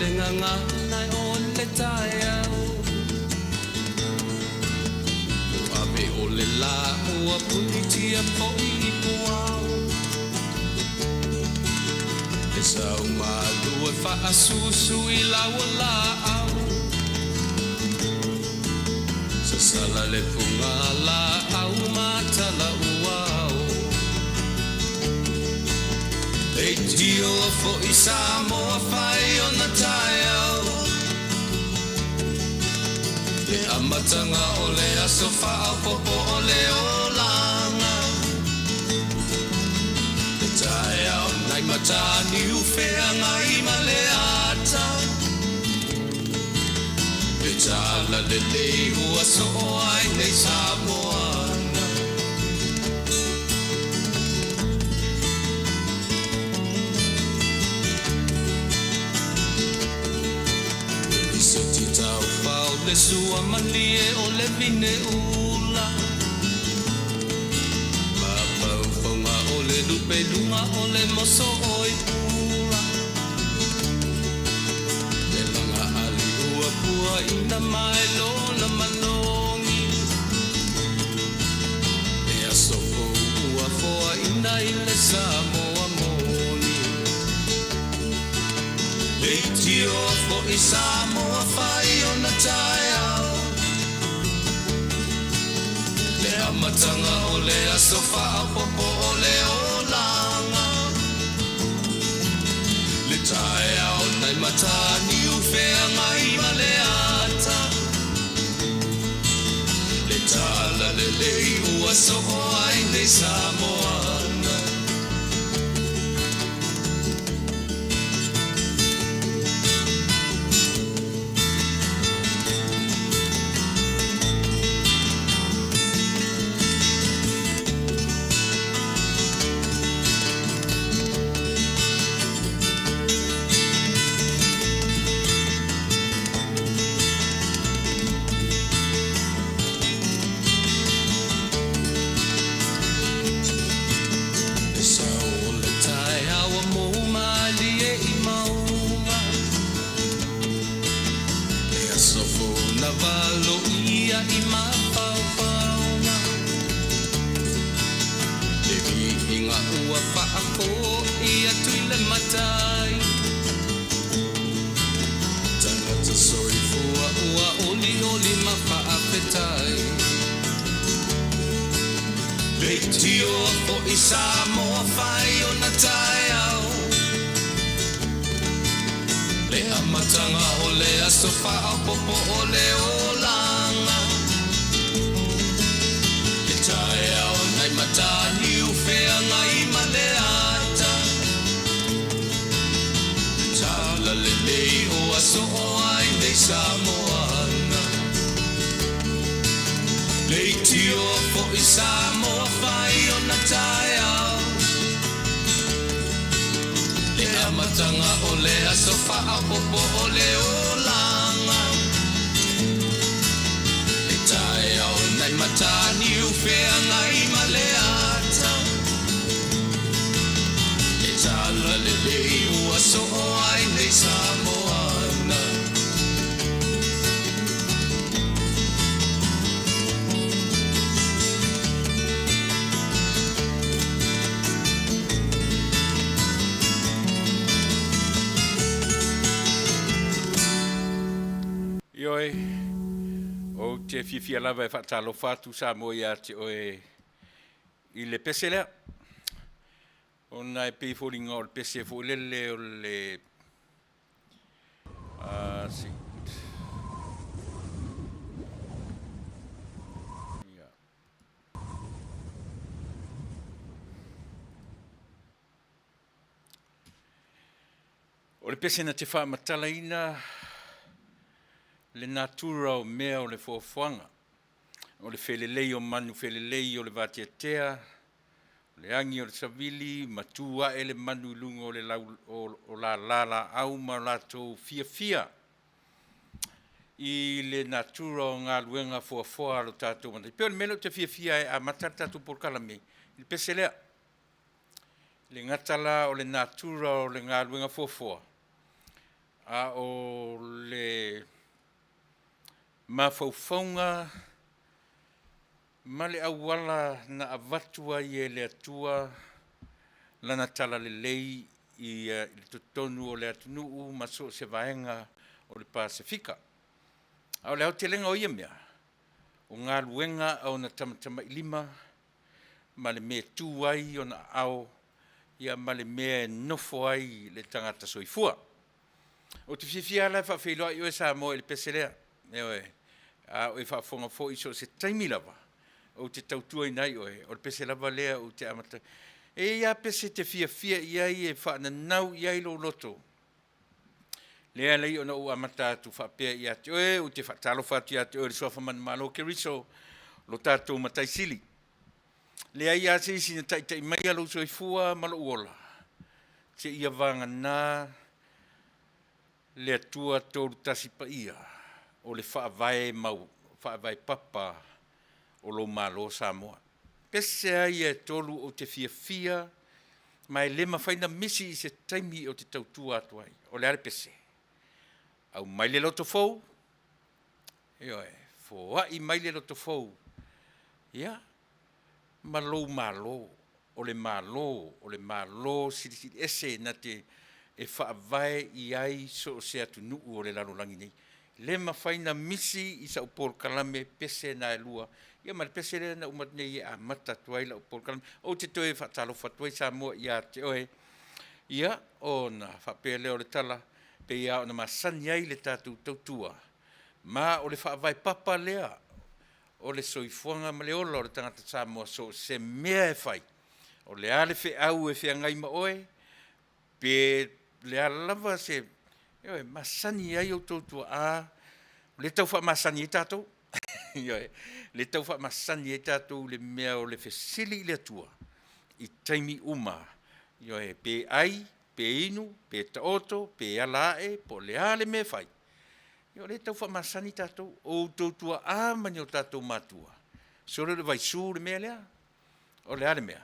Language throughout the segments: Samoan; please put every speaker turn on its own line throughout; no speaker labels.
Le gagana o le taeao Ua ave o le lā ua punitia foi i puao Le sau malu e faasusu i lau o laau Sasala le fugalaau ma talauao Leitio foi Samoa fai ona taeao Le amataga o le aso faaopoopo o le olaga Le taeao nai Mataniu feagai ma le ata Le talalelei ua soo ai nei Samoana. E lisoti taufao le sua malie o le vine ula Ma faufauga o le lupe luga o le moso oi pula Le laga ali ua puaina mai lona malogi Le aso fou ua foaina i le Samoa moni Leitio foi Samoa fai ona taeao Le amataga o le aso faaopoopo o le olaga Le taeao nai Mataniu feagai ma le ata Le talalelei ua soo ai nei Samoana. Le sao o le taeao ua mou malie i mauga Le aso fou na valoia i mafaufauga Le viiga ua faafoi atu i le Matai Tagata soifua ua olioli ma faafetai Leitio foi Samoa fai ona taeao Le amataga o le aso faaopoopo o le olaga Le taeao nai Mataniu feagai ma le ata Le talalelei ua soo ai nei Samoana Leitio foi Samoa fai ona taeao Le amataga o le aso faaopoopo o le olaga Le taeao nai Mataniu feagai ma le ata Le talalelei ua soo ai nei Samoana.
Ioe, ou te fiafia lava e faatalofa atu Samoa ia te oe i le pese lea. Ona e pei foliga o le pese foi lele o le O le pese na te faamatalaina le natura o mea o le foafoaga, o le felelei o manu felelei o le vateatea, o le agi o le savili ma tu ae le manu i luga o le lau, o, o lala laau ma latou fiafia i le natura o galuega foafoa a lo tatou Matai. E pei o le mea lea ou te fiafia ai e amata le tatou polokalame i le pese lea. E le gata la o le natura o le galuega foafoa, A o le mafaufauga ma le auala na avatu ai e le Atua Lana talalelei i totonu o le atunuu ma so o se vaega o le Pasefika. A o le aotelega o ia mea, o galuega a ona tamatamailima ma le mea e tu ai ona aao ia ma le mea e nofo ai le tagata soifua. Ou te fiafia lava la e faafeiloai oe Samoa i le pese lea, ioe, a o e faafofoga foi i so o se taimi lava, ou te tautuaina ai oe, o le pese lava lea ou te amata ai. E i ai lava pese e te fiafia i ai e faananau i ai lou loto, lea e ala ai ona ou amata atu faapea ia te oe, ou te faatalofa atu ia te oe i le suafa manumalo o Keriso, lo tatou Matai Sili. E leai lava se isi na taitai maia lou soifua ma lou ola, seia vagana le Atua Tolu Tasi Paia o le Faavae mau Faavae papa o lou Malo Samoa. Pese lava ia e tolu ou te fiafia ma e le mafai ona misi i se taimi ou te tautua atu ai. O le a le pese? Aumai le loto fou, ioe, foai mai le loto fou, ia, ma lou Malo, o le Malo, o le Malo Silisili Ese na te e faavae i ai so o se atunuu o le lalolagi nei. E le mafai ona misi i sau polokalame pese na e lua, ia ma le pese lea na uma atu nei e amata atu ai lau polokalame. Ou te toe faatalofa atu ai Samoa ia te oe, ia ona faapea lea o le tala, e pei lava ona masani ai le tatou tautua, ma o le faavae papa lea o le soifuaga ma le ola o le tagata Samoa, so o se mea e fai, o le a le feau e feagai ma oe, pe o le a lava se, ioe, e masani ai outou tuaa, o lea e tau faamasani ai tatou, ioe, o lea e tau faamasani ai tatou i le mea o le fesili i le Atua i taimi uma, ioe, pe ai, pe inu, pe taoto, pe ala ae, po o le a le mea e fai, ia o lea e tau faamasani tatou. O outou tuaa ma ni o tatou matua, sole o le vaisu le mea lea. O le a le mea?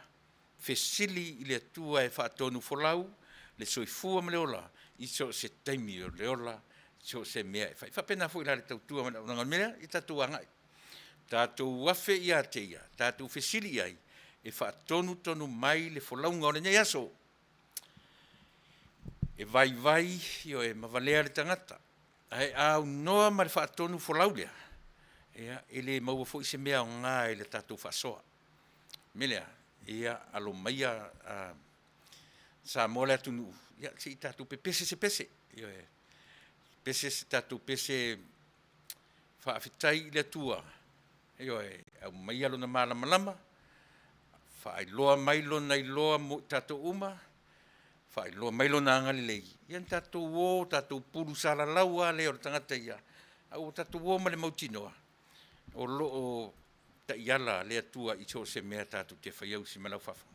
Fesili i le Atua e faatonufolau le soifua ma le ola i so o se taimi o le ola, so o se mea e fai. E faapena foi la i le tautua ma le auaunaga. O le mea lea, ia tatou agai, tatou afe ia te Ia, tatou fesili i ai e faatonutonu mai le folauga o lenei aso. E vaivai, ioe, ma valea le tagata, ae a aunoa ma le faatonufolau lea, ia e le maua foi se mea aoga i le tatou faasoa. O le mea lea, ia alo maia Samoa le atunuu, ia se i tatou pepese se pese, ioe, pese se tatou pese faafetai i le Atua, ioe, aumaia Lona malamalama, faailoa mai Lona iloa mo i tatou uma, faailoa mai Lona agalelei, ia ona tatou o tatou pulusalalau lava lea o le tagata ia, a ua tatou o ma le mautinoa o lo o taiala le Atua i so o se mea tatou te faia, usi mai lau faafofoga.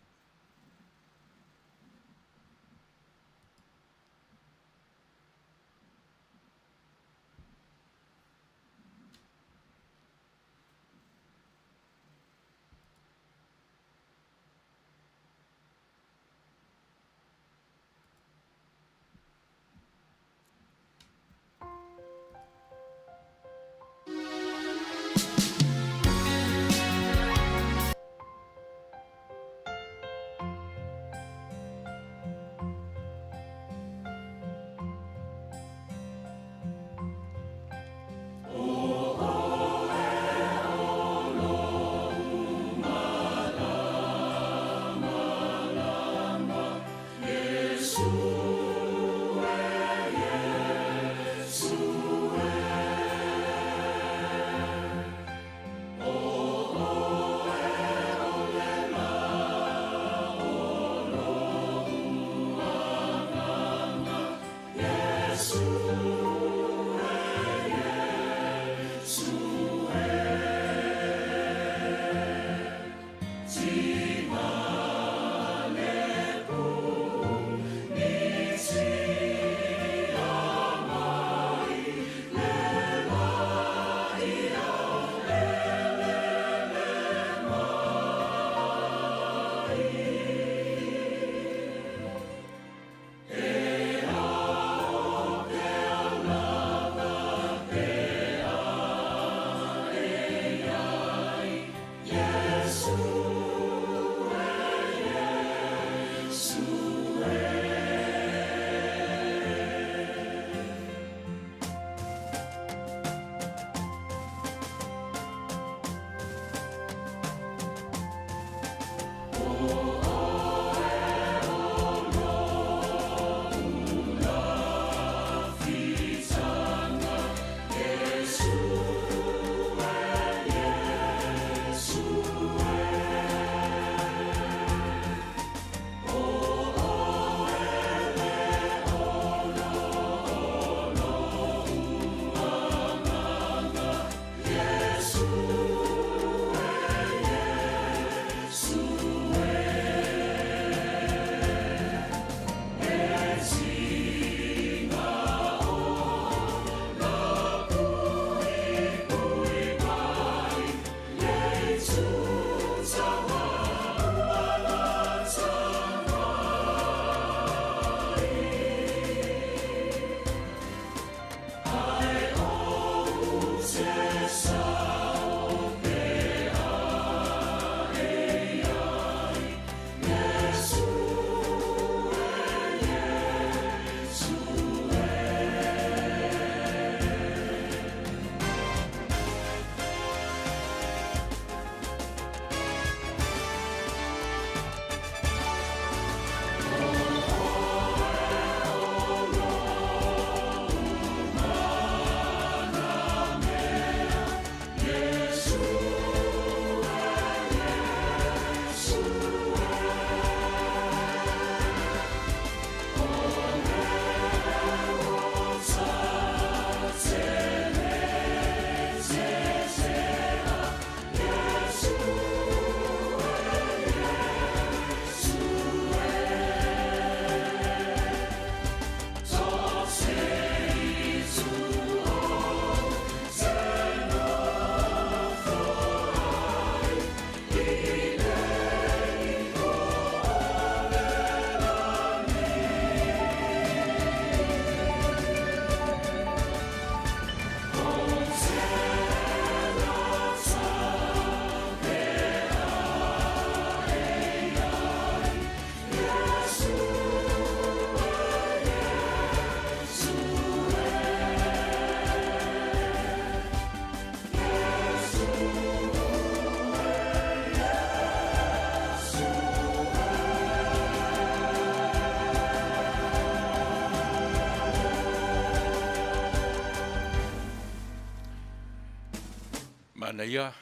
Manaia,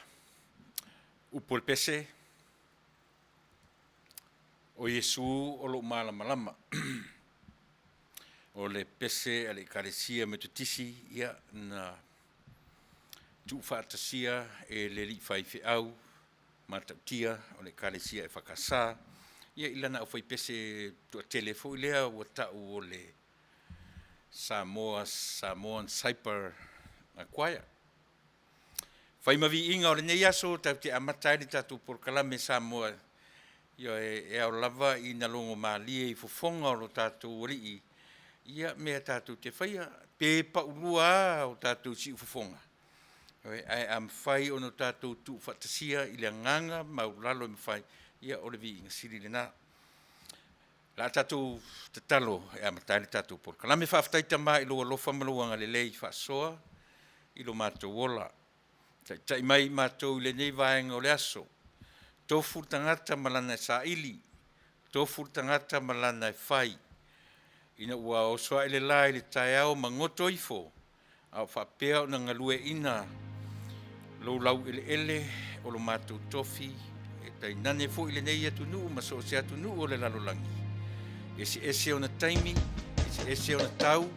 upu o le pese, o Iesu o lou malamalama. O le pese a le Ekalesia Metotisi, ia, na tuufaatasia e le alii faifeau matautia o le Ekalesia EFKS, ia i lana aufaipese toatele foi lea ua tau o le Samoa Samoan Cyper Choir. Fai ma viiga o lenei aso tatou te amata ai le tatou polokalame Samoa, ioe, e ao lava ina logomalie i fofoga o lo tatou Alii ia mea tatou te faia, pe paulua lava o tatou siufofoga, ae a mafai ona tatou tuufaatasia i le agaga maualalo e mafai, ia o le viiga sili lena. O le a tatou tatalo e amata ai le tatou polokalame. Faafetai Tama i lou alofa ma lou agalelei faasoa i lo matou ola, taitai mai i matou i lenei vaega o le aso, tofu le tagata ma lana e saili, tofu le tagata ma lana e fai, ina ua oso ae le la i le taeao ma goto ifo a o faapea ona galueaiina lou laueleele o lo matou tofi, e tainane foi lenei atunuu ma so o se atunuu o le lalolagi, eseese ona taimi, eseese ona tau,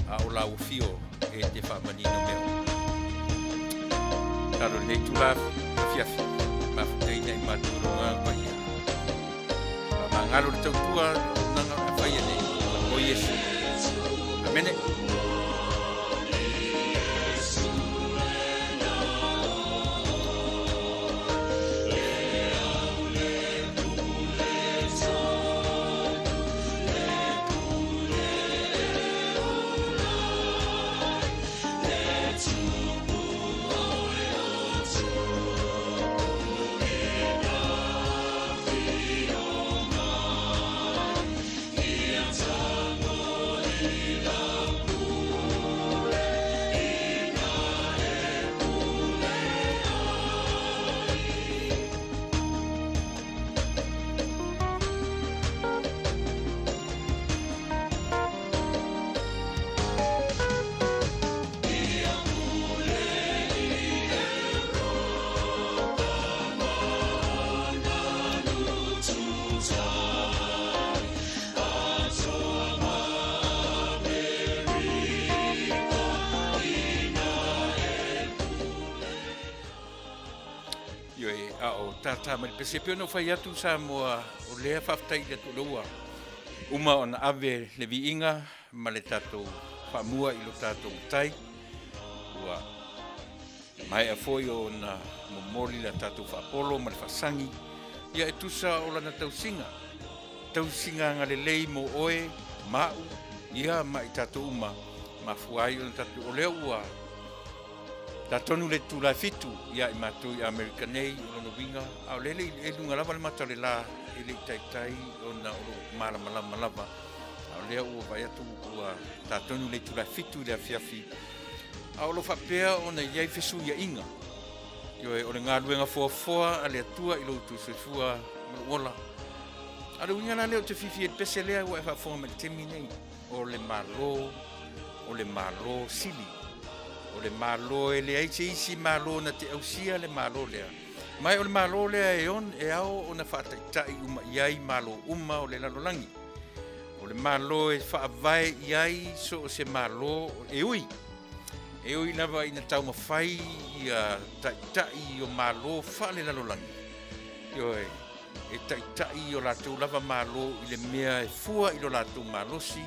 a o lau afio e te faamanino mea uma. Tatalo i lenei itula afiafi, mafutaina i matou i lou Agaga Paia. Faamagalo le tautua le auaunaga o le a faia nei o Iesu. Amene. Ioe, a o tātā mai le pese, e pei ona ou fai atu Samoa, o lea faafetai i le Atua o lea ua uma ona ave le viiga ma le tatou faamua i lo tatou Matai, ua maea foi ona momoli le tatou faapolo ma le faasagi, ia e tusa o lana tausiga, tausiga agalelei mo oe ma au, ia ma i tatou uma, mafua ai ona tatou, o lea ua tatonu le itula e 7 ia i matou i Amerika nei, o lona uiga, a o lea e luga lava le mata o le la, e le i taitai ona o lo o malamalama lava, a o lea ua vaai atu ua tatonu le itula e 7 i le afiafi, a o lo o faapea ona i ai fesuiaiga. Ioe, o le galuega foafoa a le Atua i lo outou soifua ma lou ola. A o le uiga la lea ou te fiafia i le pese lea ua e faafofoga mai i le taimi nei, o le Malo, o le Malo sili. O le Malo e leai se isi Malo na te ausia le Malo lea. Ma e o le Malo lea e, on, e ao ona faataitai uma i ai Malo uma o le lalolagi. O le Malo e faavae i ai so o se Malo e ui. E ui lava ina taumafai ia taitai o Malo faalelalolagi, ioe, e taitai i o latou lava Malo i le mea e fua i lo latou malosi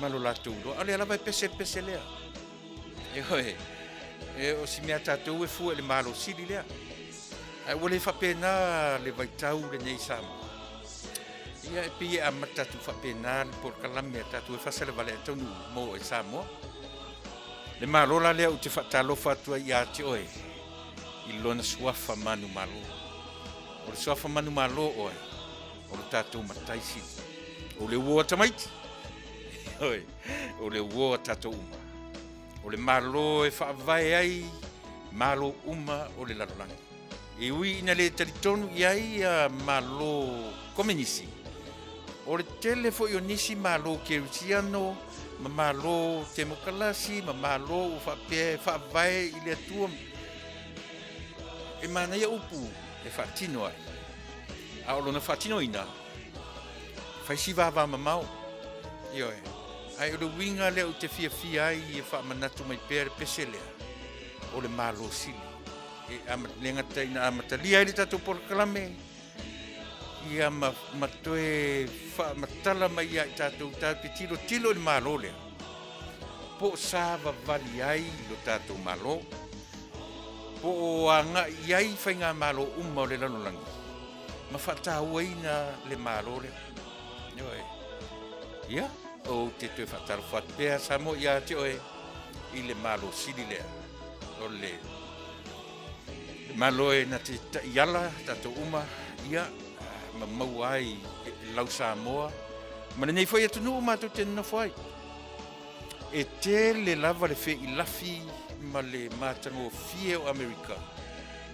ma lo latou iloa. A o lea lava e pese le pese lea. Ioe, e o si mea tatou e fua i le Malo sili lea. Ae ua le faapena le vaitau lenei Samoa. Ia e pei e amata atu faapena le polokalame a tatou e faasalavalea e taunuu mo oe Samoa. Le Malo la lea ou te faatalofa atu ai ia te oe i lona suafa manumalo. O le suafa manumalo oe, o lo tatou matai sili. O le uo a tamaiti, ioe, o le uo a tatou uma. O le Malo e faavae ai Malo uma o le lalolagi. E ui ina le talitonu i ai ia Malo Komenisi, o le tele foi o nisi Malo Kerisiano ma Malo Temokalasi ma Malo ua faapea e faavae i le Atua. E manaia upu e faatino ai, a o lona faatinoina, fai si vavamamao. Ioe. Ae o le uiga lea ou te fiafia ai e faamanatu mai pea le pese lea, o le Malo Sili. E le gata ina amatalia ai le tatou polokalame, ia ma, ma toe faamatala mai ia i tatou tatou te tilotilo i le Malo lea, po o savavali ai lo tatou Malo, po o agai i ai faigamalo uma o le lalolagi ma faatauaina le Malo lea. Ioe. Ia, ou te toe faatalofa atu pea Samoa ia te oe i le Malo sili lea o le Malo e na te taiala tatou uma, ia, ma maua ai lau Samoa ma lenei foi atunuu matou te nonofo ai. E tele lava le feilafi ma le matagofie o Amerika,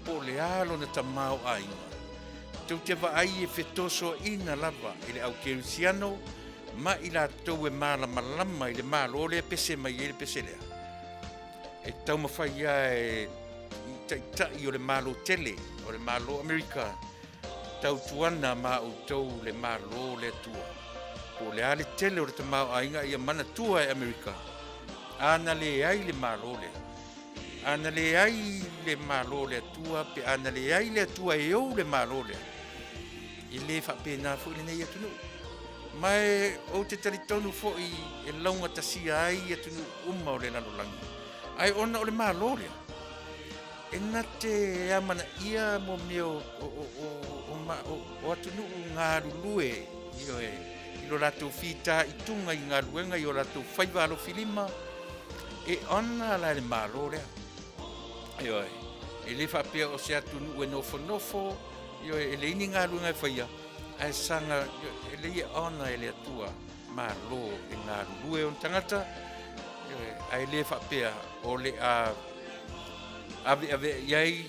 po o le a lona tamaoaiga. Tou te vaai e fetosoaina lava e le au kerisiano ma i latou e malamalama i le Malo lea e pese mai ai le pese lea. E taumafai lava e taitai o le Malo tele, o le Malo Amerika, tautuana ma outou le Malo o le Atua. Po o le a le tele o le tamaoaiga ia manatua e Amerika, a na leai le Malo lea, a na leai le Malo o le Atua, pe a na leai le Atua e ou le Malo lea, e le faapena foi lenei atunuu. Ma e ou te talitonu foi e laugatasia ai atunuu uma o le lalolagi, ae ona o le Malo lea, E na te amanaia mo mea o atunuu galulue, ioe, i lo latou fitaituga i galuega i o latou faiva alofilima, e ona la e le Malo lea. Ioe, e le faapea o se atunuu e nofonofo, ioe, e leai ni galuega e faia, ae saga, e lei e ona e le Atua Malo e galulue ona tagata, ioe, ae le faapea o le a aveaveai i ai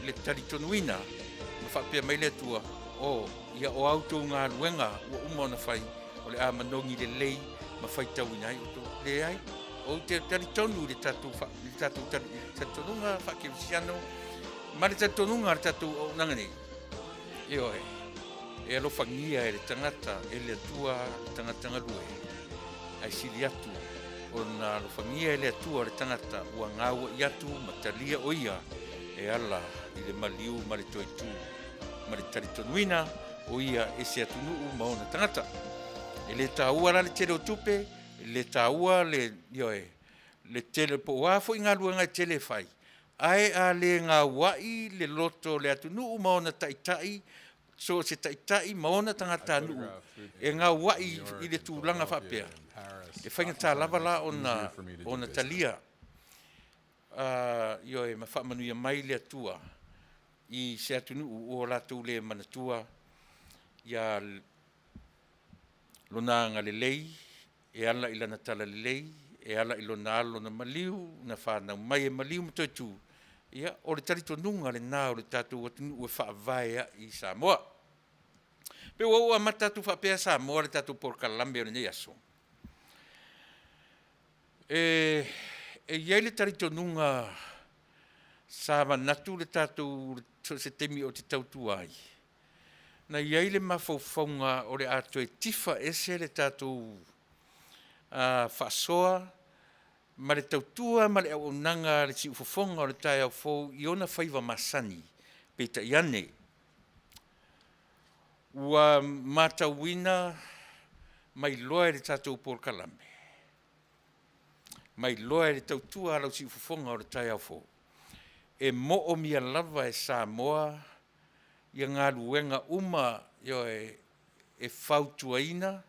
le talitonuina ma faapea mai le Atua, O, ia o a outou galuega ua uma ona fai, o le a manogi lelei ma faitauina ai outou. Leai, ou te talitonu i le tatou, i le tatou talitonuga faakerisiano ma le talitonuga a le tatou auaunaga nei. Ioe, e alofagia e le tagata, e le Atua le tagata galue, ae sili atu ona alofagia e le Atua le tagata ua gaua'i atu ma talia o ia e ala i le maliu ma le toetū ma le talitonuina o ia e se atunuu ma ona tagata. E le taua la le tele o tupe, e le taua le, ioe, le tele po o a foi galuega e tele e fai, ae a le gaua'i le loto o le atunuu ma ona taitai, so o se taitai ma ona tagatanuu e gaua'i i le tulaga faapea, e faigata lava la ona ona talia, ioe, ma faamanuia mai le Atua i se atunuu ua latou le manatua ia Lona agalelei e ala i Lana talalelei, e ala i Lona alo na maliu, na fanau mai e maliu ma toe tu, ia, o le talitonuga lena o le tatou atunuu e faavae ai i Samoa. Pe ua ou amata atu faapea Samoa le tatou polokalame o lenei aso, e, e i ai le talitonuga sa manatu le tatou so o se taimi ou te tautua ai, na i ai le mafaufauga o le a toe tifa ese le tatou faasoa ma le tautua ma le auaunaga a le siufofoga o le taeao fou i ona faiva masani, peitai ane, ua matauina ma iloa e le tatou polokalame, ma iloa e le tautua a lau siufofoga o le taeao fou, e moomia lava e Samoa ia galuega uma, ioe, e fautuaina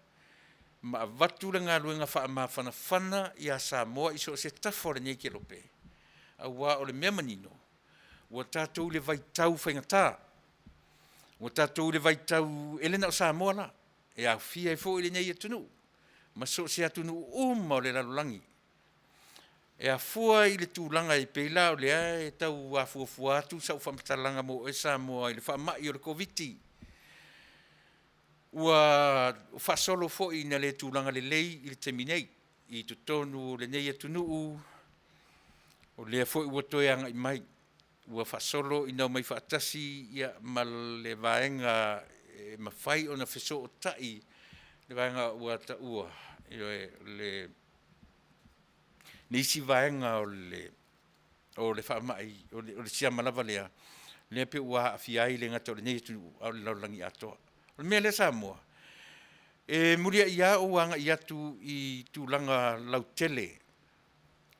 ma avatu le galuega faamafanafana ia Samoa i so o se tafa o lenei kelope, aua o le mea manino, ua tatou i le vaitau faigata, ua tatou i le vaitau, e le na o Samoa la, e aofia ai foi lenei atunuu ma so o se atunuu uma o le lalolagi. E afua i le tulaga e pei la o lea e tau afuafua atu sau faamatalaga mo oe Samoa i le faamai o le Koviti. Ua faasolo foi ina le tulaga lelei i le taimi nei i totonu o lenei atunuu, o lea foi ua toe agai mai. ua faasolo ina omai faatasi ia ma le vaega e mafai ona fesootai le vaega ua taua, ioe, le isi vaega o le faamai, o le siama lava lea, lea pei ua aafia ai e le gata i lenei atunuu a o le lalolagi atoa. O le mea lea Samoa, e muliai lava ou agai atu i tulaga lautele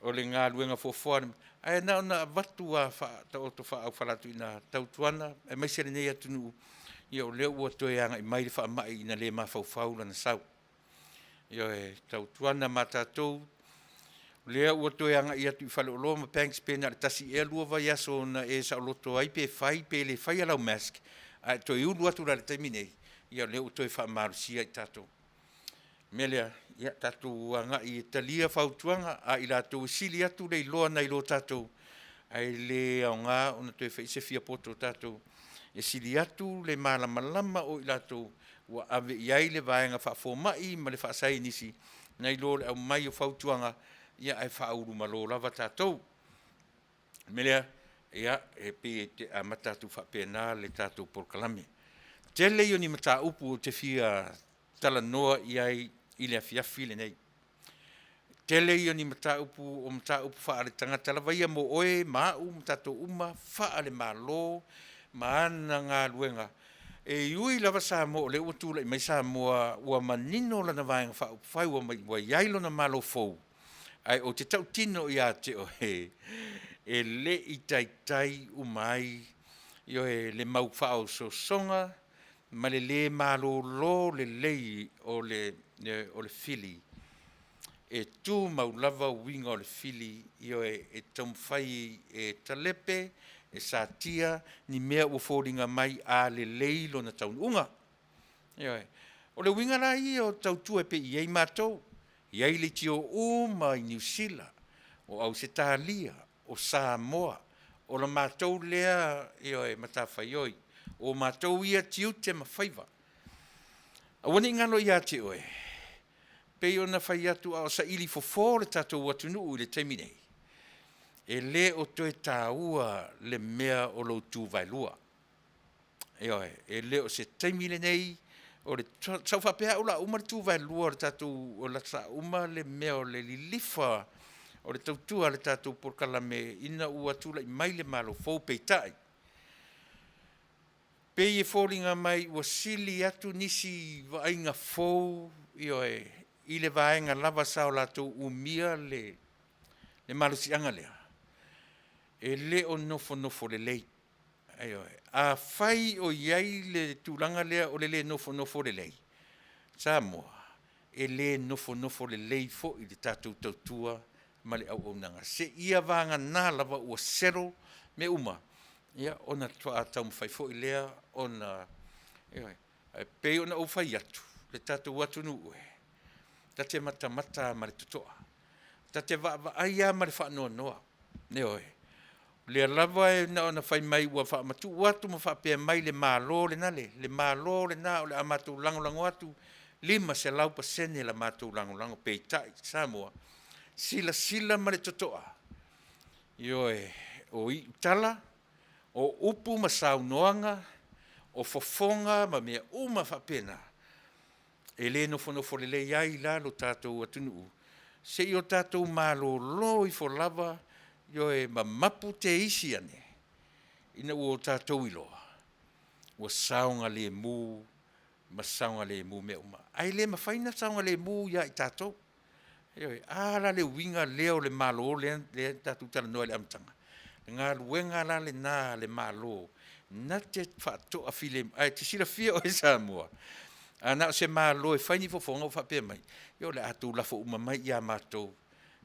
o le galuega fuafua, ae na ona avatu lava faataoto faaaufalalatu i ina, tautuana aemaise lenei atunuu, ia o lea ua toe agai mai le faamai ina le mafaufau lona sau. Ioe, tautuana ma tatou, o lea ua toe agai atu i faleoloa ma banks pe na o le tasi ea lua vaiaso na e saoloto ai pe fai pe le faia lau mask, ae e toe ulu atu la i le taimi lenei, ia o lea ua toe faamalosia i tatou. O le mea lea, ia tatou agai e talia fautuaga a i latou e sili atu le iloa nai lo tatou, ae le aoga ona toe fai se fiapoto o tatou, e sili atu le malamalama o i latou ua ave i ai le vaega faafomai ma le faasaienisi nai lo le aumai o fautuaga ae faaulumalo lava tatou. O le mea lea, ia e pei e amata atu faapena le tatou polokalame. Tele ia o ni mataupu ou te fia talanoa i ai i le afiafi lenei. Tele ia o ni mataupu o mataupu faaletagata lava ia mo oe ma au ma tatou uma, faale-Malo ma ana galuega. E ui lava Samoa o lea ua tulai mai Samoa ua manino lana Vaega Faaupufai ua i ai lona Malo fou, ae ou te tautino ia te oe, e le i taitai uma ai, ioe, le mau faaosoosoga ma le le malolo lelei o le fili. E tumau lava uiga o le fili, ioe, e taumafai e talepe, e satia ni mea ua foliga mai a lelei lona taunuuga. Ioe. O le uiga la ia o le tautua pei e i ai matou, e i ai leitio uma i Niu Sila, o Ausetalia, o Samoa, o le matou lea, ioe, matafaioi, o matou ia tiute ma faiva. Aua ne i galo ia te oe, pei ona fai atu a o saili fofo le tatou atunuu i le taimi nei, e le o toe taua le mea o lou tu vaelua. Ioe, e le o se taimi lenei, sa ou faapea au o le a uma le tu vaelua o le tatou, sa uma le mea o le lilifa o le tautua a le tatou polokalame ina ua tulai mai le Malo fou. Peitai, pei e foliga mai ua sili atu nisi vaaiga fou, ioe, i le vaega lava sa o latou umia le malosiaga lea, e le o nofonofo lelei. Ioe. Afai o i ai le tulaga lea o le le nofonofo lelei, Samoa, e le nofonofo lelei foi le tatou tautua ma le auaunaga, seia vagana lava ua settle mea uma, ia ona faatoa taumafai foi lea ona, ioe. Ae pei ona ou fai atu, le tatou atunuu e, ta te matamata lava ma le totoa, ta te vaavaai lava ma le faanoanoa, ioe. O lea lava e na ona fai mai ua faamatuu atu ma faapea mai le Malo lena, le Malo lena o le a matou lagolago atu, 500% le matou lagolago. Peitai Samoa, silasila ma le totoa, ioe, o iu tala, o upu ma saunoaga, o fofoga ma mea uma faapena, e le nofonofo lelei ai la lo tatou atunuu, se i o tatou malolo ifo lava, ioe, ma mapu teisi ane, ina ua o tatou iloa ua saogalemu ma saogalemu mea uma. Ae le mafai ona saogalemu ia i tatou. Ioe. A la le uiga lea o le Malo lea na tatou talanoa ai i le amataga? O le galuega la lena a le Malo na te faatoafilemu, ae e te silafia oe Samoa, a na o se Malo e fai ni fofoga ua faapea mai, ia o le a tou lafo uma mai ia matou.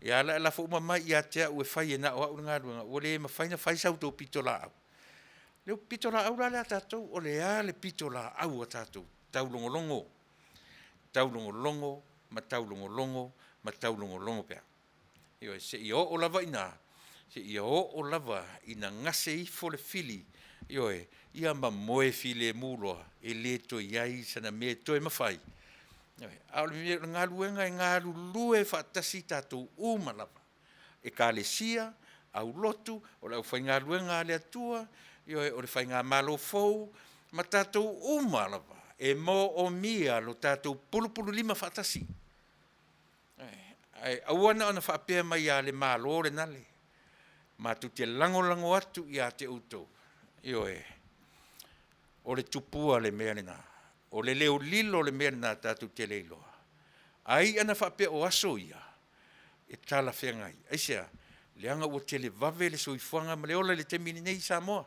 Ia a la e lafo uma mai ia te au e fai e na o au le galuega, ua le mafai ona fai sa outou pitolaau. O le pitolaau la lea a tatou, o le a le pitolaau a tatou? Taulogologo, taulogologo ma taulogologo ma taulogologo pea. Ioe, seia oo lava i ina, seia oo lava ina gase ifo le fili, ioe, ia ma moe filemu loa, e le toe i ai sana mea e toe mafai. Ioe. A o le galuega e galulue faatasi tatou uma lava, Ekalesia. aulotu, o le aufaigaluega a le Atua, ioe, o le Faigamalo fou, ma tatou uma lava e moomia lo tatou pulupululima faatasi. Ae aua na ona faapea mai ia le Malo lena le, matou te lagolago atu ia te outou, ioe, o le tupua le mea lena, o le leo lilo le mea lena tatou te le iloa. Ai ana faapea o aso ia, e talafeagai. Aisea? Leaga ua televave le soifuaga ma le ola i le taimi lenei i Samoa.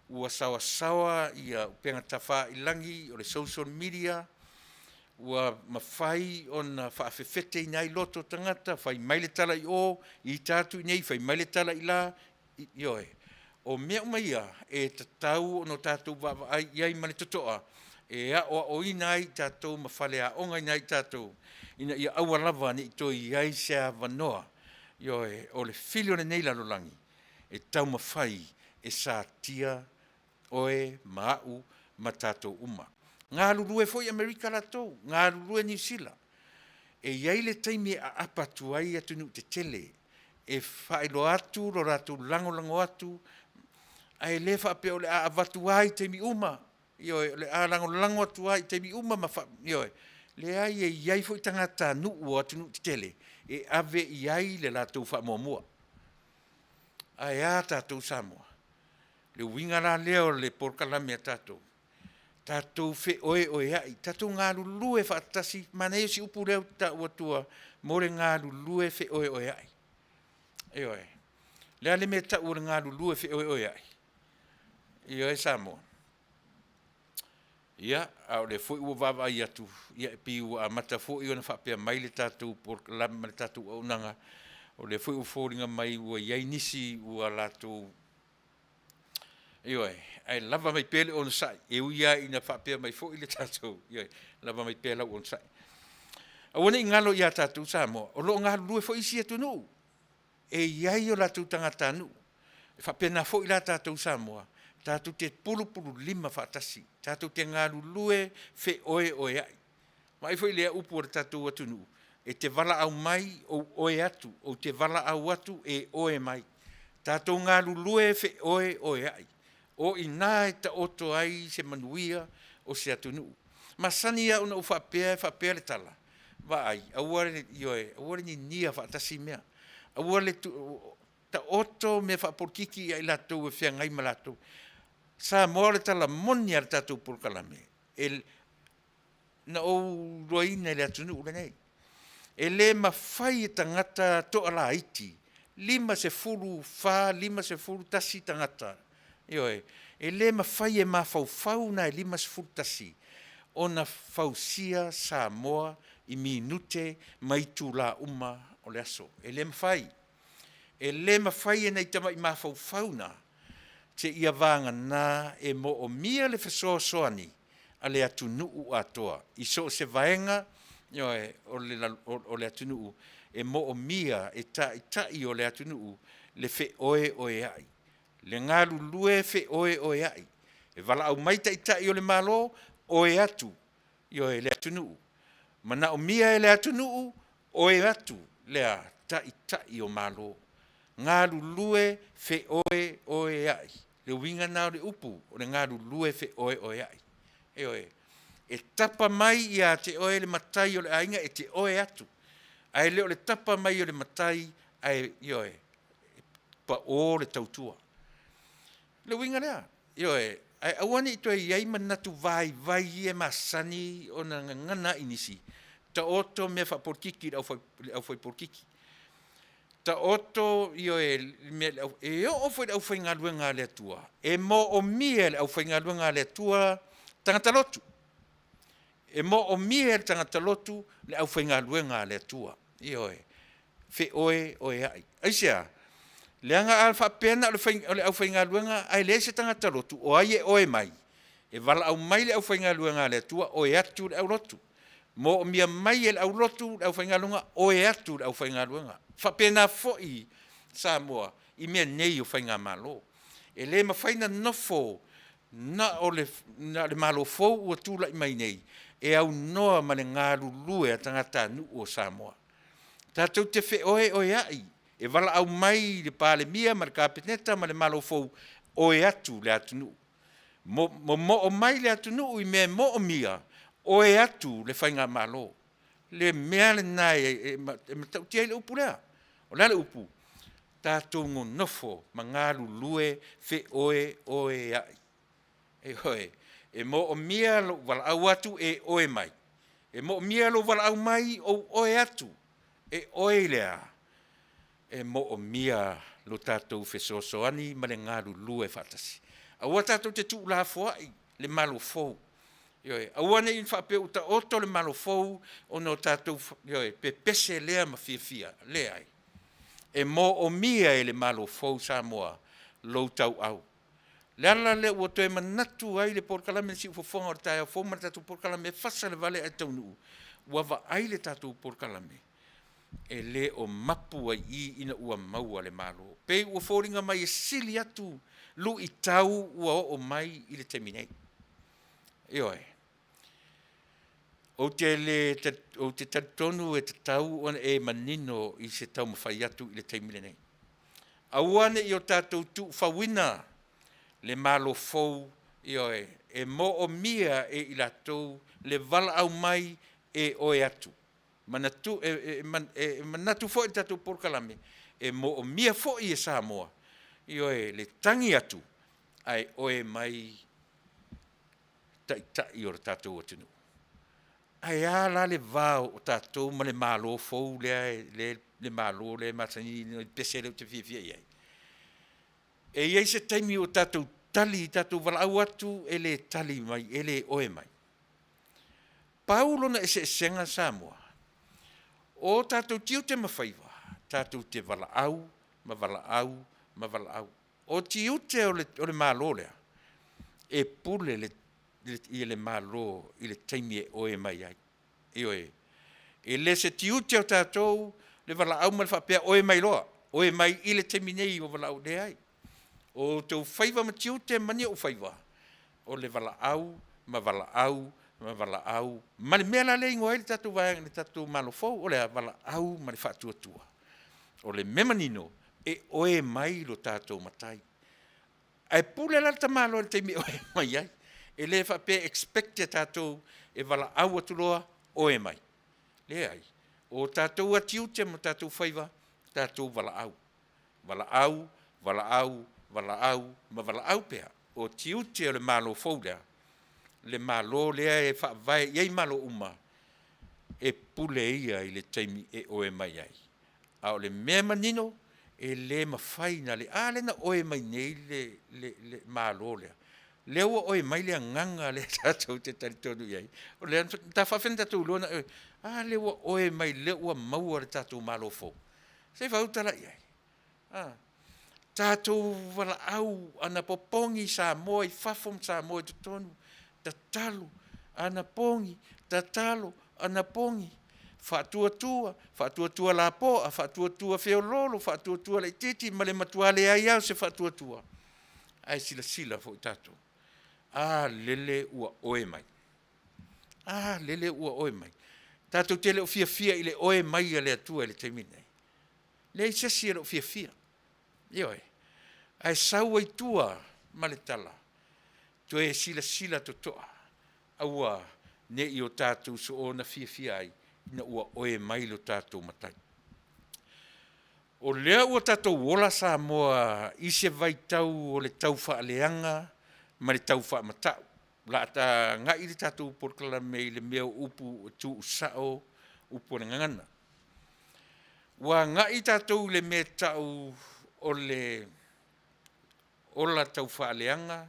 Ua saoasaoa ia upega tafailagi, o le social media, ua mafai ona faafefeteina ai loto o tagata, fai mai le tala i o, ita atu i inei, fai mai le tala i la, ioe. O mea uma ia e tatau ona tatou vaavaai i ai ma le totoa e aoaoina ai i tatou ma faleaogaina ai i tatou ina ia aua lava ne i toe i ai se avanoa, ioe, o le fili o lenei lalolagi e taumafai e satia oe ma au ma tatou uma. Galulue foi Amerika latou, galulue Niu Sila. E i ai le taimi e aapa atu ai atunuu tetele e faailoa atu lo latou lagolago atu, ae le faapea o le a avatu lava i taimi uma, ioe, o le a lagolago atu lava i taimi uma ma ioe. Leai, e i ai foi tagatanuu o atunuu tetele e ave i ai le latou faamuamua. Ae a tatou Samoa? O le uiga la lea o le polokalame a tatou, tatou feoeoeai, tatou galulue faatasi. Manaia o si upu lea ou te tau atua mo le galulue feoeoeai. Ioe. O le a le mea e tau o le galulue feoeoeai? Ioe Samoa. Ia, a o lea foi ua vaavaai atu, ia e pei ua amata foi ona faapea mai le tatou polokalame ma le tatou auaunaga, o lea foi ua foliga mai ua i ai nisi ua latou, ioe, ae lava mai pea le onosai, e ui lava ina faapea mai foi le tatou, ioe, lava mai pea lau onosai. Aua ne i galo ia tatou Samoa, o lo o galulue foi isi atunuu, e i ai o latou tagatanuu. E faapena foi la tatou Samoa, tatou te pulupululima faatasi, tatou te galulue feoeoeai. Vaai foi i lea upu a le tatou atunuu, e te valaau mai ou oe atu, ou te valaau atu e oe mai. Tatou galulue feoeoeai, o i ina e taoto ai se manuia o se atunuu. E masani lava ona ou faapea, e faapea le tala, vaai, aua le, ioe, aua le ninia faatasi mea, aua le taoto mea faapolokiki ia i latou e feagai ma latou. Samoa o le tala moni lava o le tatou polokalame, e, na ou iloaina i le atunuu lenei, e le mafai e tagata toalaiti, 54, 51 tagata, ioe, e le mafai e mafaufau na e 51 ona fausia Samoa i minute ma itula uma o le aso. E le mafai. E le mafai e nai tamai mafaufau na seia vagana e moomia le fesoasoani a le atunuu atoa i so o se vaega, ioe, o le atunuu e moomia e taitai o le atunuu le feoeoeai, le galulue feoeoeai. E valaau mai taitai o le Malo, oe atu, ioe, le atunuu. Manaomia e le atunuu, oe atu le a? Taitai o Malo. Galulue feoeoeai. Le uiga lena o le upu, o le galulue feoeoeai. Ioe. E tapa mai ia te oe le matai o le aiga e te oe atu, ae le o le tapa mai o le matai ae, ioe, pao le tautua. O le uiga lea, ioe, ae aua ne i toe i ai manatu vaivai ia e masani ona gagana ai nisi, taoto mea faapolikiki i le aufaipolikiki, taoto, ioe, mea e oo foi i le aufaigaluega a le Atua, e moomia e le aufaigaluega a le Atua tagata lotu, e moomia e le tagata lotu le aufaigaluega a le Atua, ioe, feoeoeai. Aisea? Leaga a faapea na o le aufaigaluega ae leai se tagata lotu, o ai e oe mai? E valaau mai le aufaigaluega a le Atua, oe atu le aulotu. Moomia mai e le aulotu le aufaigaluega, oe atu le aufaigaluega. E faapena foi Samoa i mea nei o faigamalo. E le mafai ona nofo na o le Malo fou ua tulai mai nei e aunoa ma le galulue a tagatanuu o Samoa. Tatou te feoeoeai. E valaau mai le Palemia ma le Kapeneta ma le Malo fou, oe atu le atunuu. Momoo mai le atunuu i mea e moomia, oe atu le faigamalo. Le mea lena e matautia ai le upu lea. O le a le upu? Tatou nonofo ma galulue feoeoeai. Ioe, e moomia lou valaau atu e oe mai, e moomia lou valaau mai ou oe atu, e oe i le a? E moomia lo tatou fesoasoani ma le galulue faatasi. Aua tatou te tuulafoai le Malo fou, ioe, aua ne i faapea ua taoto le Malo fou ona o tatou, ioe, pepese lea ma fiafia. Leai, e moomia e le Malo fou Samoa lou tauau. Le ala lea ua toe manatu ai le polokalame siufofoga o le taeao fou ma le tatou polokalame e fasa le vale ae taunuu, ua vaai le tatou polokalame e le o mapu ai i i ina ua maua le Malo. Pei ua foliga mai e sili atu luitau ua oo mai i le taimi nei. Ioe. Ou te le ou te talitonu e tatau ona e manino i se taumafai atu i le taimi lenei. Aua ne i o tatou tuufauina le Malo fou, ioe, e moomia e i latou le valaau mai e oe atu. Manatu, e manatu foi le tatou polokalame, e moomia foi e Samoa, ioe, le tagi atu ae oe mai taitai o le tatou atunuu. Ae a la le va o tatou ma le Malo fou lea, le Malo lea e masani ona pese lea ou te fiafia i ai? E i ai se taimi ua tatou tali, tatou valaau atu e le tali mai, e le oe mai. Pau lona eseesega Samoa, o tatou tiute ma faiva, tatou te valaau ma valaau ma valaau. O tiute o le Malo lea, e pule le Malo i le taimi e oe mai ai. Ioe. E le se tiute o tatou le valaau ma le faapea oe mai loa, oe mai i le taimi nei ua valaau, leai. O outou faiva ma tiute ma ni ou faiva, o le valaau ma valaau ma valaau ma le mea la lea e igoa ai le tatou vaega, le tatou Malo fou, o le a? Valaau ma le faatuatua. O le mea manino, e oe mai lo tatou Matai. Ae pule la le tamaloa i le taimi e oe mai ai. E le faapea e expect e tatou e valaau atu loa oe mai. Leai, o tatou atiute ma tatou faiva, tatou valaau. Valaau, valaau, valaau ma valaau pea. O tiute o le Malo fou lea, le Malo lea e faavae i ai Malo uma, e pule ia i le taimi e oe mai ai. A o le mea manino, e le mafai na le, a lea na oe mai nei le Malo lea, lea ua oe mai le agaga lea tatou te talitonu i ai. O lea ta faafefea ona tatou iloa na oe, a lea ua oe mai lea ua maua le tatou Malo fou. Se i fautala i ai. A, tatou valaau anapopogi Samoa i fafo ma Samoa i totonu, tatalo, anapogi, tatalo, anapogi, faatuatua, faatuatua lapoa, faatuatua feoloolo, faatuatua laitiiti ma le matua leai lava o se faatuatua. Ae silasila foi tatou, a lele ua oe mai, a lele ua oe mai. Tatou te le o fiafia i le oe mai a le Atua i le taimi lenei. Leai se isi e le o fiafia. Ioe. Ae sau ai tua ma le tala, toe silasila totoa, aua ne i o tatou soona fiafia ai ina ua oe mai lo tatou Matai. O lea ua tatou ola Samoa i se vaitau o le taufaaleaga ma le taufaamatau. O le a agai le tatou polokalame i le mea o upu tuusao, upu o le gagana. Ua agai tatou i le mea e tau o le ola taufaaleaga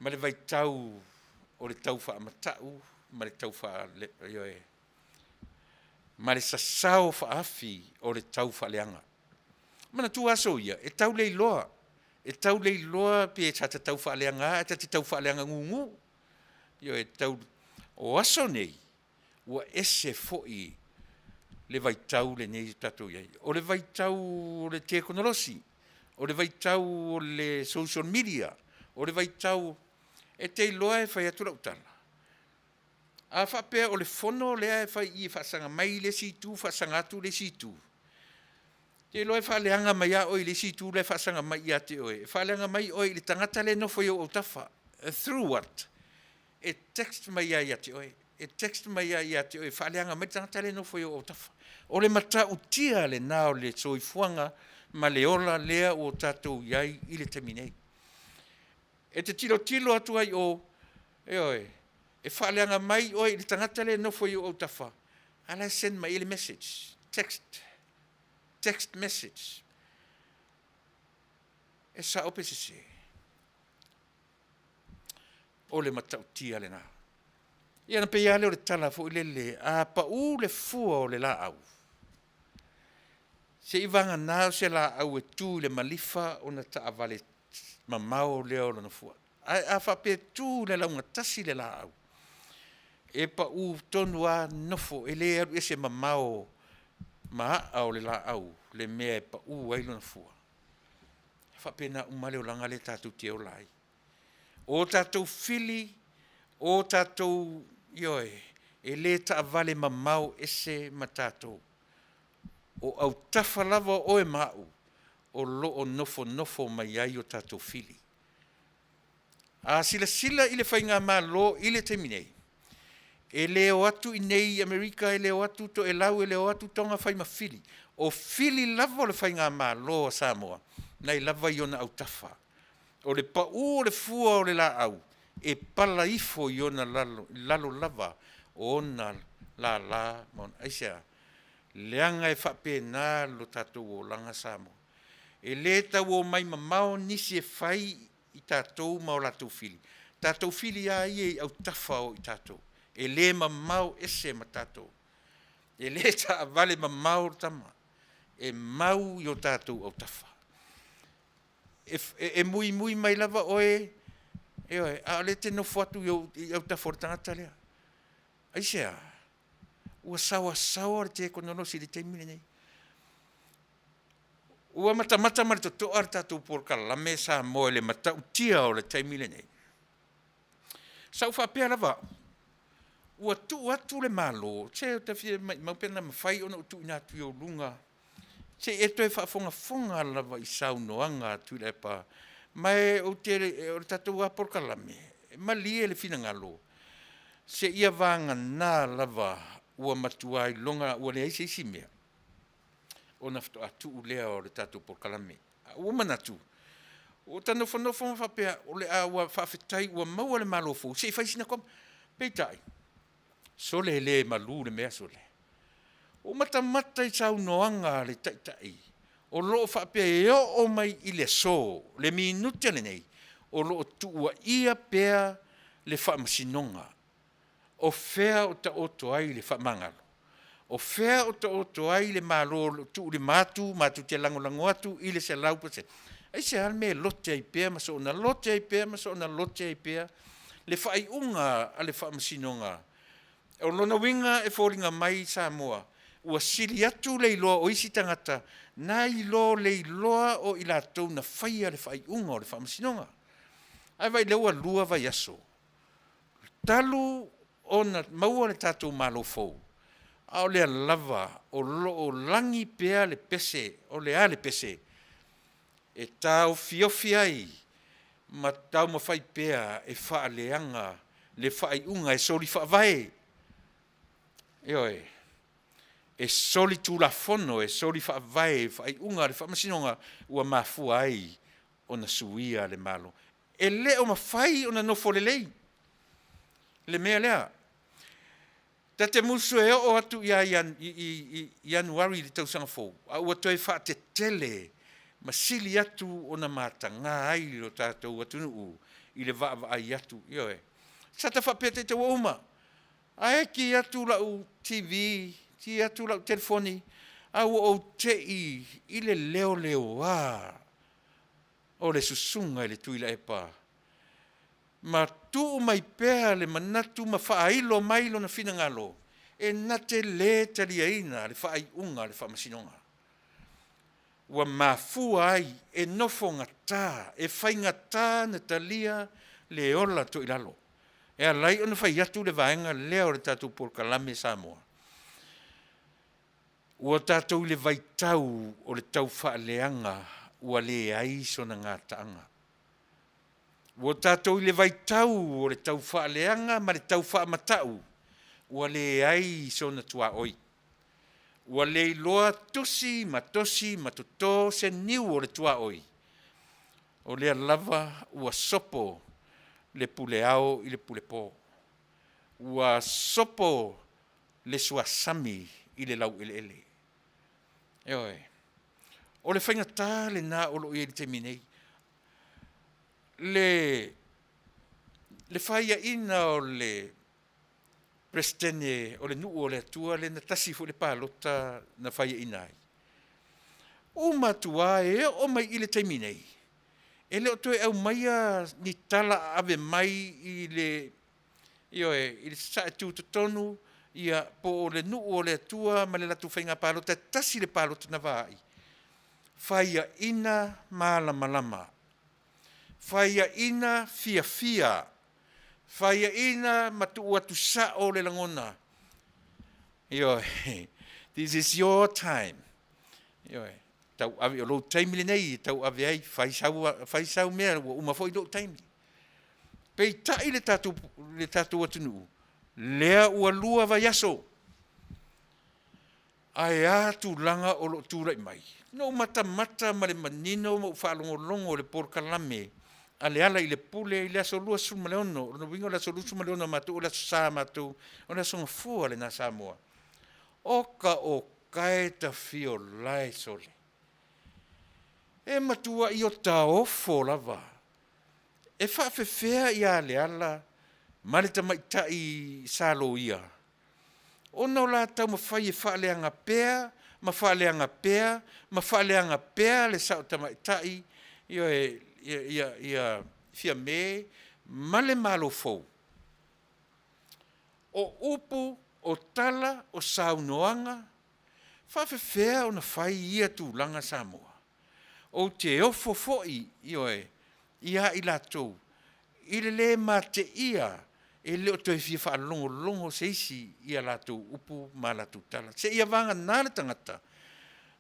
ma le vaitau o le taufaamatau ma le taufaale, ioe, ma le sasao faaafi o le taufaaleaga. Manatua aso ia, e tau le iloa, e tau le iloa pe sa ta taufaaleaga lava ae ta te taufaaleaga gugu. Ioe, tau, o aso nei, ua ese foi le vaitau lenei ua tatou i ai. O le vaitau o le tekonolosi, o le vaitau o le social media, o le vaitau, e te iloa e fai atu lau tala, a faapea o le fono lea e fai i i e faasaga mai le isi itu faasaga atu le isi itu. Te iloa e faaleaga mai lava oe i le isi itu la e faasaga mai ia te oe, e faaleaga mai oe i le tagata lea e nofo i ou autafa. Through what? E text mai lava ia te oe, e text mai lava ia te oe e faaleaga mai le tagata lea e nofo i ou autafa. O le matautia lena o le soifuaga ma le ola lea ua tatou i ai i le taimi nei. E te tilotilo atu ai i o, ioe, e faaleaga mai oe i le tagata lea e nofo i ou autafa, a o la e send mai i ai le message, text, text message. E sao pe sese? O le matautia lena. Ia ona pei lava lea o le tala foi lele, a pau le fua o le laau, seivagana o se laau e tu i le malifa ona taavale mamao lea o lona fua. Ae a faapea e tu i le laugatasi le laau, e pau tonu lava nofo, e le alu ese mamao ma aa o le laau le mea e pau ai lona fua. E faapena uma lava le olaga lea tatou te ola ai. O tatou fili, o tatou, ioe, e le taavale mamao ese ma tatou. O autafa lava o oe ma au o lo o nofonofo mai ai o tatou fili. A silasila i le faigamalo i le taimi nei, e le o atu i inei i Amerika, e le o atu Toelau, e le o atu Toga fai ma fili. O fili lava o le faigamalo a Samoa, na i lava i ona autafa. O le pau o le fua o le laau, e pala ifo i ona lalo, lalo lava o ona lala. Aisea? Leaga e faapena lo tatou olaga Samoa. E le tau omai mamao nisi e fai i tatou ma o latou fili, tatou fili lava ia i autafa o i tatou, e le mamao ese ma tatou. E le taavale mamao le tama, e mau i o tatou autafa. E muimui mai lava oe, ioe, a o lea e te nofo atu i autafa o le tagata lea. Aisea? Ua saoasaoa le tekonolosi i le taimi lenei. Ua matamata ma le totoa le tatou polokalame Samoa i le matautia o le taimi lenei. Sa ou faapea lava au, ua tuu atu le Malo, se ou te fia maumau pe ana mafai ona ou tuuina atu i ou luga se i e toe faafogafoga lava i saunoaga a Tuilaepa. Ma o le tatou lava polokalame, malie le finagalo, seia vagana lava ua matua iloga ua leai se isi mea, ona faatoa tuu lea o le tatou polokalame. Ae ua ou manatu, ua ta nofonofo ma faapea, o le a ua faafetai ua maua le Malo fou se i fai sina koma. Peitai, sole e le malu le mea sole. Ua ou matamata i saunoaga a le Taitai o lo o faapea e oo mai i le aso, le minute lenei, o lo o tuuaia pea le Faamasinoga. O fea o taoto ai le faamagalo? O fea o taoto ai le Malo o lo o tuulima atu matou te lagolago atu i le 100%? Aisea le mea e lote ai pea ma soona lote ai pea ma soona lote ai pea le faaiuga a le Faamasinoga? O lona uiga e foliga mai Samoa ua sili atu le iloa o isi tagata nai lo le iloa o i latou na faia le faaiuga o le Faamasinoga. Ae vaai o lea ua 2 vaiaso talu ona maua le tatou Malo fou, a o lea lava o lo o lagi pea le pese. O le a le pese? E taofiofi ai ma taumafai pea e faaleaga le faaiuga e soli faavae, ioe, e soli tulafono, e soli faavae i faaiuga a le Faamasinoga ua mafua ai ona suia le Malo. E le o mafai ona nofo lelei le mea lea. Ta te musu e oo atu ia Ianuari i le tausaga fou, a ua toe faatetele ma sili atu ona mataga ai lo tatou atunuu i le vaavaai atu. Ioe. Sa ta faapea ta ita ua uma, ae ki atu lau TV, ki atu lau telefoni, a ua ou te i i le leoleoa o le susuga i le Tuilaepa ma tuu mai pea le manatu ma faailo mai lona finagalo e na te le taliaina le faaiuga a le Faamasinoga ua mafua ai e nofogata, e faigata ona talia le ola toilalo e ala ai ona fai atu le vaega lea o le tatou polokalame Samoa. Ua tatou i le vaitau o le taufaaleaga ua leai sona gataaga. Ua tatou i le vaitau o le taufaaleaga ma le taufaamatau ua leai sona tuaoi. Ua le iloa tusi ma tosi ma toto se niu o le tuaoi, o lea lava ua sopo le pule ao i le pule po. Ua sopo le suasami i le laueleele. Ioe. O le faigata lena o lo o i ai i le taimi nei, le faiaina o le Peresetene o le nuu o le Atua lea na tasi foi le palota na faiaina ai, uma atu lava e oo mai i le taimi nei, e le o toe aumaia ni tala aave mai i le, ioe, i le Sasae Tutotonu ia po o le nuu o le Atua ma le latou faiga palota e tasi le palota na vaai, faiaina malamalama, faiaina fiafia, faiaina ma tuu atu sao le lagona. Ioe, this is your time. Ioe, tauave o lou taimi lenei e tauave ai, fai sau mea ua uma foi lou taimi. Peitai le tatou atunuu, lea ua 2 vaiaso, ae a tulaga o lo o tulai mai? Na ou matamata ma le manino ma ou faalogologo i le polokalame a Lealailepule i le aso 26, o lona uiga o le aso 26 a matou o le aso Sa a matou, o le aso Gafua lena a Samoa. Oka oka e, tafiola e sole, e matuai ota ofo lava. E faapefea ia Leala ma le tamaitai sa loia ona o la taumafai e faaleaga pea ma faaleaga pea ma faaleaga pea le sao tamaitai, ioe, ia Fiame ma le Malo fou. O upu, o tala, o saunoaga, e faapefea ona fai ia tulaga Samoa? Ou te ofo foi, ioe, ia i latou i le le mateia e le o toe fia faalogologo se isi i a latou upu ma a latou tala, seia vagana le tagata,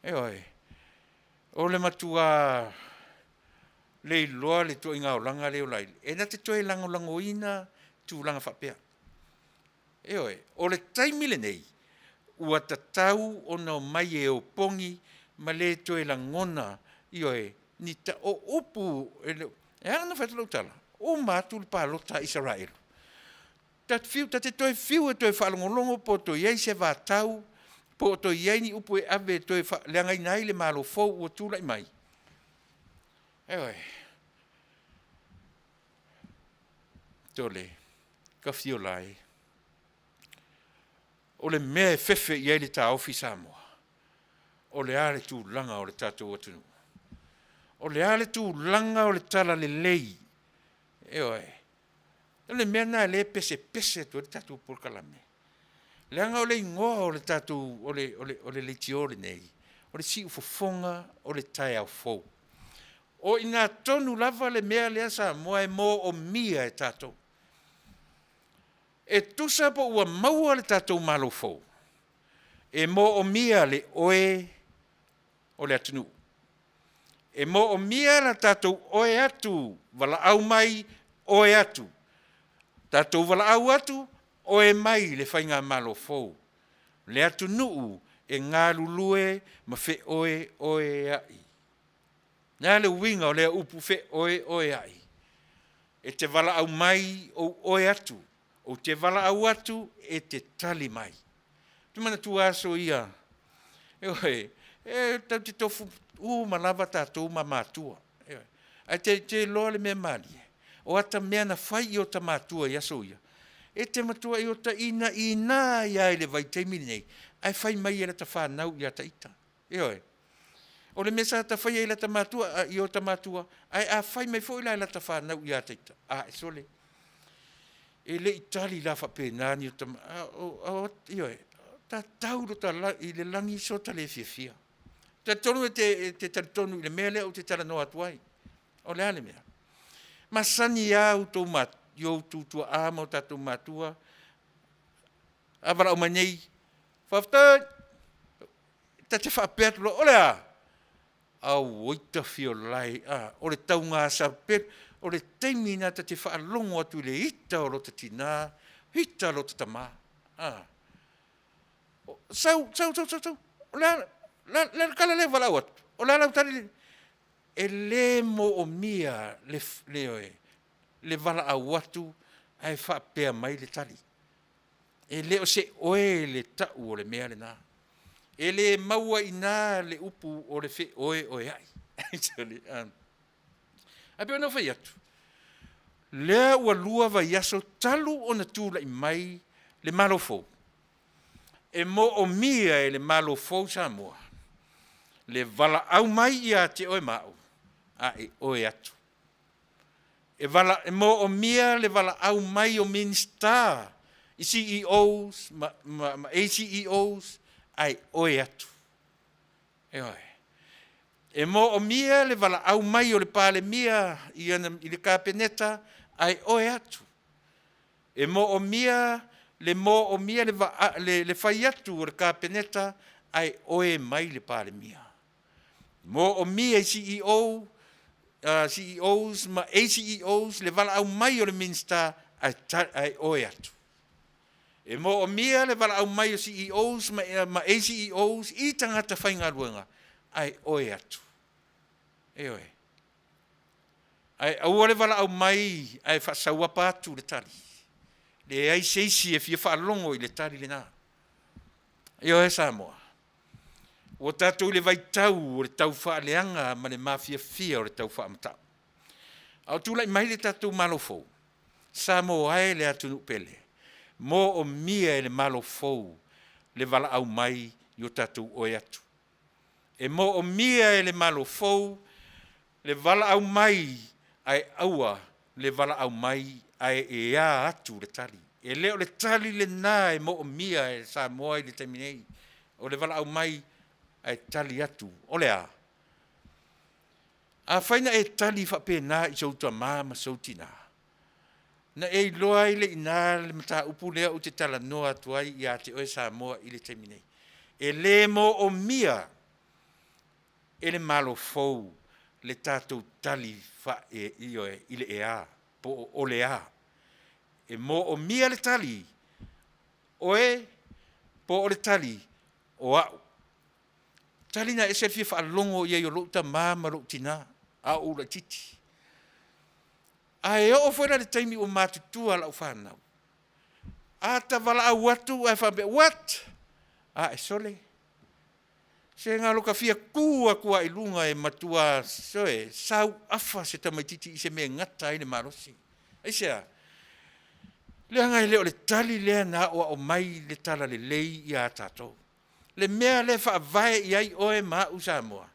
ioe, o le matua le iloa le ituaiga olaga lea e ola ai, e na te toe lagolagoina tulaga faapea. Ioe, o le taimi lenei, ua tatau ona omai e opogi ma le toe lagona, ioe, o upu e ala ona fai atu lau tala, uma atu le palota a Isaraelu, ta te fiu, ta te toe fiu e toe faalogologo po o toe i ai se vatau po o toe i ai ni upu e ave e toe faaleagaina ai le Malo fou ua tulai mai. Ioe. Sole, Tafiola e, o le mea e fefe i ai le taofi Samoa, o le a le tulaga o le tatou atunuu? O le a le tulaga o le talalelei? Ioe. O le mea lena o lea e pesepese atu ai le tatou polokalame, leaga o le igoa o le tatou o le leitio lenei, o le siufofoga o le taeao fou. O i ina tonu lava le mea lea Samoa e moomia e tatou. E tusa po ua maua le tatou Malo fou, e moomia le oe o le atunuu. E moomia le tatou oe atu, valaau mai, oe atu, tatou valaau atu, oe mai i le faigamalo fou. Le atunuu e galulue ma feoeoeai. O le a le uiga o lea upu feoeoeai? E te valaau mai ou oe atu, ou te valaau atu e te tali mai. Ou te manatua aso ia, ioe, e tatou te tofu uma lava tatou ma matua, ioe. Ae e te iloa le mea malie, o ata mea na fai i ota matua i aso ia, e te matuai ota inaina ai lava i le vaitaimi lenei, ae fai mai e lata fanau ia te ita. Ioe. O le mea sa ta faia i lata matua i ota matua, ae a fai mai foi la e lata fanau ia te ita, ae sole, e le i tali la faapena ni ota ioe, tatau i le lagi so ta le fiafia. Talitonu e te talitonu i le mea lea ou te talanoa atu ai. O le a le mea? Masani lava i outou tuaa ma o tatou matua, a valaau mai nei, faafetai. Ta te faapea atu loa, O le a? Auoi tafiolae, a, o le taugasapelu, o le taimi lena ta te faalogo atu i le ita o lota tina, ita lota tama, a. Sau, sau, sau, sau, o le a le tala lea ua valaau atu? O le a lau tali? E le moomia le, ioe, le valaau atu ae faapea mai le tali. E le o se oe le tau o le mea lena. E le maua i ina le upu o le feoeoeai. Ae pei ona ou fai atu, lea ua 2 vaiaso talu ona tulai mai le Malo fou, e moomia e le Malo fou Samoa le valaau mai ia te oe ma au, a e oe atu. E moomia le valaau mai o Minisita i CEOs ma ACEOs ae oe atu. Ioe. E moomia le valaau mai o le Palemia i le Kapeneta ae oe atu. E moomia le moomia le fai atu o le Kapeneta ae oe mai le Palemia. Moomia i CEOs ma ACEOs le valaau mai o le Minisita ae oe atu. E moomia le valaau mai o CEOs ma ACEOs i tagata faigaluega ae oe atu. Ioe. Ae aua le valaau mai ae faasauapa atu le tali. Leai se isi e fia faalogo i le tali lena. Ioe Samoa, ua tatou i le vaitau o le taufaaleaga ma le mafiafia o le taufaamatau. A o tulai mai le tatou Malo fou, Samoa e le atunuu pele, moomia e le Malo fou le valaau mai i o tatou oe atu. E moomia e le Malo fou le valaau mai ae aua le valaau mai ae ea atu le tali. E le o le tali lena e moomia e Samoa i le taimi nei, o le valaau mai ae tali atu. O le a? Afai na e tali faapena i sou tama ma sou tina, na e iloa ai lea i ina le mataupu lea ou te talanoa atu ai ia te oe Samoa i le taimi nei. E le moomia e le Malo fou le tatou tali ioe, i le ea po o le a. E moomia le tali oe po o le tali o au. Tali na e ese le fia faalogo i ai o lou tama ma lou tina a o ou laitiiti. Ae oo foi la i le taimi ua matutua lau fanau, a ta valaau atu ae faapea, what? Ae sole, se na o lota fia tu atu lava i luga e matua, ioe, sauafa se tamaitiiti i se mea e gata ai le malosi. Aisea? Leaga e le o le tali lea na aoao mai le talalelei ia tatou. Le mea lea e faavae i ai oe ma au Samoa,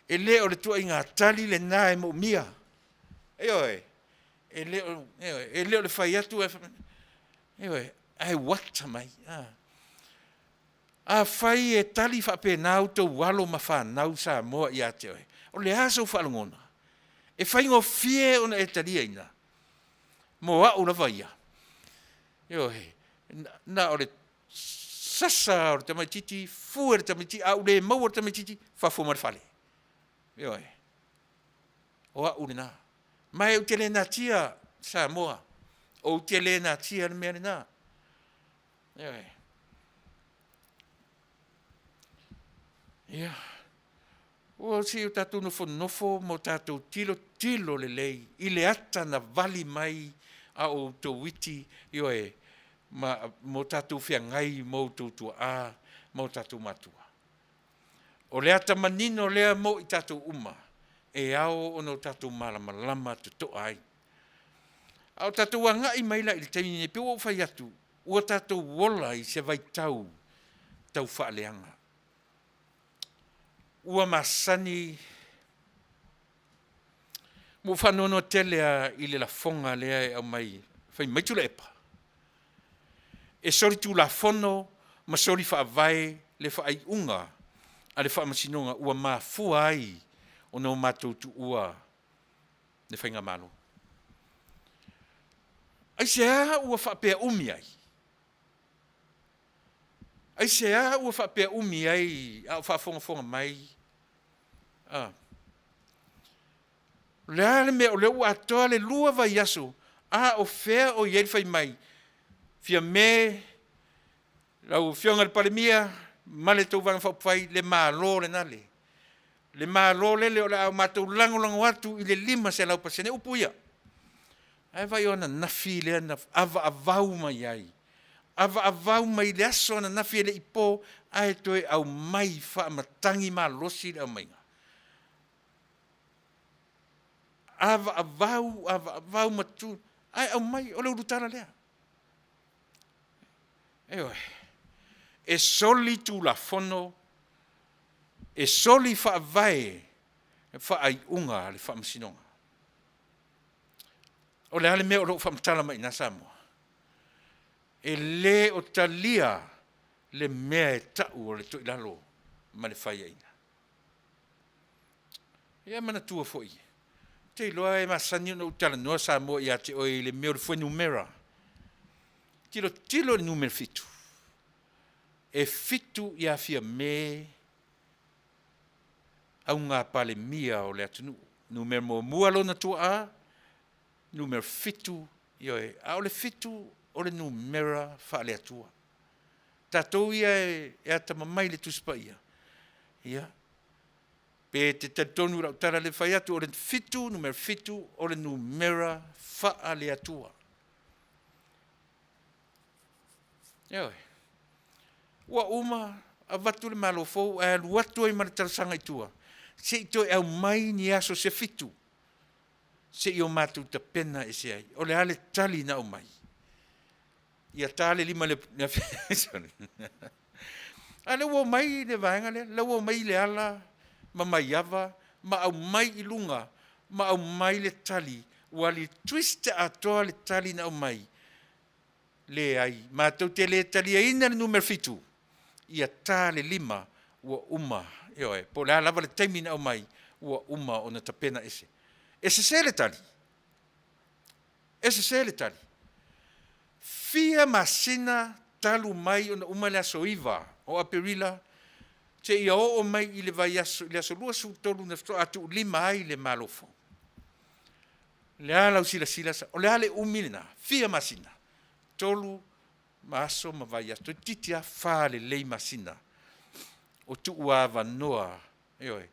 e le o le ituaiga tali lena e moomia. Ioe, e le o, ioe, e le o le fai atu ae ioe, ae uata mai. Afai e tali faapena outou alo ma fanau Samoa ia te oe, o le a sou faalogona? E faigofie ona e taliaina mo au lava ia. Ioe, na o le sasa o le tamaitiiti, fue le tamaitiiti, a ou le maua le tamaitiiti, fafo ma le fale. Ioe, o au lena. Ma ou te le natia Samoa, ou te le natia le mea lena. Ioe. Ia, ua se i o tatou nofonofo ma o tatou tilotilo lelei i le ata na vali mai a o outou iti, ioe, ma o tatou feagai ma outou tuaa ma o tatou matua. O le ata manino lea mo i tatou uma e ao ona o tatou malamalama totoa ai. A o tatou agai mai la i le taimi nei, pei ua ou fai atu, ua tatou ola i se vaitau tau faaleaga. Ua masani, ua ou faanoanoa tele lava i le lafoga lea e aumai fai mai Tuilaepa, e solitulafono ma soli faavae le faaiuga a le Faamasinoga ua mafua ai ona o matou tuua le Faigamalo. Aisea ua faapea umi ai? Aisea ua faapea umi ai a o faafogafoga mai? A. O le a le mea o lea ua atoa le 2 vaiaso, a o fea o i ai le fai mai? Fiame, lau Afioga i le Palemia ma le tou Vaega Faaupufai, le Malo lena le. Le Malo lele o le a matou lagolago atu i le 500%, upu ia. Ae vaai o ananafi lea na avaavau mai ai, avaavau mai le aso ananafi e le i po, ae toe aumai faamatagi malosi le aumaiga. Avaavau, avaavau ma tu, ae aumai, o le ulutala lea. Ioe. E soli Tulafono, e soli faavae faaiuga a le Faamasinoga. O le a le mea o lo o faamatala mai i ina Samoa? E le o talia le mea e tau o le toilalo ma le faiaina. Ia manatua foi, ou te iloa e masani ona ou talanoa Samoa ia te oe i le mea o le fuainumera. Tilotilo i le numera 7. E 7 ia Fiame auga Palemia o le atunuu. Numera muamua lona tuaa, numera 7, ioe, a o le 7 o le numera faale-Atua. Tatou ia e atamamai i le Tusi Paia, ia, pe te talitonu i lau tala lea e fai atu, o le 7, numera 7, o le numera faale-Atua. Ioe. Ua uma avatu le Malo fou ae alu atu ai ma le talosaga i tua, se i toe aumai ni aso se 7 se i o matou tapena ese ai. O le a le tali na aumai? Ia ta le lima i le A o lea ua omai le vaega lea, lea ua omai Leala ma Maiava ma aumai i luga ma aumai le tali, ua twist atoa le tali na aumai. Leai, matou te le taliaina le numera 7, ia ta le 5 ua uma, ioe, po o le a lava le taimi na aumai, ua uma ona tapena ese. E sese le tali, e sese le tali. Fia masina talu mai ona uma le aso 9 o Aperila seia oo mai i le vaiaso i le aso 23 na faatoa tuulima ai le Malo fou. O le a lau silasila, o le a le umi lena? Fia masina? 3 ma aso ma vaiaso, toeitiiti lava 4 lelei masina o tuuavanoa, ioe,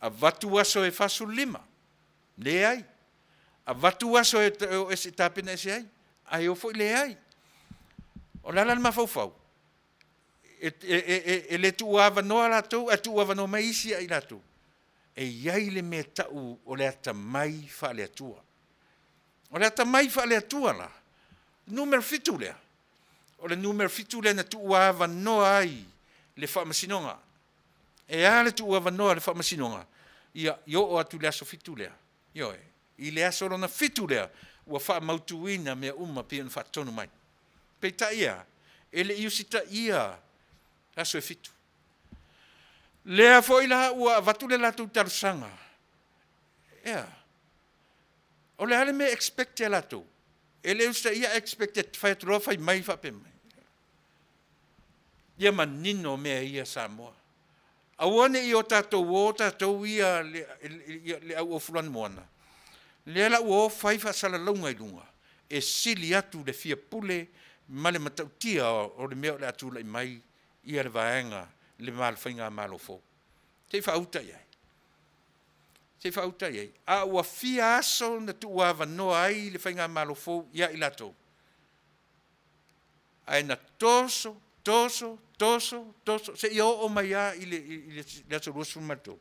avatu aso e 45, leai, avatu aso e o ese tapena ese ai, ae o foi leai. O le a la le mafaufau? E le tuuavanoa latou ae tuuavanoa mai isi ia i latou. E i ai le mea e tau o le atamai faale-Atua. O le atamai faale-Atua la, numera 7 lea, o le numera 7 lea na tuuavanoa ai le Faamasinoga. E a le tuuavanoa o le Faamasinoga? Ia, i oo atu i le aso 7 lea, ioe, i le aso lona 7 lea, ua faamautuina mea uma pei ona faatonu mai. Peitai e a? E le i usitaia aso e 7. Lea foi la ua avatu le latou talosaga. E a? O le a le mea e expect e latou? E le usitaia ae expect e fai atu loa fai mai faapea mai. Ia manino mea ia Samoa. Aua ne i o tatou o tatou ia le au ofu lanumoana, lea la ua o fai faasalalauga i luga, e sili atu le fia pule ma le matautia o le mea o le a tulai mai ia le vaega le faigamalo fou. Se i faauta i ai. Se i faauta i ai. A ua fia aso na tuuavanoa ai le faigamalo fou ia i latou? Ae na toso, toso, toso, toso, seia oo mai lava i le aso 23.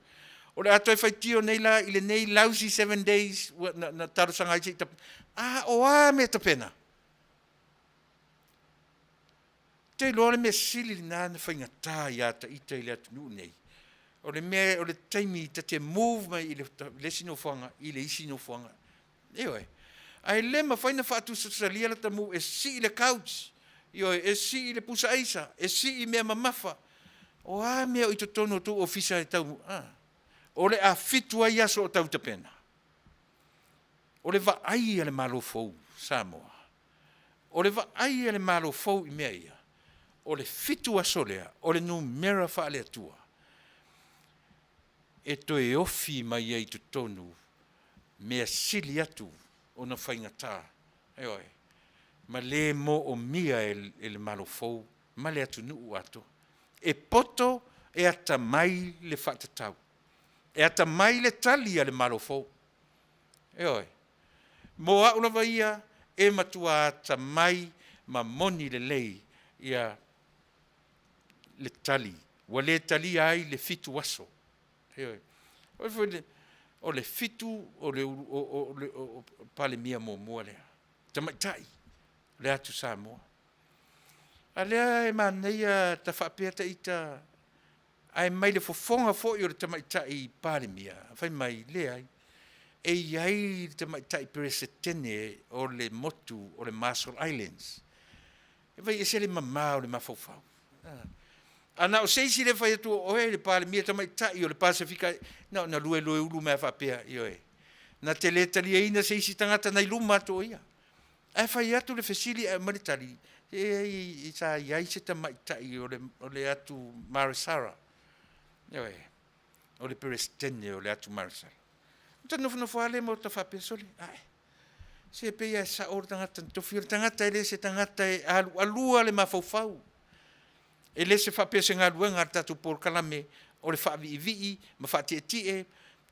O le a toe faitio nei la i lenei lousy 7 days ua na talosaga ai se i tapena. A o a mea tapena? Ou te iloa o le mea sili lena na faigata ia ita i le atunuu lenei, o le mea o le taimi ta te move mai i le isi nofoaga i le isi nofoaga. Ioe. Ae le mafai ona faatusatusalia lata move e sii le couch, ioe, e sii le pusa aisa, e sii mea mamafa. O a mea o i totonu o tou ofisa e tau, a? O le a 7 ai aso o tau tapena. O le vaai a le Malo fou Samoa, o le vaai a le Malo fou i mea ia, O le 7 aso lea, o le numera faale-Atua, e toe ofi mai ai i totonu mea sili atu ona faigata, ioe, ma le moomia e le Malo fou ma le atunuu atoa. E poto e atamai le faatatau, e atamai le tali a le Malo fou. Ioe. Mo au lava ia, e matua atamai ma moni lelei ia le tali, ua le talia ai le 7 aso. Ioe. O le 7 o le Palemia muamua lea, tamaitai o le atu Samoa. A lea e manaia ta faapea ta ita, ae mai le fofoga foi o le tamaitai Palemia, fai mai, leai, e i ai le tamaitai Peresetene o le motu o le Marshall Islands. E vaai ese le mama o le mafaufau. A na o se isi lea e fai atu o oe le Palemia tamaitai o le Pasefika, na ona luelueulu mai lava faapea, ioe, na te le taliaina se isi tagata na i luma atu o ia. Ae fai atu le fesili ae aumai le tali, e leai sa i ai se tamaitai o le atu Maresara, ioe, o le Peresetene o le atu Maresala. Ona ta nofonofo lava lea ma ota faapea, sole, ae, se pei lava e sao le tagata na tofia, o le tagata e le se tagata e alualua le mafaufau. E le se faapea o se galuega a le tatou polokalame o le faaviivii ma faatietie,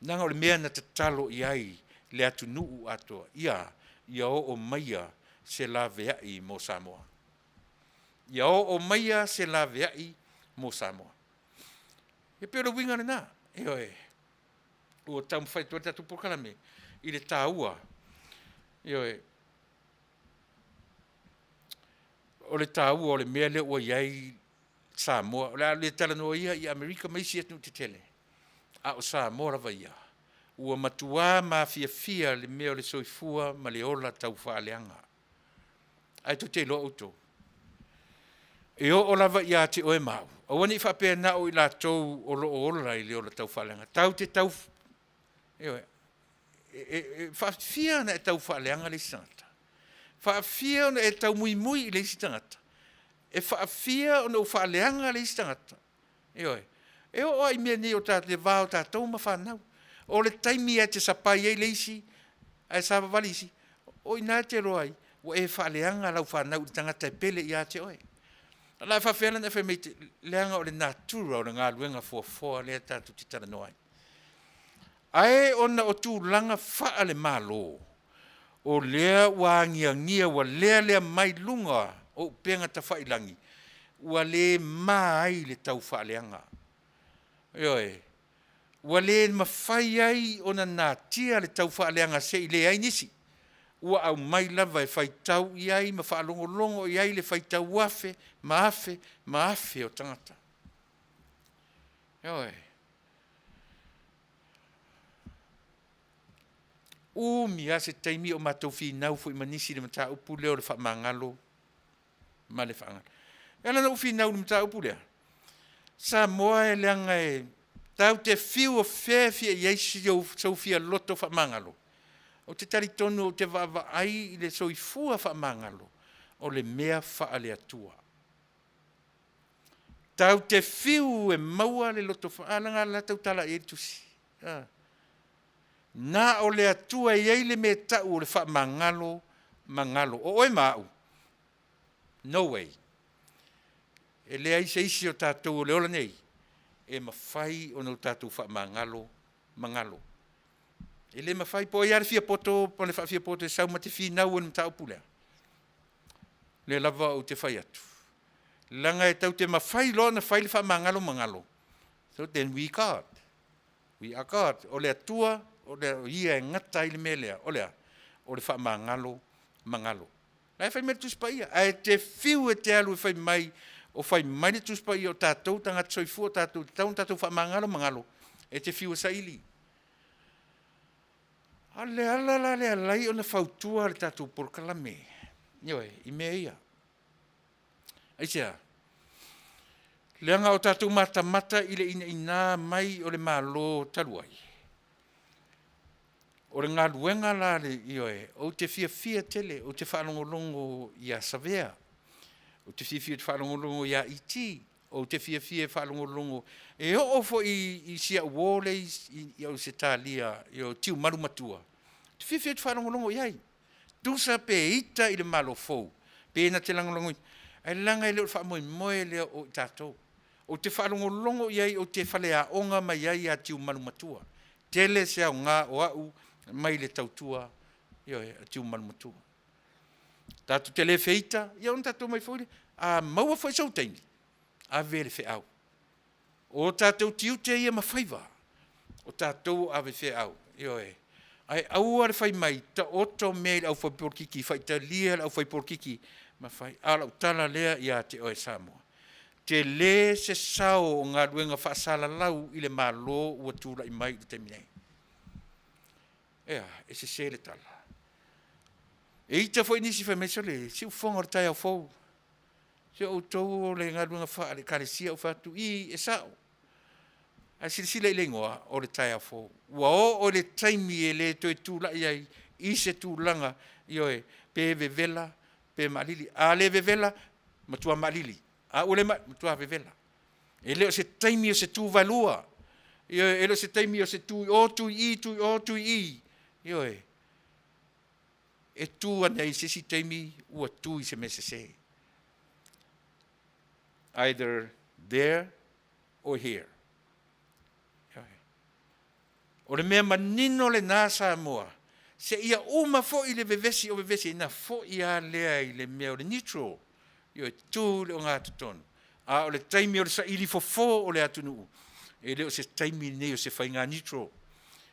leaga o le mea na tatalo i ai le atunuu atoa, ia oo maia se laveai mo Samoa. Ia oo maia se laveai mo Samoa. E pei o le uiga lena, ioe, ua taumafai atu ai le tatou polokalame i le taua, ioe, o le taua o le mea lea ua i ai Samoa. O le a le talanoa ia i Amerika ma isi atunuu tetele, a o Samoa lava ia, ua matua mafiafia le mea o le soifua ma le ola taufaaleaga. Ae tou te iloa outou, e oo lava ia te oe ma au, aua ne i faapea na o i latou o lo o ola i le ola taufaaleaga, tatou te tau, ioe, e faafia ona e taufaaleaga le isi tagata? E faafia ona e taumuimui i le isi tagata? E faafia ona ou faaleaga le isi tagata? Ioe. E oo lava i mea nei o le va o tatou ma fanau. O le taimi lava e te sapai ai le isi ae savavali isi, o i ina e te iloa ai ua e faaleaga lau fanau i le tagata e pele ia te oe. O le a faapefea la ona e fai mai leaga o le natura o le galuega foafoa lea tatou te talanoa ai. Ae ona o tulaga faale-Malo, o lea ua agiagia ua lealea mai luga o upega tafailagi, ua le ma ai le taufaaleaga. Ioe, ua le mafai ai ona natia le taufaaleaga seia leai nisi. Ua aumai lava e faitau i ai ma faalogologo i ai le faitau afe ma afe ma afe o tagata. Ioe. Umi lava se taimi o matou finau foi ma nisi i le mataupu lea o le faamagalo ma le faagalo. E ala ona ou finau i le mataupu lea, Samoa e leaga e tatou te fiu o fea e fia i ai sou fia loto faamagalo, ou te talitonu ou te vaavaai i le soifua faamagalo, o le mea faale-Atua. Tatou te fiu e maua le loto a leaga o la e tautala i ai le tusi. Na o le Atua e i ai le mea e tau o le faamagalo magalo. O oe ma au, no way. E leai se isi o tatou o le ola nei e mafai ona o tatou faamagalo magalo. E le mafai. Po o ai lava le fia poto ma le faafiapoto e sau ma te finau ai i le mataupu lea, lea lava ou te fai atu, leaga e tatou te mafai loa ona fai le faamagalo magalo, so then we God. We are God. O le Atua, o Ia e gata ai le mea lea. O le a? O le faamagalo magalo. La e fai mai le Tusi Paia, ae te fiu e te alu e fai mai, o fai mai le Tusi Paia o tatou tagata soifua, o tatou e tatau ona tatou faamagalo magalo, e te fiu e saili. A o le ala la lea e ala ai ona fautua le tatou polokalame, ioe, i mea ia. Aisea? Leaga o tatou matamata i le inaina mai o le Malo talu ai. O le galuega la, ioe, ou te fiafia tele, ou te faalogologo ia Savea. Ou te fiafia ou te faalogologo ia ET. Ou te fiafia e faalogologo e oo foi i si au uo lea i Ausetalia i o Tiumalu Matua, ou te fiafia ou te faalogologo i ai. Tusa pe ita i le Malo fou, pe na te lagolagoina, ae leaga e le o le faamoemoe lea o i tatou. Ou te faalogologo i ai ou te faleaoga mai ai ia Tiumalu Matua. Tele se aoga o au mai le tautua, ioe, a Tiumalu Matua. Tatou te le feita, ia ona tatou omai foi lea, a maua foi sou taimi, ave le feau. O tatou tiute ia ma faiva, o tatou o ave feau, ioe. Ae aua le fai mai, taoto mea i le aufaipolokiki, faitalia le aufaipolokiki ma fai. A o lau tala lea ia te oe Samoa, tele se sao o galuega faasalalau i le Malo ua tulai mai i le taimi nei. Ea, e sese le tala. E ita foi nisi fai mai, sole, siufofoga o le taeao fou, se o outou o le galuega faale-Ekalesia. Ou fai atu, i, e sao, ae silasila i le igoa o le taeao fou. Ua oo i le taimi e le toe tulai ai i se tulaga, ioe, pe vevela pe maalili. A le vevela, matua maalili. A ua le maalili, matua vevela. E le o se taimi o se tuvaelua. Ioe, e le o se taimi o se tu i o tu i i, tu i o tu i i. Ioe, e tu ane ai i se isi taimi ua tu i se mea sese. Either there or here. O le mea manino lena Samoa, seia uma foi le vevesi o vevesi ai, ona foi lava lea i le mea o le neutral, ioe, tu i le ogatotonu. A o le taimi o le saili fofo o le atunuu, e le o se taimi lenei o se faiga neutral.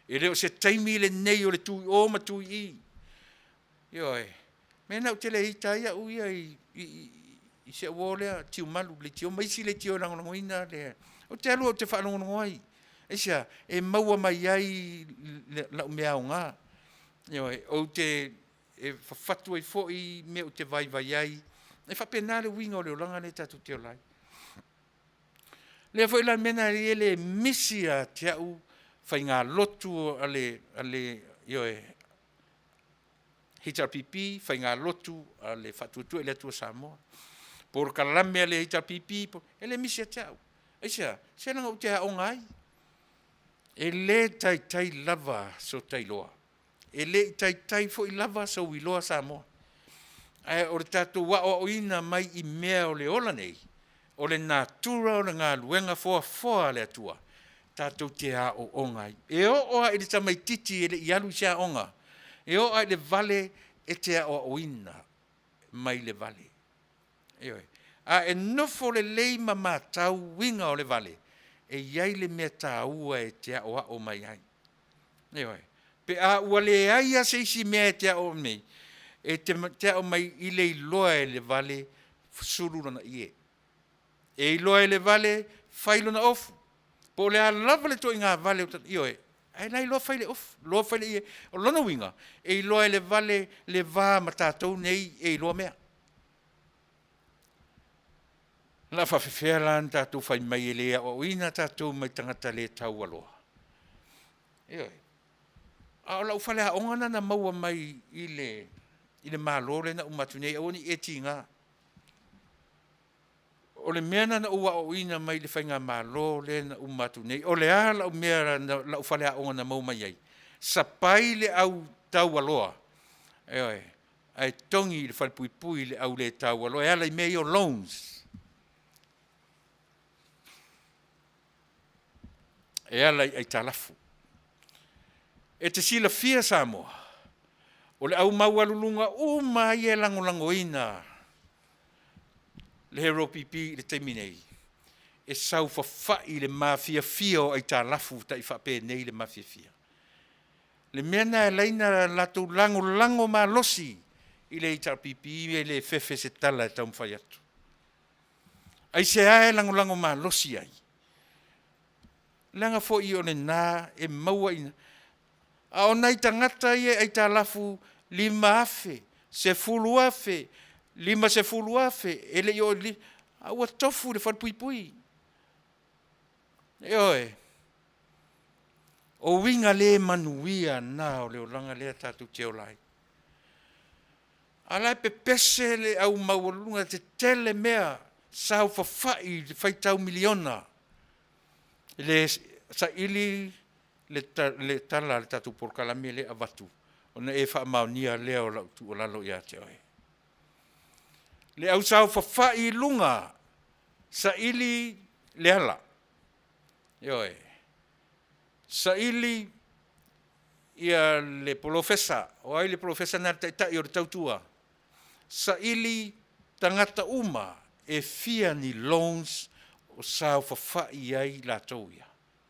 E le o se taimi lenei o le tu i o ma tu i i. Ioe. O le mea lena ou te le ita ai au ia i si au uo lea Tiumalu leitio ma isi leitio e lagolagoina le. Ou te alu ou te faalogologo ai. Aisea? E maua mai ai lau mea aoga. Ioe. Ou te e fafatu ai foi mea ou te vaivai ai. E faapena le uiga o le olaga lea tatou te ola ai. O lea foi la le mea lena e le misi ia te au faigalotu a le, ioe, HRPP, faigalotu a le Faatuatua i le Atua Samoa, polokalame a le HRPP, e le misi ia te au. Aisea? Se leaga ou te aoga ai. E le taitai lava so ta iloa, e le i taitai foi lava sou iloa Samoa. Ae o le tatou aoaoina mai i mea o le ola nei, o le natura o le galuega foafoa a le Atua, tatou te aooga ai. E oo lava i le tamaitiiti e le i alu i se aoga, e oo lava i le vale e te aoaoina mai le vale. Ioe. A e nofo lelei ma matau uiga o le vale, e i ai le mea taua e te aoao mai ai. Ioe. Pe a ua leai lava se isi mea e te aoao mai ai, e te aoao mai i le iloa e le vale sulu lona ie. E iloa e le vale fai lona ofu. Po o le a lava le ituaiga vale, ioe, ae la e iloa fai le ofu, iloa fai le ie. O lona uiga, e iloa e le vale le va ma tatou nei e iloa mea. O le a faapefea la ona tatou fai mai e le aoaoina tatou mai tagata le taualoa? Ioe. A o lau faleaoga lena na maua mai i le Malo lea na uma atu nei, aua ne i e tiga. O le mea lena na ou aoaoina mai le faigamalo lea na uma atu nei. O le a lau mea, lau faleaoga na maua mai ai? Sapai le au taualoa, ioe, ae togi i le falepuipui le au le taualoa e ala i mea ia o loans. E ala i aitalafu. E te silafia Samoa, o le au maualuluga uma lava ia e lagolagoina le HRPP i le taimi nei, e saofafai i le mafiafia o aitalafu tai faapenei le mafiafia. Le mea lena e ala ai ona latou lagolago malosi i le HRPP, e le fefe se tala e taumafai atu. Aisea e lagolago malosi ai? Leaga foi o lena e maua i ina. A o nai tagata ia e aitalafu $5,000, $10,000, $50,000, e le i oo i le a ua tofu i le falepuipui. Ioe. O uiga le manuia na o le olaga lea tatou te ola ai. A la e pepese le au maualuluga tetele mea saofafai i le faitau miliona le saili le tala a le tatou polokalame lea e avatu ona e faamaonia lea o lau tuualalo ia te oe. Le au saofafai i luga saili le ala, ioe, saili ia le polofesa. O ai le polofesa lena? Le taitai o le tautua. Saili tagata uma e fia ni loans o saofafai ai i latou ia.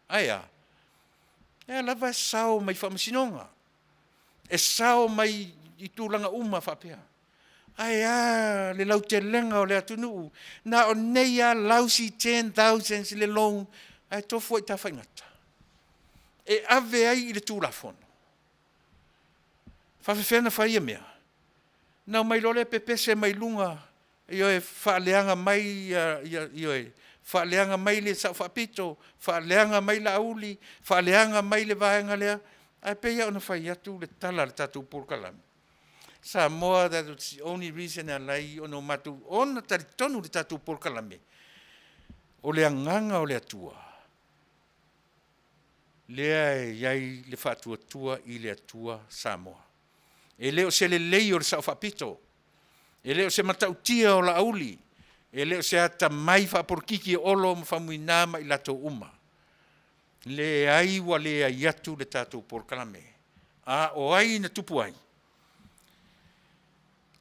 Ae a? O lea lava e sao mai faamasinoga, e sao mai i tulaga uma faapea. Ae a le lautelega o le atunuu? Na o nei lava lausi $10,000 le loan ae tofu ai i Tafaigata e ave ai i le Tulafono. E faapefea ona fai ia mea? Ona omai loa lea pepese mai luga, ioe, faaleaga mai ioe, faaleaga mai le Sao Faapito, faaleaga mai Laauli, faaleaga mai le vaega lea. Ae pei lava ona fai atu le tala a le tatou polokalame, Samoa that is the only reason e ala ai ona matou ona talitonu i le tatou polokalame, o le agaga o le Atua lea e i ai le faatuatua i le Atua Samoa. E le o se lelei o le Sao Faapito, e le o se matautia o Laauli, e le o se atamai faapolokiki o Olo ma Faumuina ma i latou uma. Leai, ua leai atu le tatou polokalame. A o ai na tupu ai?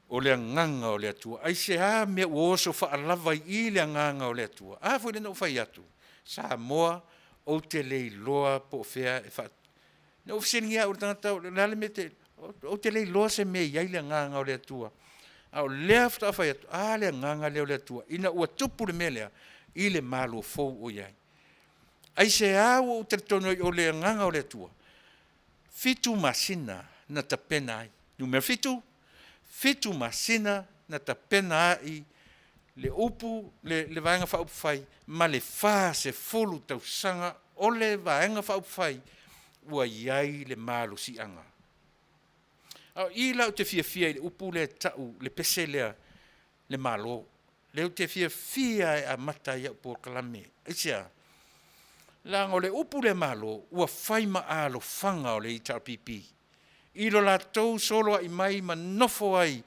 O le agaga o le Atua. Aisea mea ua oso faalava i i le agaga o le Atua? A foi lea na ou fai atu, Samoa ou te le iloa po o fea e Na ou fesiligia au e le tagata o le a le mea e te… Ou te le iloa se mea e i ai le agaga o le Atua, a o lea faatoa fai atu, a le agaga lea o le Atua ina ua tupu le mea lea i le Malo fou o i ai. Aisea ua ou talitonu ai o le agaga o le Atua? 7 masina na tapena ai, numera 7, 7 masina na tapena ai le upu le Vaega Faaupufai ma le 40 tausaga o le Vaega Faaupufai ua i ai le malosiaga. A o i la ou te fiafia i le upu lea e tau le pese lea, le Malo. Lea ou te fiafia lava e amata ai au polokalame. Aisea? Leaga o le upu lea Malo ua fai ma alofaga o le HRPP i lo latou soloai mai ma nofo ai,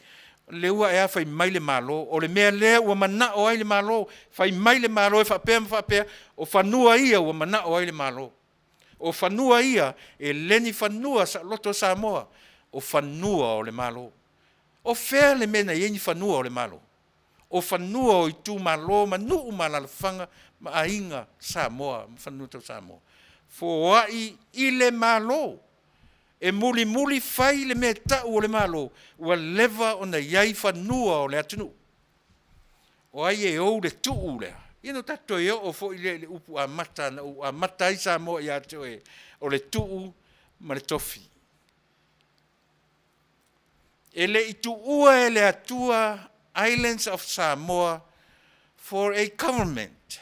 lea ua e a? Fai mai le Malo, o le mea lea ua manao ai le Malo, fai mai le Malo e faapea ma faapea, o fanua ia ua manao ai le Malo. O fanua ia, e le ni fanua saoloto o Samoa, o fanua o le Malo. O fea le mea na i ai ni fanua o le Malo? O fanua o itumalo ma nuu ma alaalafaga ma aiga Samoa ma fanua tau Samoa, foai i le Malo e mulimuli fai le mea e tau o le Malo, ua leva ona i ai fanua o le atunuu. O ai e ou le tuu lea? Ia ona tatou toe oo foi lea i le upu amata na ou amata ai Samoa ia te oe, o le tuu ma le tofi. E le i tuua e le Atua Islands of Samoa for a government.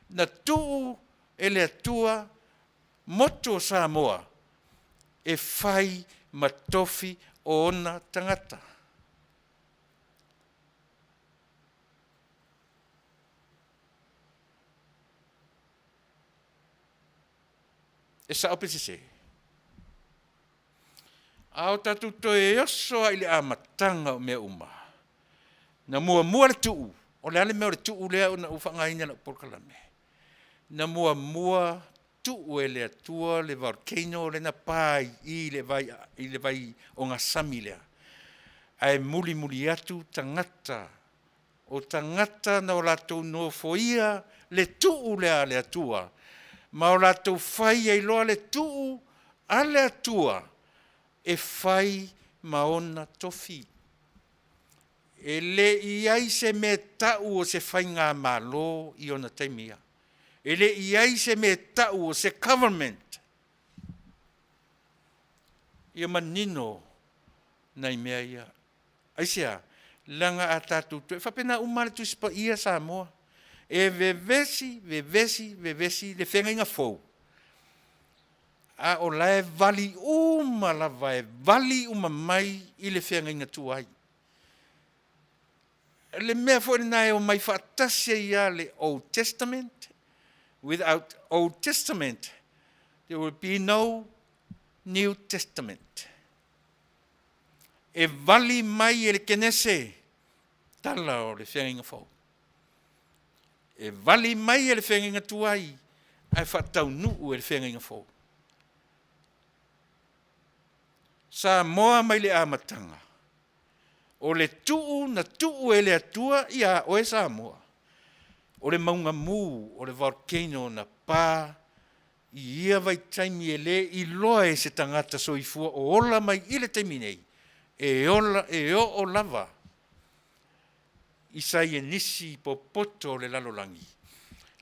Na tuu e le Atua motu o Samoa e fai ma tofi o ona tagata. E sao pe sese? A o tatou toe oso lava i le amataga o mea uma, na muamua le tuu. O le a le mea o le tuu lea na ou faaaogaina i lau polokalame? Na muamua tuu e le Atua le volcano lea na pa i i i le vai ogasami lea, ae mulimuli atu tagata, o tagata na o latou nofoia le tuu lea a le Atua ma o latou fai ai loa le tuu a le Atua e fai ma ona tofi. E le i i ai se mea e tau o se faigamalo i ona taimi ia. E le i i ai se mea e tau o se government. Ia manino nai mea ia. Aisea? Leaga a tatou toe, e faapena uma lava le Tusi Paia Samoa, e vevesi, vevesi, vevesi le feagaiga fou, a o la e vali uma lava, e vali uma mai i le feagaiga tuai. le mea foi lena e omai faatasi ai lava le Old Testament. Without Old Testament, there will be no New Testament. E vali mai e le Kenese tala o le Feagaiga Fou. E vali mai e le Feagaiga Tuai ae faataunuu e le Feagaiga Fou. Samoa mai le amataga, o le tuu na tuu e le Atua ia oe Samoa, o le mauga mu o le volcano na pa i ia vaitaimi e le iloa e se tagata soifua o ola mai i le taimi nei, e ola e oo lava i saienisi popoto o le lalolagi.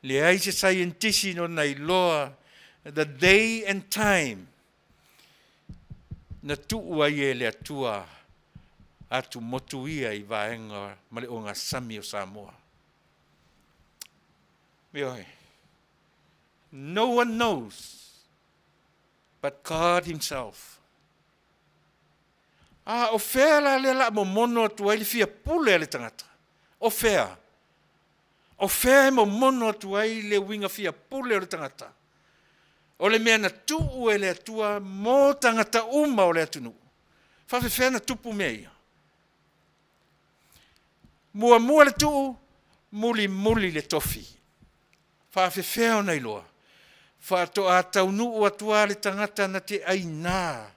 Leai se saienitisi na ona iloa the day and time na tuu ai e le Atua atumotu ia i vaega ma le ogasami o Samoa. Ioe. No one knows but God himself. A o fea la lea o le a momono atu ai le fia pule a le tagata? O fea? O fea e momono atu ai le uiga fia pule o le tagata? O le mea na tuu e le Atua mo tagata uma o le atunuu. Faafefea na tupu mea ia? Muamua le tuu, mulimuli le tofi. Faafefea ona iloa? Faatoa taunuu atu lava le tagata na te aina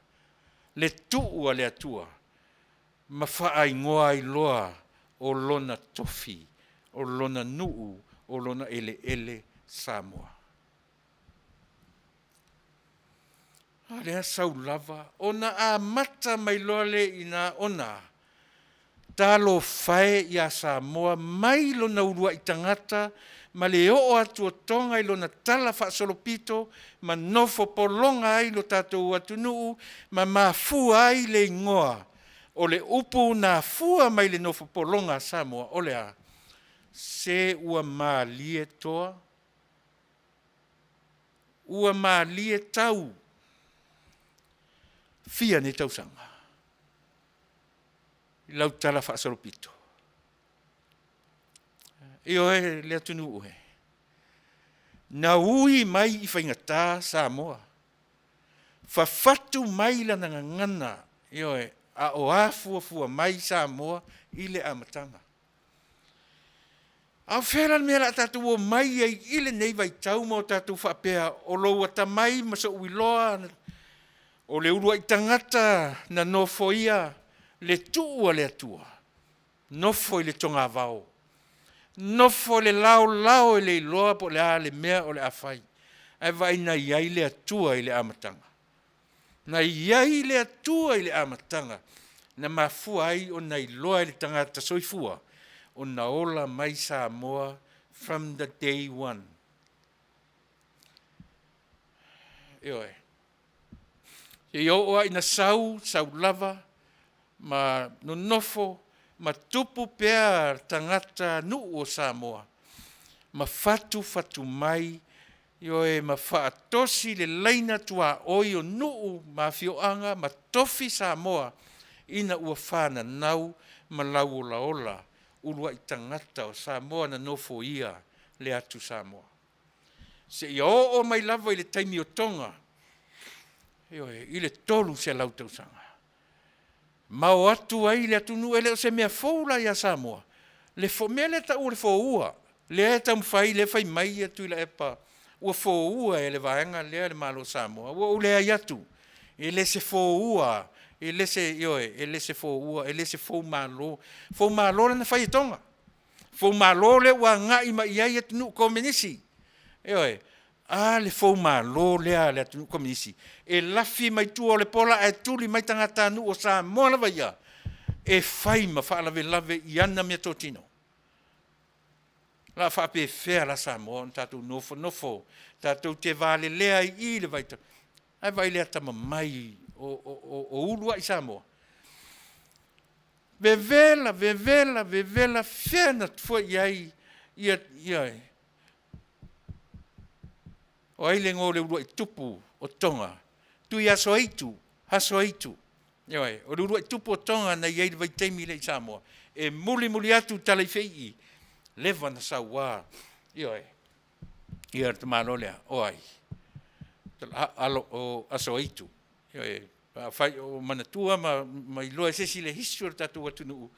le tuu a le Atua ma faaigoa ai loa o lona tofi, o lona nuu, o lona eleele Samoa. A lea sau lava ona amata mai loa lea i ina ona talofa e ia Samoa mai lona uluai tagata ma le oo atu o Toga i lona talafaasolopito ma nofo pologa ai lo tatou atunuu ma mafua ai le igoa o le upu na afua mai le nofo pologa a Samoa, o le a? Se ua malie toa, ua malie tau. Fia nei tausaga i lau talafaasolopito? Ioe le atunuu e, na ui mai i faigata Samoa, fafatu mai lana gagana, ioe, a o afuafua mai Samoa i le amataga. A o fea la le mea o le a tatou omai ai i lenei vaitau ma o tatou faapea o lou atamai ma sou iloa o le uluai tagata na nofoia le tuu a le Atua, nofo i le togavao, nofo i le laolao e le iloa po o le a le mea o le a fai, ae vaai na i ai le Atua i le amataga. Na i ai le Atua i le amataga na mafua ai ona iloa e le tagata soifua ona ola mai Samoa from the day one. Ioe. Seia oo lava ina sau, sau lava ma nonofo ma tupu pea tagata nuu o Samoa ma fatufatu mai, ioe, ma faatosi le laina tuaoi o nuu ma afioaga ma tofi Samoa ina ua fananau ma lauolaola uluai tagata o Samoa na nofoia le atu Samoa. Seia oo mai lava i le taimi o Toga, ioe, i le 300 tausaga, ma o atu ai le atunuu. E le o se mea fou la ia Samoa le mea lea e tau o le foua, lea e taumafai, lea e fai mai Tuilaepa ua foua e le vaega lea le Malo o Samoa. Ua ou leai atu, e le se foua, e le se, ioe, e le se foua, e le se foumalo. Foumalo lea na fai e Toga, foumalo lea ua agai mai i ai atunuu komenisi. Ioe. A le foumalo lea a le atunuu komenisi, e lafi mai tua o le pola ae tuli mai tagatanuu o Samoa lava ia e fai ma faalavelave i ana meatotino. O le a faapefea la Samoa ona tatou nofonofo tatou te valelea ai i i le vaitau, ae vaai i le atamamai o uluai Samoa. Vevela, vevela, vevela, fea na fua i ai ia, ia o ai le igoa o le uluai tupu o Toga? Tuiasoaitu, Asoaitu. Ioe, o le uluai tupu o Toga na i ai i le vaitaimi lea i Samoa. E mulimuli atu tala i feii, leva na sauā, ioe, ia le tamaloa lea, o ai? Alo, o Asoaitu. Ioe, afai o manatua ma, ma iloa e se isi le history o le tatou atunuu,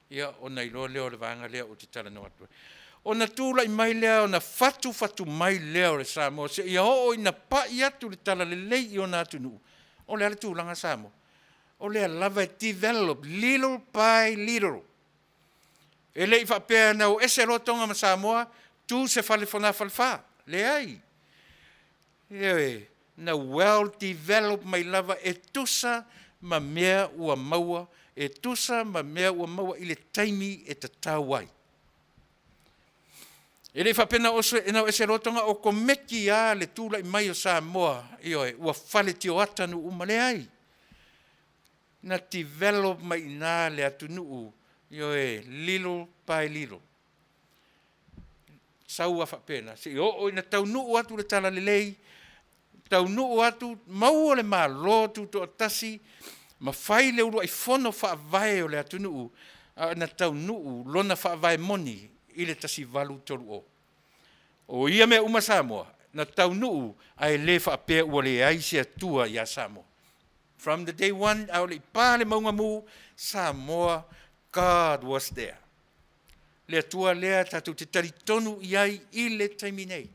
ia ona iloa lea o le vaega lea ou te talanoa atu ai. Ona tulai mai lea, ona fatufatu mai lea o le Samoa seia oo ina pai atu le talalelei i ona atunuu. O le a le tulaga Samoa? O lea lava e develop little by little. E le i faapea na o ese loa Toga ma Samoa, tu se fale fogafalefa. Leai. Ioe, na well develop mai lava e tusa ma mea ua maua, e tusa ma mea ua maua i le taimi e tatau ai. E le i faapea na o ese loa Toga okomeki lava le tulai mai o Samoa, ioe, ua faletioata nuu uma. Leai. Na develop mai i ina le atunuu, ioe, little by little. Sau lava faapena seia oo ina taunuu atu le talalelei, taunuu atu, maua le Malo Tutoatasi ma fai le uluai fono faavae o le atunuu, a na taunuu lona faavae moni i le 1830. O ia mea uma Samoa, na taunuu ae le faapea ua leai se Atua ia Samoa. From the day one a o le i pa le mauga mu, Samoa, God was there. Le Atua lea tatou te talitonu i ai i le taimi nei.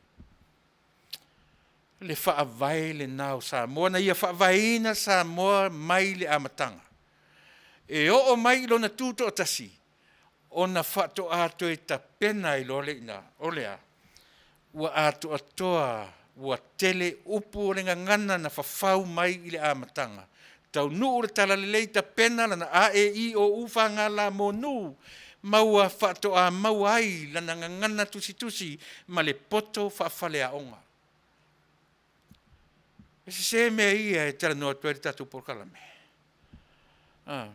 Le faavae lena o Samoa, na ia faavaeina Samoa mai le amataga. E oo mai i lona tutoatasi, ona faatoa toe tapena ai loa lea i ina. O le a? Ua atoatoa, ua tele upu o le gagana na fafau mai i le amataga. Taunuu le talalelei tapena lana a, e, i, o, u, f, g, l, m, n, ma ua faatoa maua ai lana gagana tusitusi ma le poto faafaleaoga. E sese mea ia e talanoa atu ai le tatou polokalame. Ah.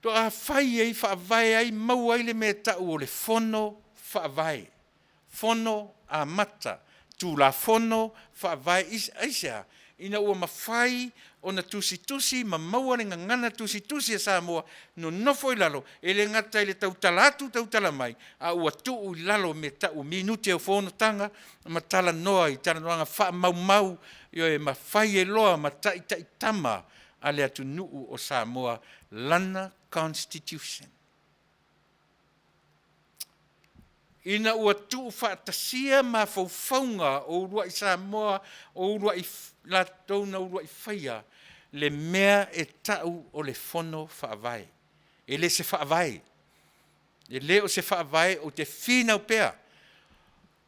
Toa fai ai, faavae ai, maua ai le mea e tau o le fono faavae, fono amata, Tulafono Faavae. Aisea? Ina ua mafai ona tusitusi ma maua le gagana tusitusi a Samoa, nonofo i lalo, e le gata i le tautala atu tautala mai, a ua tuu i lalo mea tau o minute o fonotaga ma talanoa i talanoaga faamaumau, ioe, ma fai ai loa ma taitaitama a le atunuu o Samoa lana constitution. Ina ua tuufaatasia mafaufauga o uluai Samoa, o uluai latou na uluai faia le mea e tau o le Fono Faavae. E le se faavae, e le o se faavae ou te finau pea.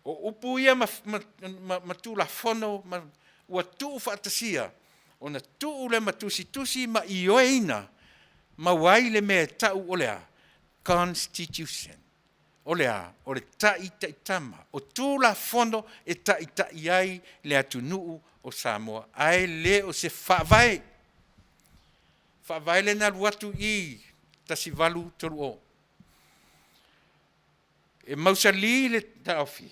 O upu ia ma, ma, ma, ma Tulafono ma, ua tuufaatasia, ona tuu lea ma tusitusi ma ioeina, maua ai le mea e tau o le a? Constitution. O le a? O le taitaitama, o Tulafono e taitai ai le atunuu o Samoa, ae le o se faavae. Faavae lea na alu atu i 1830. E mausali le taofi,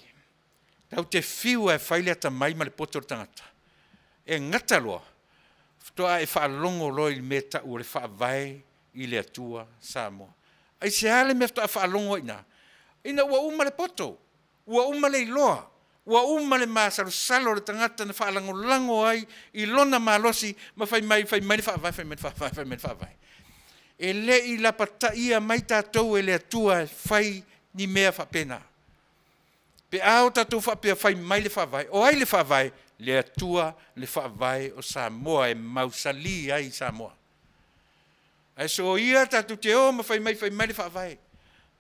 tatou te fiu lava e fai le atamai ma le poto o le tagata, e gata loa, faatoa e faalogo loa i le mea e tau o le Faavae i le Atua Samoa. Aisea le mea faatoa faalogo ai i ina? Ina ua uma le poto, ua uma le iloa, ua uma le masalosalo o le tagata na faalagolago ai i lona malosi ma fai mai, fai mai le Faavae, fai mai le Faavae, fai mai le Faavae. E le i lapataia mai tatou e le Atua e fai ni mea faapena. Pe a o tatou faapea fai mai le Faavae, o ai le Faavae? Le Atua le Faavae o Samoa e mausali ai Samoa. Ae soia tatou te o ma fai mai, fai mai le Faavae.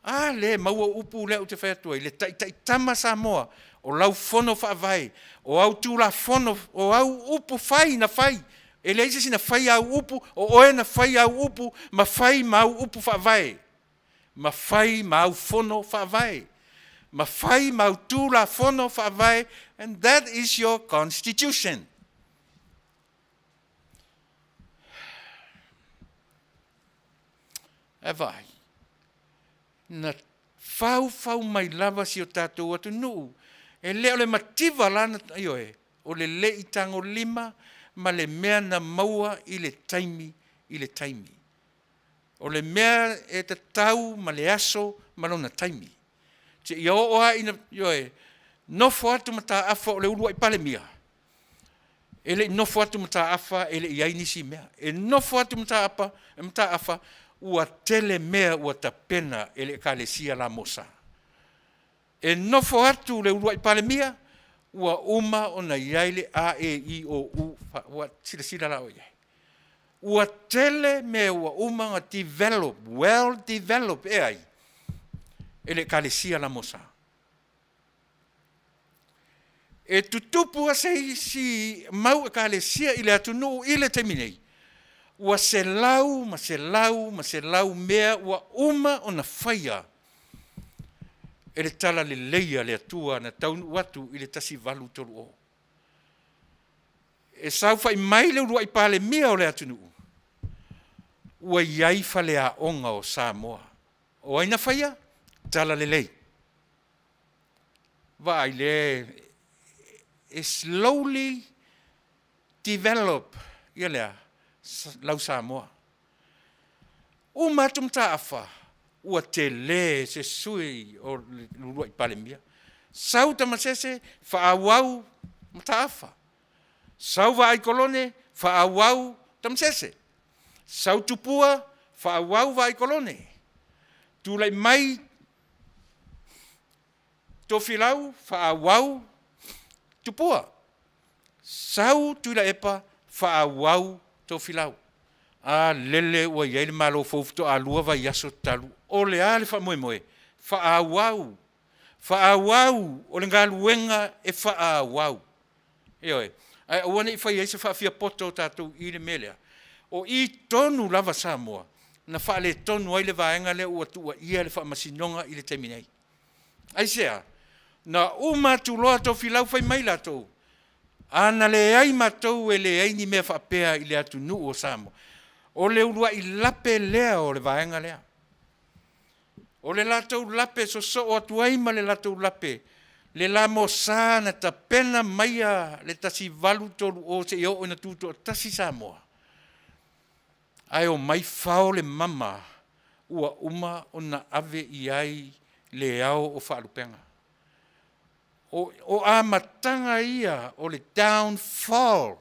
A lea e maua upu lea ou te fai atu ai, le taitaitama Samoa, o lau fono faavae, o au tulafono, o au upu fai na fai. E leai se isi na faia au upu, o oe na fai au upu ma fai ma au upu faavae, ma fai ma au fono faavae, ma fai ma au tulafono faavae, and that is your constitution. Ae vaai, na faufau mai lava si o tatou atunuu. E le o le mativa la na, ioe, o le le i tagolima ma le mea na maua i le taimi i le taimi. O le mea e tatau ma le aso ma lona taimi. Seia oo lava ina, ioe, nofo atu mataafa o le uluai Palemia, e le i nofo atu mataafa e le i i ai nisi mea. E nofo atu mataafa ua tele mea ua tapena e le Ekalesia LMS. E nofo atu le uluai Palemia ua uma ona i ai le a, e, i, o, u, ua silasila la oe i ai. Ua tele mea ua uma ona develop, well develop e ai? E le Ekalesia LMS. E tutupu lava se isi mau Ekalesia i le atunuu i le taimi nei, ua selau ma selau ma selau mea ua uma ona faia e le talalelei a le Atua na taunuu atu i le 1830. E saofai mai le uluai Palemia o le atunuu, ua i ai faleaoga o Samoa. O ai na faia? Talalelei. Vaai le e slowly develop ia le a? Lau Samoa. Uma atu mataafa ua tele se sui o le uluai Palemia, sau Tamasese faaauau mataafa, sau Vaai Kolone faaauau Tamasese, sau Tupua faaauau Vaai Kolone, tulai mai Tofilau faaauau Tupua, sau Tuilaepa faaauau Tofilau. A lele ua i ai le Malo fou faatoa 2 vaiaso talu. O le a le faamoemoe? Faaauau, faaauau, o le galuega e faaauau. Ioe. Ae aua ne i faia ai se faafiapoto o tatou i le mea lea. O i tonu lava Samoa na faaletonu ai le vaega lea ua tuuaia le Faamasinoga i le taimi nei. Aisea? Na uma atu loa Tofilau fai mai latou, a na leai matou e leai ni mea faapea i le atunuu o Samoa. O le uluai lape lea o le vaega lea. O le latou lape sosoo atu ai ma le latou lape le LMS na tapena maia le 1830 seia oo ina tutoatasi Samoa, ae omai fao le mama ua uma ona ave i ai le ao o faalupega. O amataga ia o le downfall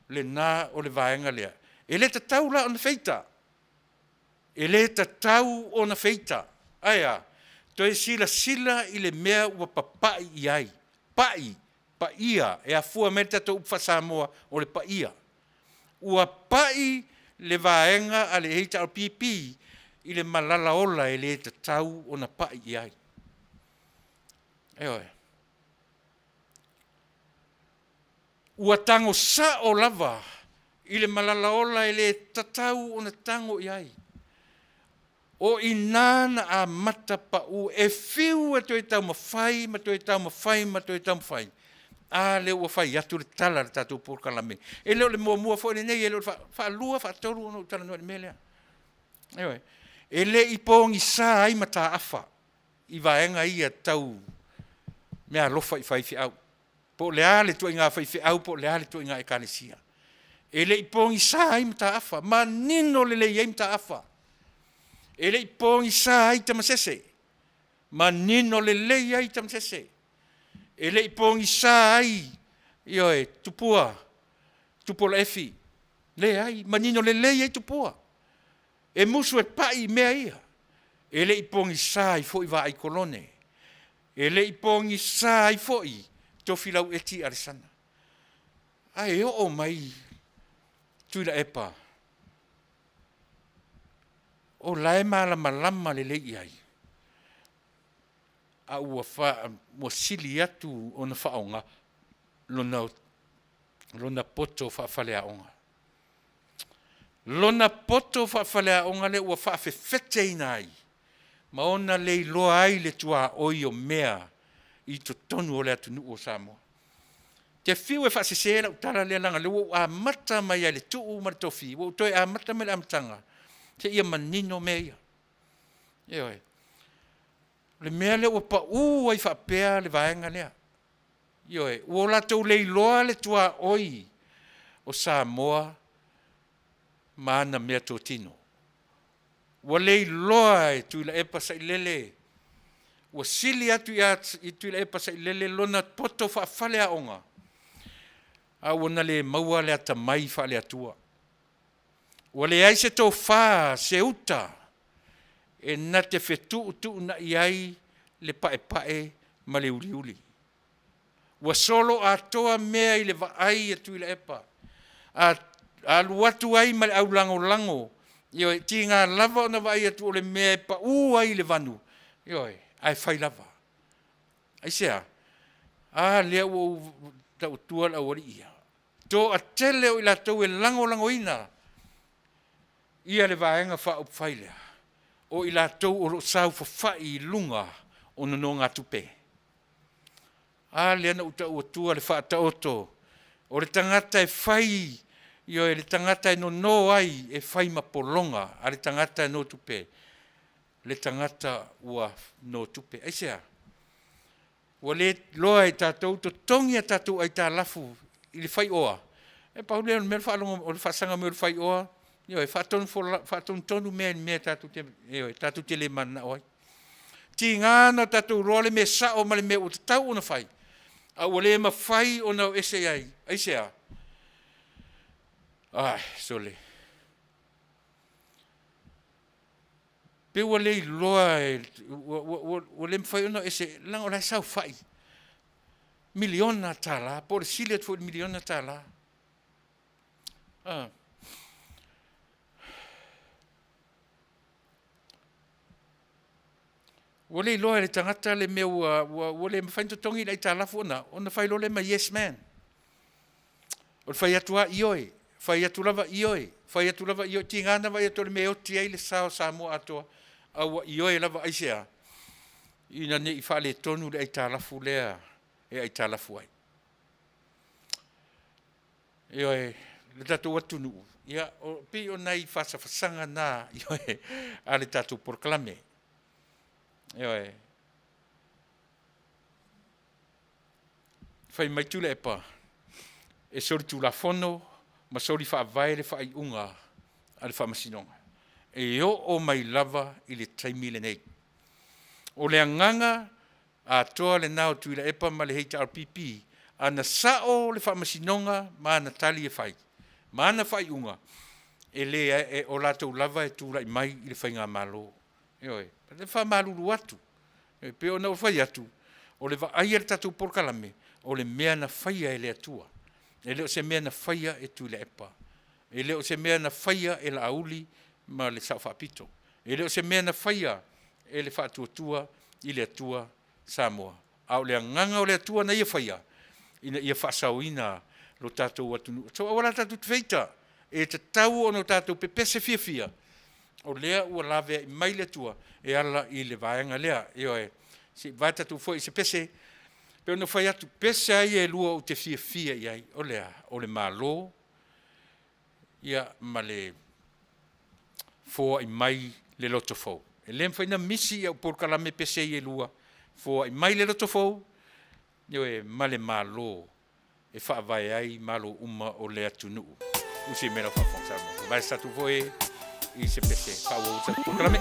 lena o le vaega lea. E le tatau la ona feita, e le tatau ona feita. Ae a? Toe silasila i le mea ua papai i ai, pai, paia, e afua mai le tatou upu faa-Samoa o le paia. Ua pai le vaega a le HRPP i le malala ola e le tatau ona pai i ai. Ioe. Ua tago sao lava i le malala ola e le tatau ona tago i ai. O i ina na amata pau, e fiu e toe taumafai ma toe taumafai ma toe taumafai, a lea ua fai atu le tala a le tatou polokalame. E le o le muamua foi lenei, e le o le faalua, faatolu ona ou talanoa i le mea lea. Ioe. E le i pogisa ai mataafa i vaega ia tau meaalofa i faifeau, po o le a le ituaiga faifeau po o le a le ituaiga Ekalesia. E le i pogisa ai mataafa, manino lelei ai mataafa. E le i pogisa ai Tamasese, manino lelei ai Tamasese. E le i pogisa ai, ioe, Tupua, Tupuola Efi, leai, manino lelei ai Tupua. E musu e pai i mea ia. E le i pogisa ai foi Vaai Kolone, e le i pogisa ai foi Tofilau Eti Alesana. Ae oo mai Tuilaepa, o la e malamalama lelei i ai, a ua sili atu ona faaaoga lona poto faafaleaoga. Lona poto faafaleaoga lea ua faafefeteina ai ma ona leiloa ai le tuaoi o mea i totonu o le atunuu o Samoa. Ou te fiu e faasese lau tala lea leaga o lea ua ou amata mai lava i le tuu ma le tofi, ua ou toe amata mai i le amataga seia manino mea ia. Ioe. O le mea lea ua pau ai faapea le vaega lea. Ioe. Ua latou leiloa le tuaoi o Samoa. ma ana meatotino. Ua le iloa e Tuilaepa Sailele, ua sili atu ia Tuilaepa Sailele lona poto faafaleaoga, a ua na le maua le atamai faale-Atua. Ua leai se tofa, se uta e na te fetuutuunai ai le paepae ma le uliuli. Ua soloatoa mea i le vaai a Tuilaepa, a alu atu ai ma le aulagolago, ioe, e tiga lava ona vaai atu o le mea e pau ai i le vanu, ioe, ae fai lava. Aisea? A lea ua ou tau atua le aualii ia, toatele o i latou e lagolagoina ia le Vaega Faaupufai lea, o i latou o lo o saofafai i luga o nonogatupe. A lea na ou tau atua le faataoto o le tagata e fai, ioe, le tagata e nono ai, e fai ma pologa a le tagata e notupe, le tagata ua notupe. Aisea? Ua le iloa e tatou totogi a tatou aitalafu i le faioa, e pau lea o le mea o le faasaga mai o le faioa, ioe, faatonutonu mea i le mea tatou te le mananao ai. E tiga ona tatou iloa le mea sao ma le mea ua tatau ona fai, a ua le mafai ona o ese i ai. Aisea? Ae sole, pe ua le iloa, ua le mafai ona ese leaga o la e saofai, $1miliona po o le sili atu foi i le $1miliona. A. Ua le iloa e le tagata le mea ua le mafai ona totogi le aitalafu ona fai loa lea ma yes man. O le fai atu lava ioe, fai atu lava ioe, fai atu lava ioe. E tiga lava ona vaai atu o le mea e oti ai le sa o Samoa atoa, a ua ioe lava. Aisea? Ina ne i faaletonu le aitalafu lea e aitalafu ai. Ioe, lo tatou atunuu, ia pei o nai fasafasaga na, ioe, a le tatou polokalame. Ioe. Fai mai Tuilaepa, e solitulafono ma soli faavae le faaiuga a le Faamasinoga e oo mai lava i le taimi lenei. O le agaga atoa lena o Tuilaepa ma le HRPP, ana sao le Faamasinoga ma ana tali e fai ma ana faaiuga, e leai, o latou lava e tulai mai i le faigamalo. Ioe. E faamalulu atu, e pei ona ou fai atu, o le vaai a le tatou polokalame, o le mea na faia e le Atua. E le o se mea na faia e Tuilaepa, e le o se mea na faia e Laauli ma le Sao Faapito, e le o se mea na faia e le Faatuatua i le Atua Samoa, a o le agaga o le Atua na ia faia ina ia faasaoina lo tatou atunuu. So aua la tatou te feita, e tatau ona tatou pepese fiafia, o lea ua laveai mai le Atua e ala i le vaega lea. Ioe. Se i vae tatou foi i se pese. E pei ona fai atu, pese lava ia e lua ou te fiafia i ai, o le a? O le Malo ia ma le foai mai le loto fou. E le mafai ona misi i au polokalame pese ia e lua, foai mai le loto fou, ioe, ma le Malo e faavae ai malo uma o le atunuu. Usi mai lau faafofoga Samoa. Vae se tatou foi i se pese faaauau ai tatou polokalame.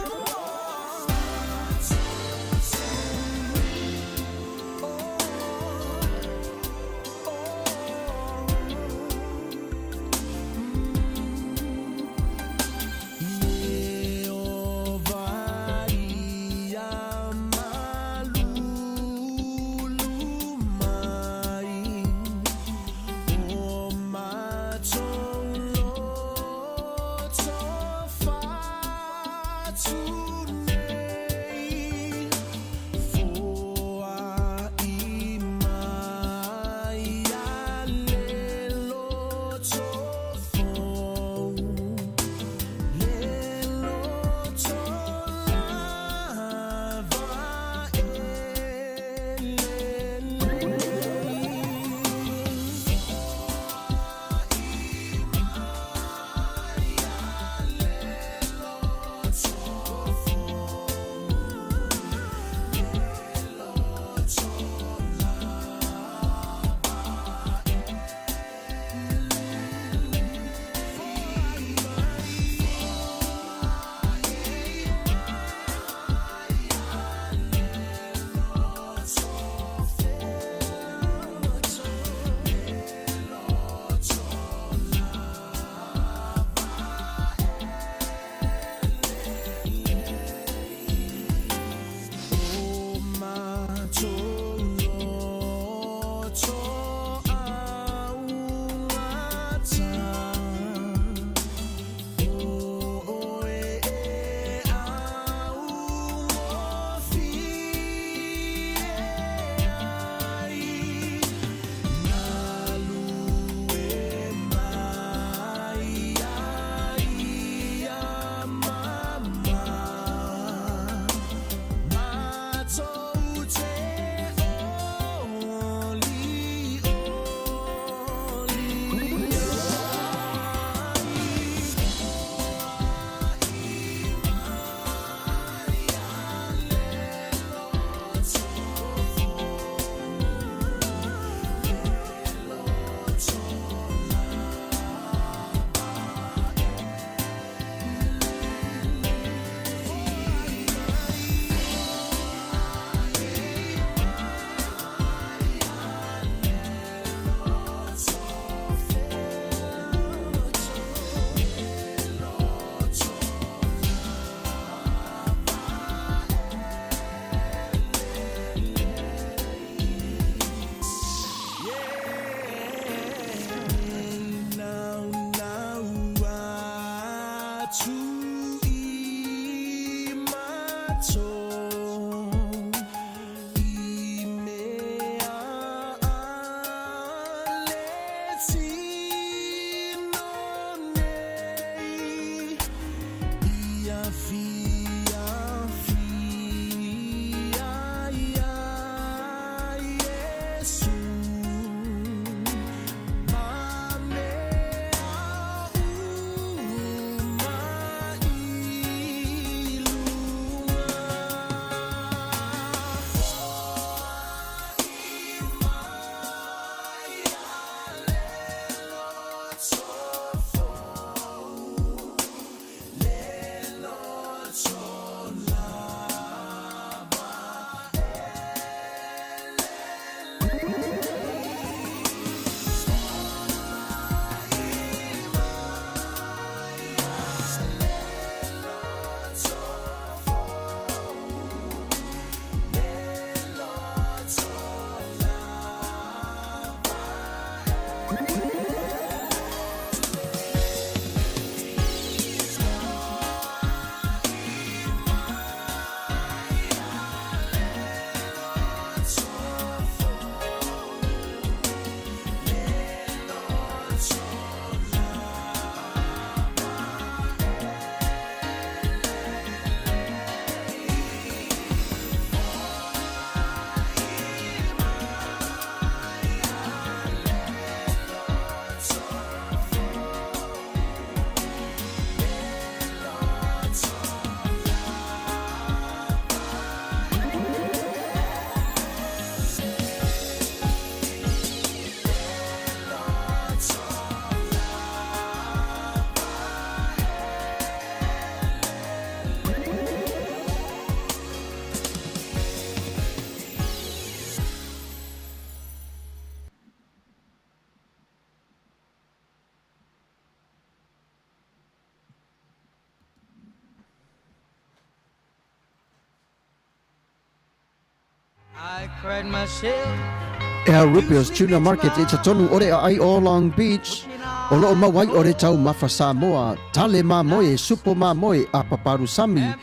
Al Rupio's Tuna Market i totonu o le aai o Long Beach, o loo maua ai o le taumafa Samoa, tale mamoe, supo mamoe, apa palusami,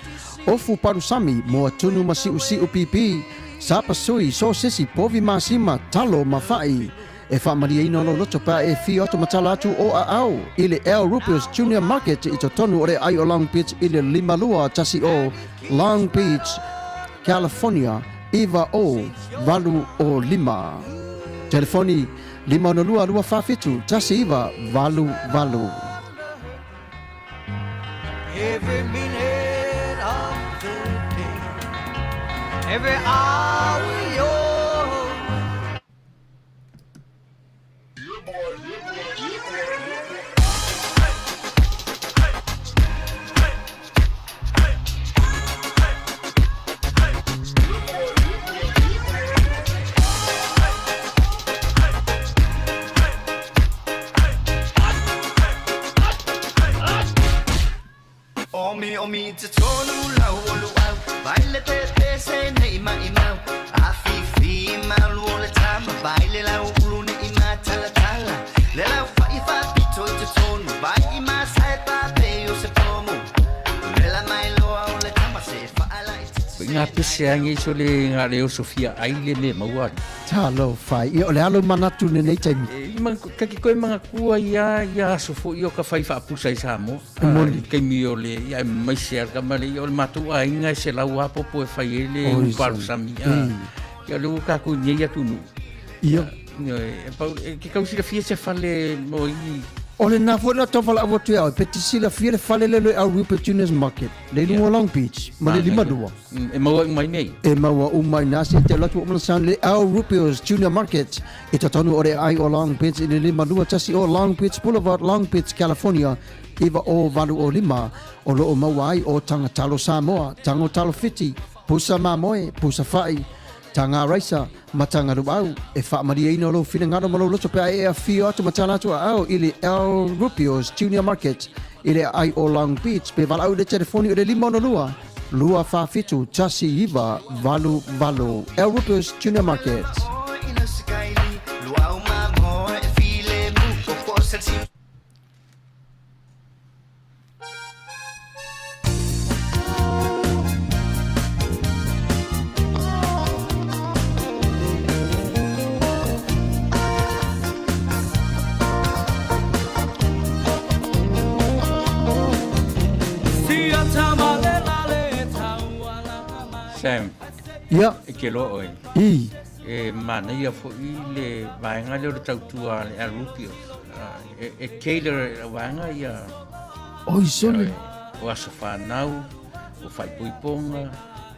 ofu palusami, moa tunu ma siusiu pipi, sapasui, sosesi, povi masima, talo ma fa'i. E faamalieina lou loto pe a e afio atu ma tala atu o aao i le Al Rupio's Junior Market i totonu o le aai o Long Beach i le 5210 Long Beach, California 90805. Telefoni 562 247 1988.
Every minute of the day, every hour you're
Omi omi te tonu lau o luau Vai le te te se nei mai mau A fi fi malu o le tama Vai le lau ulu ne i ma tala tala Le lau fa i fa pito i te tonu Vai i ma sae pa pe o se pomu Le la mai loa o le tama se fa ala i te
Ngā pese angi so le ngā leo Sofia ai le me maua.
Talofa, ia o le alo manatu lenei taimi.
E, ma, kaki koe mga kua ia, ia aso fo i o ka whai whaapusa i Samoa.
E moni.
I kaimi o le, ia e mai se ar kama le, ia o le mātou āinga e se lau apopo e whai e le uparusami. Ia le ua kākou nei atu nu.
Ia.
E, pau, e, ke kau silafia se fale mo i...
O le nā foi na tau whalaau atu e au, pe te silafia le fale le le au Rupert Junior's Market, le lunga Long Beach, ma le lima lua.
E maua uma i nei.
E maua uma i nā se te alu atu o Mana le Al Rupio's Junior Market i totonu o le aai o Long Beach i le 521 o Long Beach Boulevard, Long Beach, California, 90805, o loo maua ai o Taga Talo Samoa, Tago Talo Fiti, Pusa Mamoe, Pusa Fa'i, Taga Raisa, ma Taga Luau. E faamalieina lou finagalo ma lou loto pe a e afio atu ma tala atu aao i le Al Rupio's Junior Market i le aai o Long Beach pe valaau i le telefoni o le 562 247 1988. Al Rupio's Junior Market.
Sam,
Ia.
E te loa oe.
I.
E manaia foi le vaega lea o le tautua a le Arupios. E, e tailor e le vaega ia...
Oi, sole.
O aso whanau, o whaipoiponga,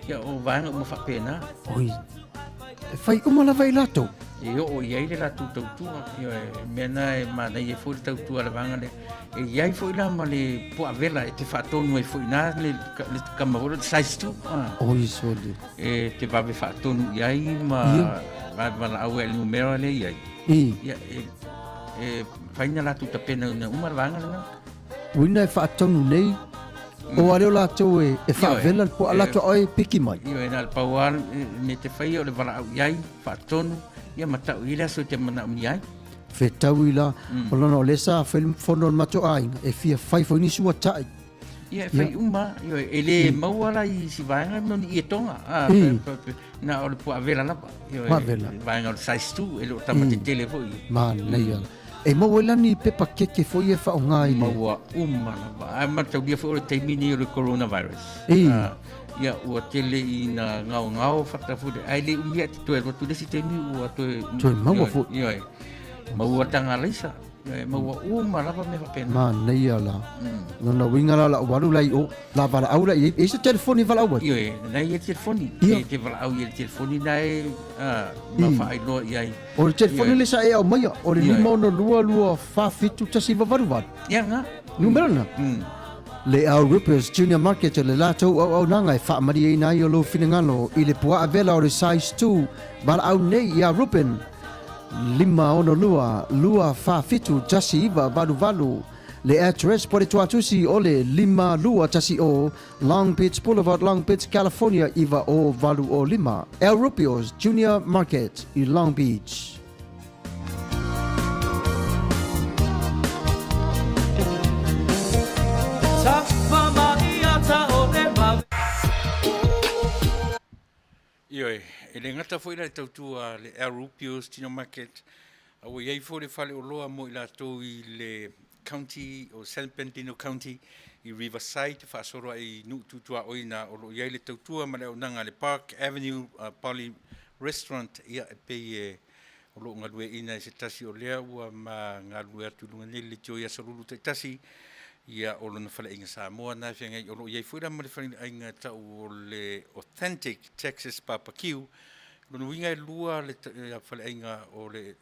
ia o vaega uma faapena.
Oi, e whai uma lava i latou.
E oo i ai le latou tautua, ioe, mea na e manaia foi le tautua a le vaega lea. E i ai foi la ma le puavela e te faatonu ai foi na le, le kama foi le size 2. Ah.
Oi, sole.
E te vave faatonu i ai ma vave valaau ai le numera lea i ai.
I.
Ia, e, e whai na latou tapena ina uma le vaega lena.
Uina e faatonu nei, o a lea o latou e, e faavela le poa latou oe piki mai.
Ioe, na o le pau lava me te whai o le valaau i ai, faatonu, ia ma tau i le aso e te manaomia ai.
Fetaui la, o lona o lea sa fai le fono o le matou aiga, e fia fai foi nisi ua tai.
Ia, e fai uma, ioe, e le maua la i si vaega no ni ietoga, a, na o le puavela lava, ioe,
Puavela.
vaega o le size 2, e le o tama tetele foi.
Manaia. E maua ai la ni pepa keke foi e faaaoga i le.
Maua uma lava. Ae mataulia foi o le taimi nei o le coronavirus.
I.
Ia, ua tele ina gaogao fata foi le, ae le umi ae te toe alu atu le isi taimi ua toe.
Toe maua foi.
Ioe. Maua taga alaisa. Ioe, maua uma lava mea faapena.
Manaia la. Lona uiga la o lau alu la i o, la valaau la i ai. E i ai se telefoni e valaau ai?
Ioe, na i ai le telefoni.
Ia.
E te valaau i ai le telefoni na e, ma faailoa i ai.
O le telefoni le sa e aumaia, o le 562 2 4 7 1 9 8 8.
Ia na.
Numera na. Le Al Rippers Junior Market le latou auaunaga e faamalieina ai o lou finagalo i le puaa vela o le size 2 valaau nei ia Ruben 562 2 4 7 1 9 8 8 Le address po le tuatusi o le 5210 Long Beach Boulevard, Long Beach, California 90805. El Rubio's Junior Market i Long Beach.
Ioe, e le gata foi la i le tautua a le El Rubio's Junior Market, a ua i ai foi le faleoloa mo i latou i le County o San Bernardino County i Riverside, faasolo ai i nuu tutuaoi ina o lo o i ai le tautua ma le auaunaga a le Park Avenue Poly Restaurant, ia e pei e o lo o galueaiina e se tasi o lea ua ma galulue atu i luga nei le leitio i Aso Lulu taitasi, ia o lona faleaiga Samoa na e feagai o lo o i ai foi la ma le faleaiga tau o le Authentic Texas Barbecue. Lona uiga e lua le faleaiga o le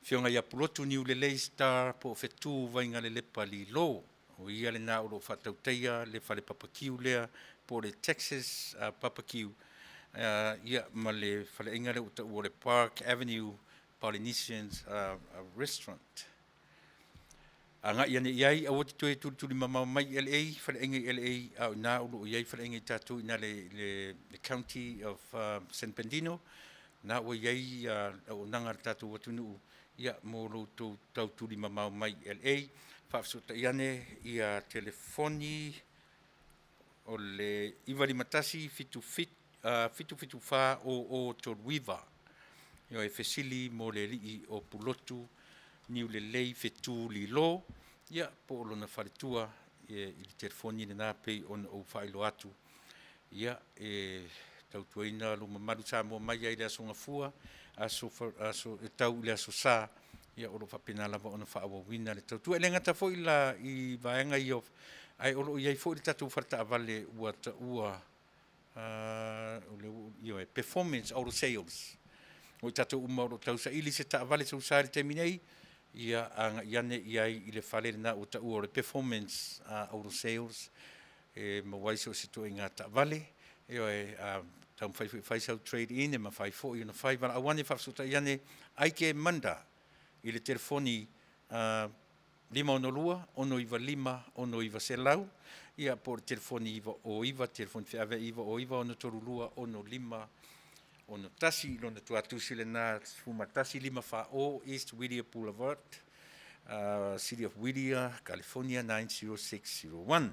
Afioga ia Pulotu Niulelei Star po o Fetu Vaigalelepa Lilo. O ia lena o lo o faatautaia le fale papakiu lea po o le Texas Barbecue ia ma le faleaiga lea ua taua o le Park Avenue Polynesians Restaurant. Agai ane i ai, aua te toe tulituli mamao mai i LA, faleaiga i LA, a o ina o lo o i ai faleaiga i tatou i ina le, le, le County of San Bernardino, na ua i ai auaunaga a le tatou atunuu, ia, mo lo outou tau tuli mamao mai i LA. Faafesootai ane ia telefoni o le 951 77 774 0039. Ioe, fesili mo le alii o Pulotu, Niulelei Fetu Lilo, ia, po o lona faletua i le telefoni lena pei ona ou faailoa atu. Ia, e tautuaina lou mamalu Samoa mai ai i le Aso Gafua, aso, aso, e tau i le Aso Sa, ia, o lo o faapena lava ona faaauauina le tautua. E le gata foi la i vaega ia, ae o lo o i ai foi le tatou faletaavale ua taua ioe, performance auto sales. O i tatou uma o lo o tausaili se taavale sousa i le taimi nei, ia agai ane i ai i le fale lena ua taua o le performance auto sales, e maua ai so o se ituaiga taavale. Ioe, a taumafai foi e fai sau trade in, e mafai foi ona fai. Valaau ane, faafesootai ane, Aike Manda i le telefoni 562 695 6900, ia po o le telefoni 909, telefoni feaveai 909 632 65 61 i lona tuatusi lena 11 5 4 East Whittier Boulevard, City of Whittier, California 90601.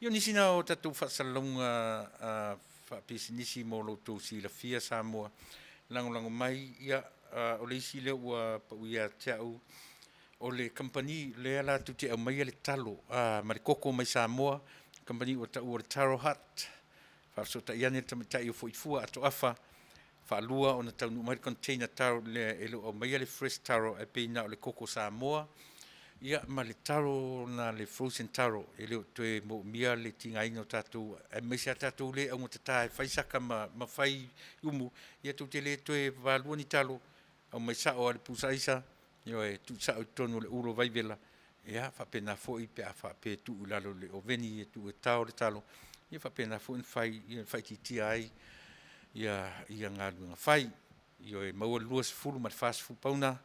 Ia o nisi na o tatou faasalalauga faapisinisi mo lo outou silafia Samoa, lagolago mai, ia o le isi lea ua pau ia te au, o le kamupani lea latou te aumaia le talo ma le koko mai Samoa, Kamupani ua taua o le Taro Hut, faafesootai ane le tamaitai o Foifua Atoafa, faalua ona taunuu mai le container taro lea e le o aumaia le fresh taro ae pei na o le koko Samoa, ia ma le taro na le frozen taro e le o toe moomia le tigaina o tatou aemaise a tatou le augatata e fai saka ma, ma fai umu, ia tou te le toe valua ni talo, aumai sao lava i le pusa aisa, ioe, tuusao i totonu o le ulo vaivela, ia faapena foi pe a faapea e tuu i lalo i le oveni e tuu e tao le talo, ia faapena foi ona fai ia faaitiitia ai ia galuega fai. Ioe, maua le 20 ma le 40 pauna,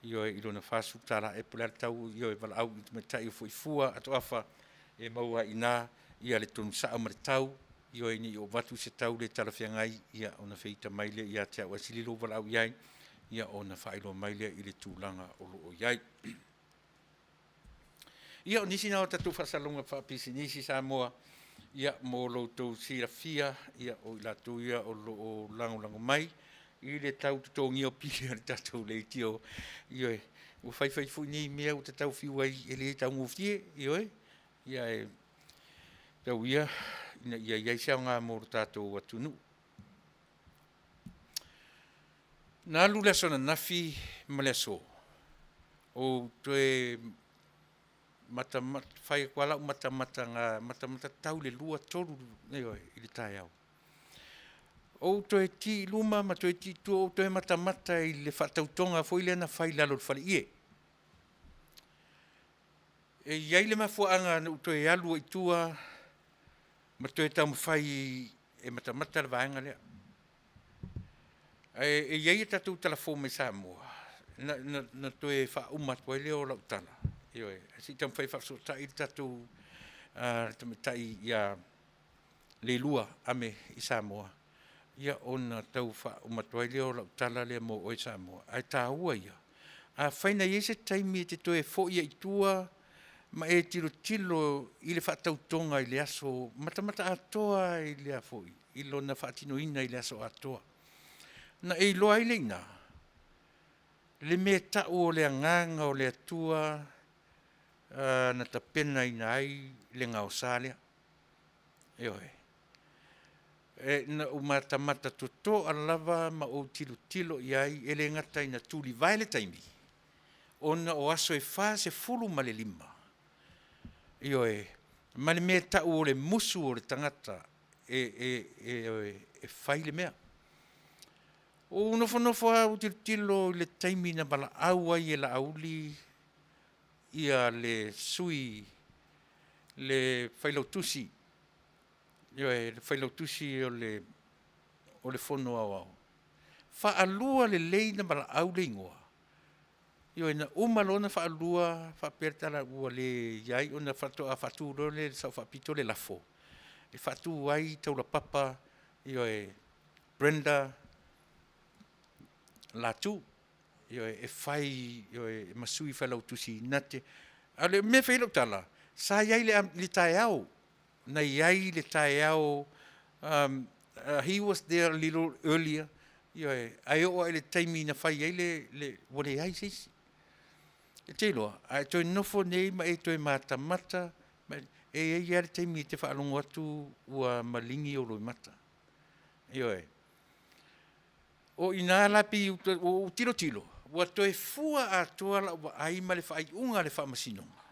ioe, i lona $40 ea po o le a le tau, ioe, valaau i le tamaitai o Fuifua Atoafa e maua ai i ina le tonu sao ma le tau, ioe, ne i oo atu se tau le talafeagai ia ona feita mai lea ia te au ae sili lou valaau i ai ia ona faailoa mai lea i le tulaga o lo o i ai. Ia o nisi na o tatou faasalalauga faapisinisi Samoa, ia mo lo outou silafia, ia o i latou ia o lo o lagolago mai i le tau totogia o pili a le tatou leitio. Ioe, ua fai fai foi nei mea ua ta tau fiu ai e le taugofie, ioe, ia ae tau ia ina ia i ai se aoga mo le tatou atunuu. Na alu le aso ananafi ma le aso, ou toe matamata, fai atu lava lau matamataga matamata tau i le 2, 3 ioe, i le taeao. Ou toe ki i luma ma toe ki i tua ou toe matamata i le faatautoga foi lea na fai i lalo o le faleie. E i ai le mafuaaga na ou toe alu ai i tua ma toe taumafai e matamata le vaega lea. Ae e i ai a tatou tala fou mai Samoa, na toe faauma atu ai lea o lau tala, ioe, ae se i taumafai e faafesootai le tatou tamaitai ia Leilua Ame i Samoa, ia ona tau faauma atu ai lea o lau tala lea mo oe Samoa, ae taua ia, afai na i ai se taimi e te toe foi ai i tua ma e tilotilo i le faatautoga i le aso, matamata atoa lava i le a foi, i lona faatinoina i le aso atoa. Na e iloa ai lea i ina, le mea e tau o le Agaga o le Atua na tapenaina ai le gaosa lea. Ioe. Na ou matamata totoa lava ma ou tilotilo i ai, e le gata ina tulivae le taimi, ona o aso e 45, ioe, ma le mea e tau o le musu o le tagata e fai le mea. Ua ou nofonofo lava ou tilotilo i le taimi na valaau ai e Laauli le sui, le failautusi, ioe, le failautusi o le Fono Aoao, faalua lelei ona valaau le igoa. Ioe, na uma loa ona faalua faapea le tala ua leai ona faatoa faatu loa lea e le Sao Faapito le lafo, e faatu ai Taulapapa, ioe, Brenda Latu, ioe, e fai ioe, ma sui failautusi na te. A o le mea e fai ai lau tala, sa i ai i le taeao, na i ai le taeao, he was there a little earlier, ioe, ae oo lava i le taimi na fai ai le, ua leai se isi. E te iloa, a e toe nofo nei ma e toe matamata, e i ai lava le taimi e te faalogo atu ua maligi ou loimata. Ioe. O i ina la pei ua ou tilotilo, ua toe fua atoa lau vaai ma le faaiuga a le Faamasinoga.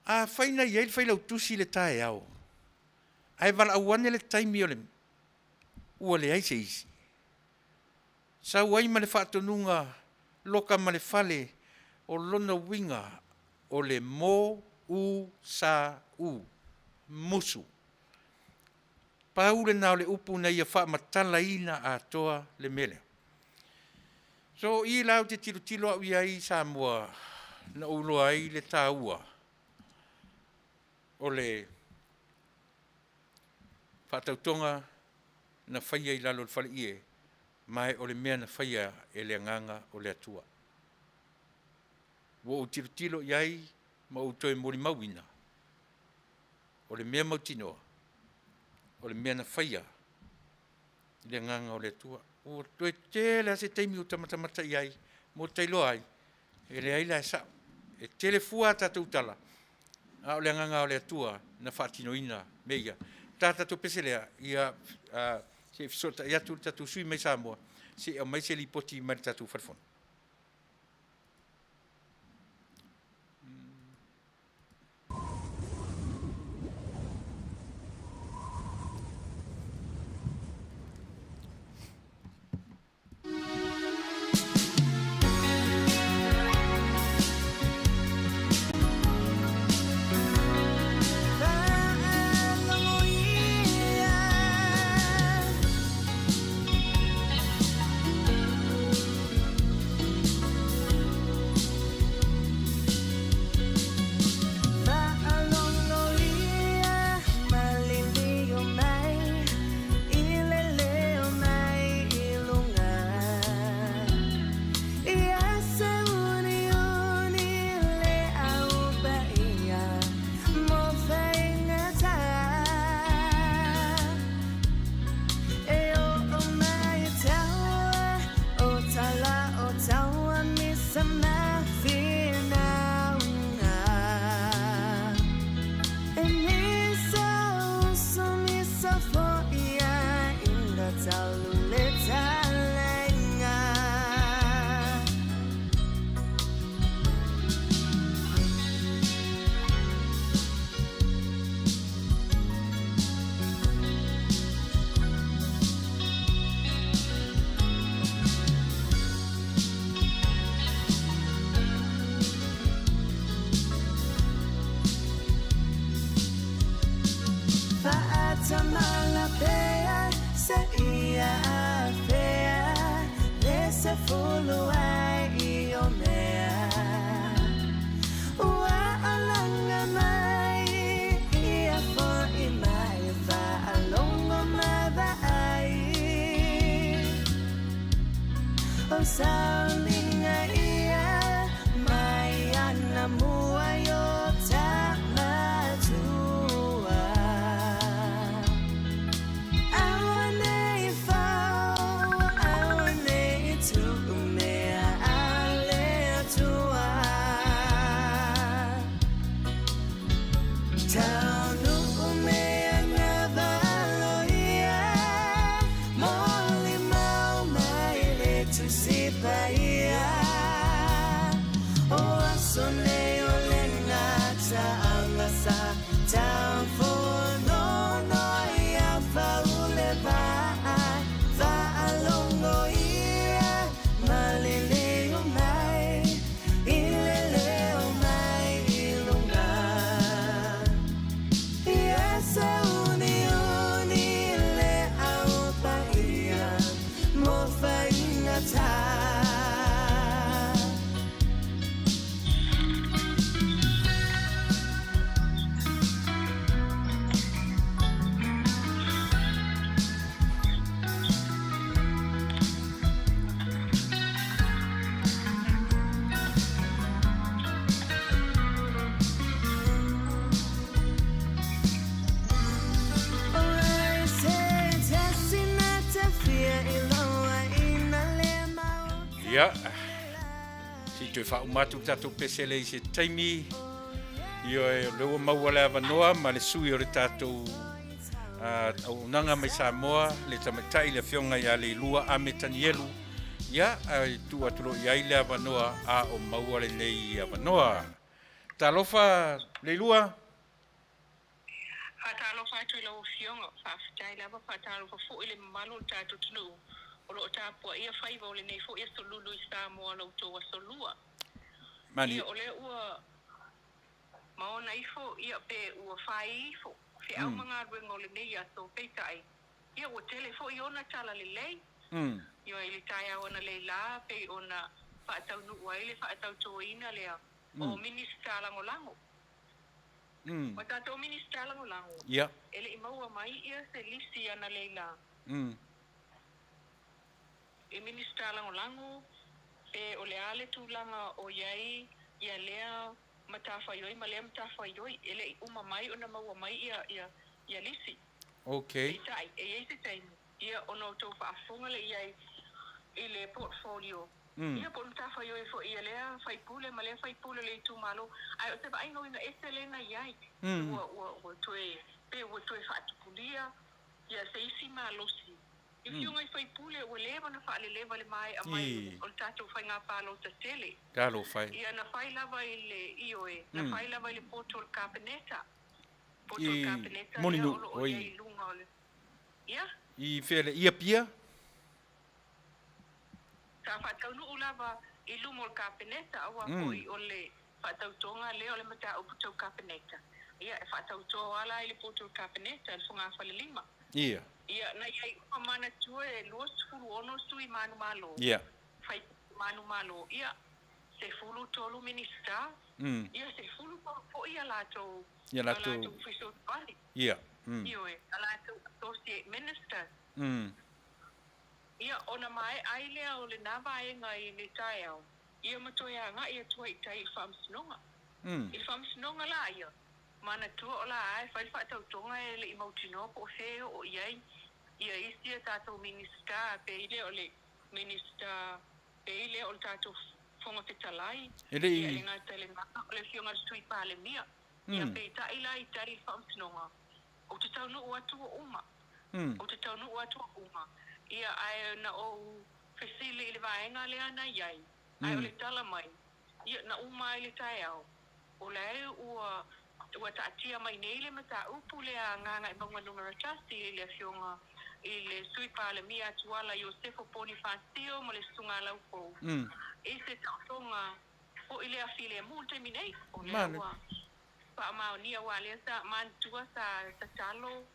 Afai na i ai le Failautusi i le taeao, ae valaau ane le taimi o le ua leai se isi, sau ai ma le faatonuga loka ma le fale, o lona uiga o le m-u-s-u, musu. Pau lena o le upu na ia faamatalaina atoa le mea lea. So o i la ou te tilotilo au i ai Samoa na ou iloa ai le taua o le faatautoga na faia i lalo o le faleie, ma o le mea na faia e le Agaga o le Atua. Ua ou tilotilo i ai ma ou toe molimauina, o le mea mautinoa, o le mea na faia i le Agaga o le Atua. Ua toe tele lava se taimi ou te matamata i ai ma ou te iloa ai, e leai la e sao. E tele fua a tatou tala. A o le agaga o le Atua na faatinoina mea ia. Ta tatou pese lea, ia se i fesootai atu le tatou sui mai Samoa, se i aumai se lipoti mai le tatou falefono. Ia, se i toe faauma atu le tatou pese lea i se taimi. Ioe, o lea ua maua le avanoa ma le sui o le tatou auaunaga mai Samoa, le tamaitai le afioga ia Leilua Ame Tanielu. Ia, e tuu atu loa i ai le avanoa a o maua lenei avanoa. Talofa Leilua.
Faatalofa atu i lau Afioga, faafetai lava, faatalofa foi i le mamalu o le tatou atunuu o lo o tapuaia faiva o lenei foi aso lulu i Samoa lo outou aso lua. Ia, o lea ua maona ifo, ia, pe ua fai ifo feau ma galuega o lenei aso, peitai, ia, ua tele foi ona tala lelei. Ia, i le taeao analeila pei ona faataunuu ai le faatautoina lea o Minisita Lagolago. O tatou Minisita Lagolago, e le i maua mai ia se lisi analeila i Minisita Lagolago pe o le a le tulaga o i ai ia lea matafaioi ma lea matafaioi, e le i uma mai ona maua mai ia lisi. Peitai, e i ai se taimi, ia ona outou faafofoga lea i ai i le portfolio. Ia po o le matafaioi foi a lea sui usufono ma lea sui usufono o le itumalo, ae o se vaaiga uiga ese lea na i ai, ua, ua, ua toe, pe ua toe faatupulia ia se isi malosi. I afioga i sui usufono ua leva ona faaleleva i le maea mai o le tatou faiga palota tele.
Talofa e.
Ia na fai lava i le, ioe, na fai lava i le poto o le Kapeneta. Poto o le
I
Kapeneta lea
Mulinuu,
o lo o i ai
oi.
i luga o le, ia.
I fea le, i Apia?
Sa faataunuu lava i luma o le Kapeneta, aua foi o le faatautoga lea o le mataupu tau Kapeneta. Ia, e faatauto lava la i le poto o le Kapeneta, le fogafalelima.
Ia.
Ia, na i ai uma manatua e 26 sui manumalo.
Ia.
Fai manumalo. Ia, 13 Minisita. Ia, 13 foi a latou,
Ia latou.
a latou fesoasoani.
Ia.
Ioe, a latou associate ministers. Ia, ona maea ai lea o lena vaega i le taeao, ia ma toe agai atu ai i tai i le Faamasinoga. I le Faamasinoga la ia, manatua o la a e fai le faatautoga e le i mautinoa po o fea e oo i ai ia isi a tatou Minisita, pei lea o le Minisita, pei lea o le tatou Fofoga Fetalai,
E le i.
ia, e le gata i lena, o le Afioga i le Sui Palemia. Ia, peitai la i tai i le Faamasinoga, ou te taunuu atu ua uma. Ou te taunuu atu ua uma. Ia, ae na ou fesili i le vaega lea na i ai, ae o le tala mai, ia, na uma ai le taeao, o la e ua, ua taatia mai nei le mataupu lea a Gagaemauga Numera 1 i le Afioga i le Sui Palemia Atuala Iosefo Ponifasio ma le Susuga Laufou i se taotoga foi lea filemu i le taimi nei, o lea ua faamaonia, aua lea sa manatua sa tatalo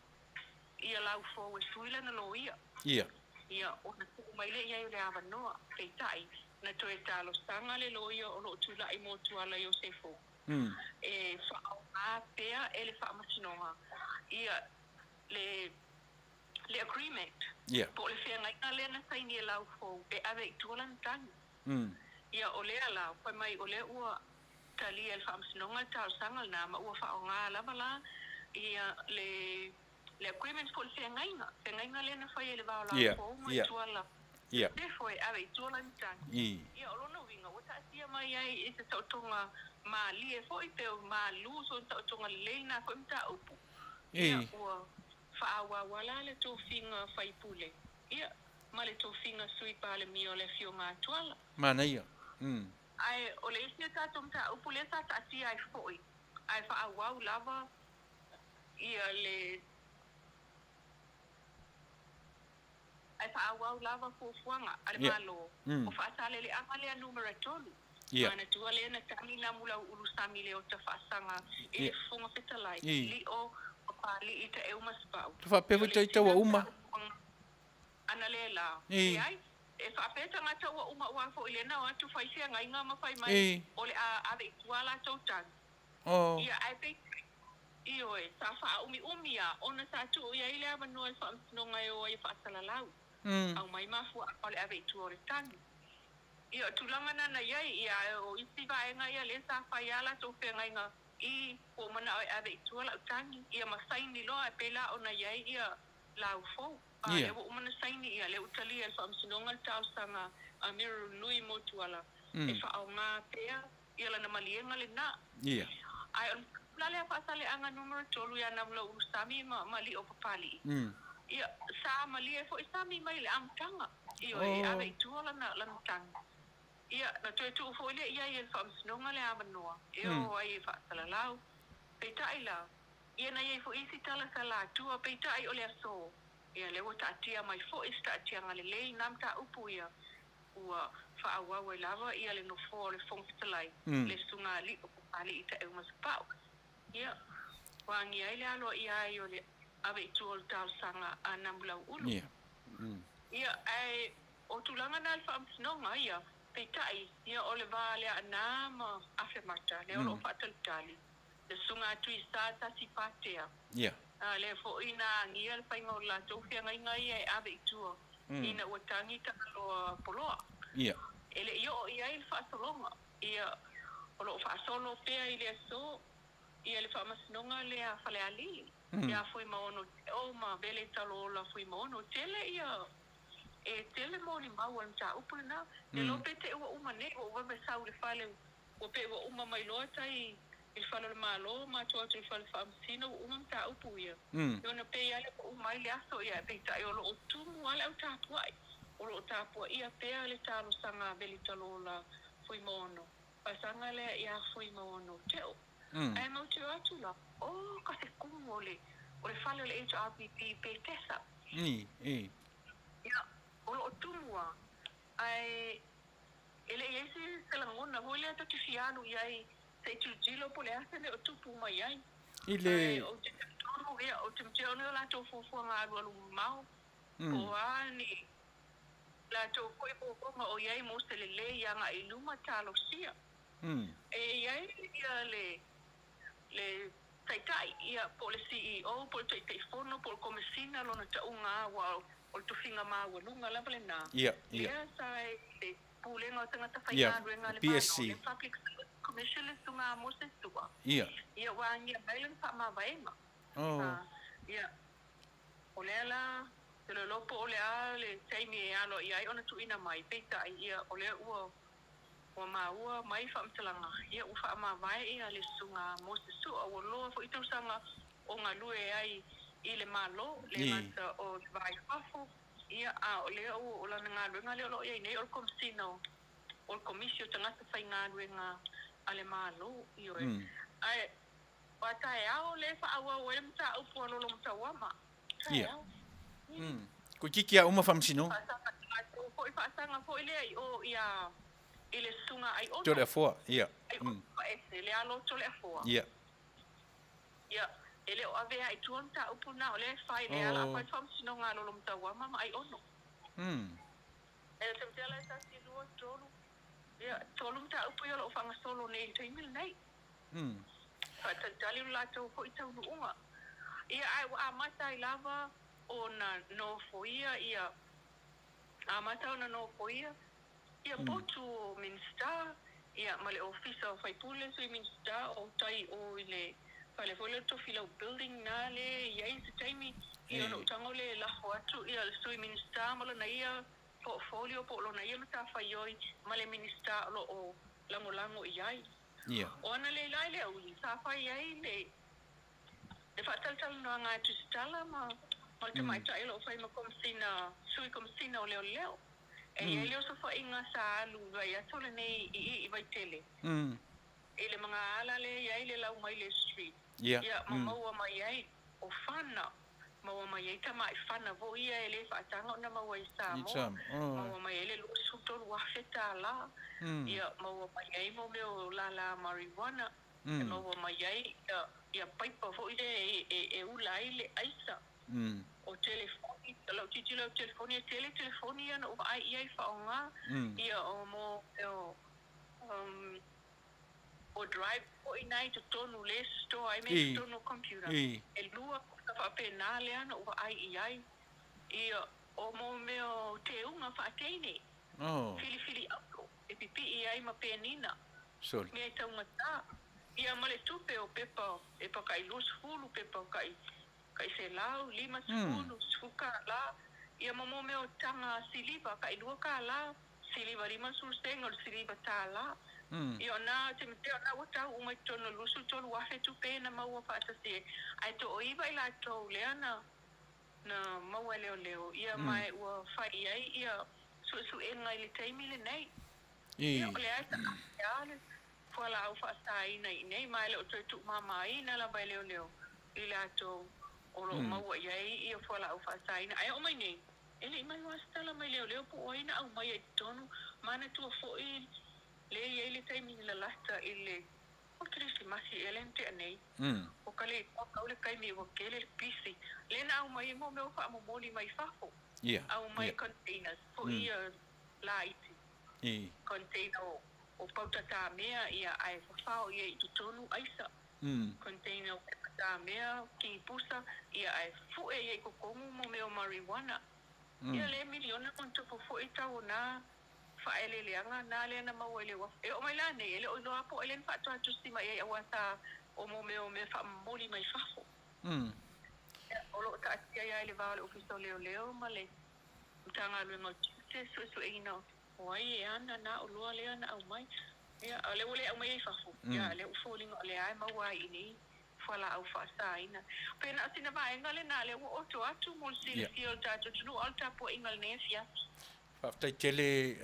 ia Laufou e sui lana loia.
Ia.
Ia, ona tuu mai lea i ai o le avanoa. Peitai, na toe talosaga le loia o lo o tulai mo Tuala Iosefo e faaaoga pea e le Faamasinoga ia le le agreement
Ia.
po o le feagaiga lea na saini e Laufou e ave i tua lana tagi. Ia, o lea la, fai mai o lea ua talia e le Faamasinoga le talosaga lena ma ua faaaoga lava la ia le le agreement po o le feagaiga, feagaiga lea na fai e le va o Laufou ma Tuala Iosefo e ave i tua lana tagi. Ia, o lona uiga ua taatia mai ai i se taotoga malie foi pe o malu so taotoga lelei na foi mataupu. Ia, ua faaauau la le tofiga faipule, ia, ma le tofiga Sui Palemia o le Afioga a Tuala.
Manaia.
Ae o le isi o tatou mataupu lea sa taatia ai foi, ae faaauau lava ia le ae faaauau lava fuafuaga a le Malo, o Faasaleleaga lea numera 3. Manatua lea na tagi Namulau Ulusami Leota Faasaga i le Fofoga Fetalai, Lio o Papalii Taeu ma Sapau.
Te faapea foi
O le
taita ua uma.
Ana le la. Leai, e faapea tagata ua uma aua foi lea na o atu fai feagaiga ma fai mai o le a ave i tua latou tagi. Ia, ae peitai, ioe, sa faaumiumi lava ona sa tuu i ai le avanoa i le Faamasinoga e o ai e faasalalau. Aumai mafuaaga o le ave i tua o le tagi. Ia, o tulaga na na i ai, ia, ae o isi vaega ia lea sa fai lava latou feagaiga i ua ou manao e ave i tua lau tagi, ia ma saini loa e pei la ona i ai ia Laufou. A, lea ua uma ona saini, ia, lea ua talia e le Faamasinoga le talosaga a Mirurunui mo Tuala e faaaoga pea ia lana maliega lena. Ae o le mataupu la lea Faasaleaga Numera 3 ia Namulauulu Sami ma Lio Papalii, ia, sa malie foi Sami mai le amataga, ioe, e ave i tua lana lana tagi. Ia, na toe tuu foi lea i ai e le Faamasinoga le avanoa e o ai e faasalalau. Peitai la, ia na i ai foi isi tala sa latua, peitai o le aso, ia lea ua taatia mai foi se taatiaga lelei na mataupu ia ua faaauau ai lava ia le nofoa o le Fofoga Fetalai, le Susuga Alii o Papalii Taeu Masepau. Ia, ua agia ai le aloaia ai o le ave i tua o le talosaga a Namulauulu. Ia, ae o tulaga na i le Faamasinoga, ia, peitai, ia o le va lea na ma Afemata, lea o lo o faatalitali, le Susuga a Tuisa Tasi Patea. A lea foi na agia le faiga o le latou feagaiga ia e ave i tua, ina ua tagi Tagaloa Poloa. E le i oo i ai le faasologa, ia, o lo o faasolo pea i le aso, ia le Faamasinoga lea a Falealili, ia Fuimaono Teo ma Vele Taloola Fuimaono. Tele ia E tele molimau o le mataupu lena. Le iloa pe te i ua uma nei, ua ou vave sau i le fale, ua pei ua uma mai loa tai i le fale o le Malo ma atu atu i le fale faamasino ua uma mataupu ia. Ia ona pei lava lea ua uma ai le aso, ia ae peitai o lo o tumu lava le au tapuai, o lo o tapuaia pea le talosaga a Velitalola Fuimaono, faasaga lea ia Fuimaono Teo. Ae matou te o atu la, o ka se kumu o le o le fale o le HRPP i Petesa. Ia, o lo o tumu lava, ae e le i i ai se lagona foi lea ta te fia alu i ai se i tilotilo po o le a se mea o tupu mai ai. Ae ou te talitonu, ia, ou te matea o latou fuafuaga alualu mamao, po o a ni latou foi fuafuaga o i ai mo se lelei agai i luma talosia. E i ai ia le le Taitai, ia, po o le CEO, po o le Taitaifono, po o le Komesina lona tauga aua o le tofiga maualuga lava lena. Lea sa i le Pulega o Tagata Faigaluega a le Malo, le Public Service Commission le Susuga a Moses Tua, ia ua agia mai lana faamavaega. Ia, o lea la, ou te le iloa po o le a le taimi e aloaia ai ona tuuina mai, peitai, ia, o lea ua Ua maua mai faamatalaga, ia ua faamavae ia le Susuga a Moses Sua, ua loa foi tausaga o galue ai i le Malo, le gata o le va i fafo, ia a o lea ua o lana galuega lea o lo o i ai nei o le Komesina o le Komisi o Tagata Faigaluega a le Malo, ioe. Ae o a taeao lea e faaauau ai le mataupu a Lolomatauama? Taeao.
Toeitiiti lava uma faamasinoga.
Faasaga foi, faasaga foi lea i o i a i le Susuga Aiono.
Toleafoa, ia.
Aiono Faaese, le alo o Toleafoa.
Ia.
Ia, e le o avea i tua le mataupu lena, o lea e fai, lea o le a fai le faamasinoga a Lolomatauama ma Aiono. E te la e tasi, lua, tolu, ia, tolu mataupu ia o lo o faagasolo nei i le taimi lenei. Faatalitali lo latou foi taunuuga. Ia, ae ua amata ai lava ona nofoia ia, amata ona nofoia ia potu o Minisita, ia, ma le Ofisa o Faipule, Sui Minisita o tai o i le fale foi lea o le Tofilau Building na lea e i ai se taimi, ia ona ou tago lea e lafo atu ia le Sui Minisita ma lona ia portfolio po o lona ia matafaioi ma le Minisita o lo o lagolago i ai. O ana leilai le auli sa fai ai le le faatalatalanoaga a Tusitala ma ma le tamaitai o lo o fai ma Komesina, Sui Komesina o Leoleo. E i ai le osofaiga sa alu i vaiaso lenei i i i Vaitele, i le magaala lea e i ai le Laumaile Street, ia, ma maua mai ai o fana, maua mai ai tamai fana foi ia e le faataga ona maua i Samoa, maua mai ai le $23,000, ia, maua mai ai mo mea o lala marijuana, e maua mai ai ia paipa foi lea e ula ai le aisa, o telefoni, o lau tilotilo i telefoni, e tele telefoni ia na ou vaai i ai faaaoga, ia o mo mea o o drive foi na i totonu lea e store ai mea i totonu o computer, e lua kuta faapena lea na ou vaai i ai, ia o mo mea o teuga faateine, filifili auto e pipii ai ma penina. Mea e taugata. Ia ma le tupe o pepa, pepa kai 20, pepa kai kai 100, 50, 10 kālā. Ia ma mo mea o taga siliva, kai 2 kālā, siliva 50 sega o le siliva tālā. Ia o na te mea o na ua tau uma i totonu o le 23,000 tupe na maua faatasi ai. Ae toaiva i latou lea na na maua e leoleo, ia ma ua fai i ai ia suesuega i le taimi lenei. Ia, o lea e taatia le fualaau faasaina i inei, ma e le o toe tuumamaina lava e leoleo i latou o lo o maua i ai ia fualaau faasaina. Ae oo mai nei, e le i mai se tala mai leoleo po o ai na aumaia i totonu, manatua foi lea e i ai le taimi lalata i le o le Kerisimasi ea lea na tea nei, o ka le iloa kau le taimi ua tele le pisi, lea na aumai ai mo mea o faamomoli mai fafo, aumai containers foi ia laiti. Container o pauta tāmea ia ae fafao ia i totonu aisa. Container o pepa tāmea, kingipusa, ia ae fue ia i totonu mo mea o marijuana. Ia le miliona ma ona tupu foi tau o na faaeleeleaga na lea na maua i le uafu. E oo mai la nei, e le o iloa po o ai lea na faatoa tusi mai ai auā sa o mo mea o mea faamomoli mai fafo. Ia, o lo o taatia ia i le va o le Ofisa o Leoleo ma le. Matagaluega o Tiute suesueina o ai e ana na oloa lea na aumai. Ia, a o lea ua le aumaia i fafo, ia, a o lea ua foliga o lea lava e maua ai i inei fualaau faasaina. Pe na o sina vaega lena lea ua oto atu mo le silafia o le tatou atunuu a o le tapuaiga i lenei afiafi.
Faafetai tele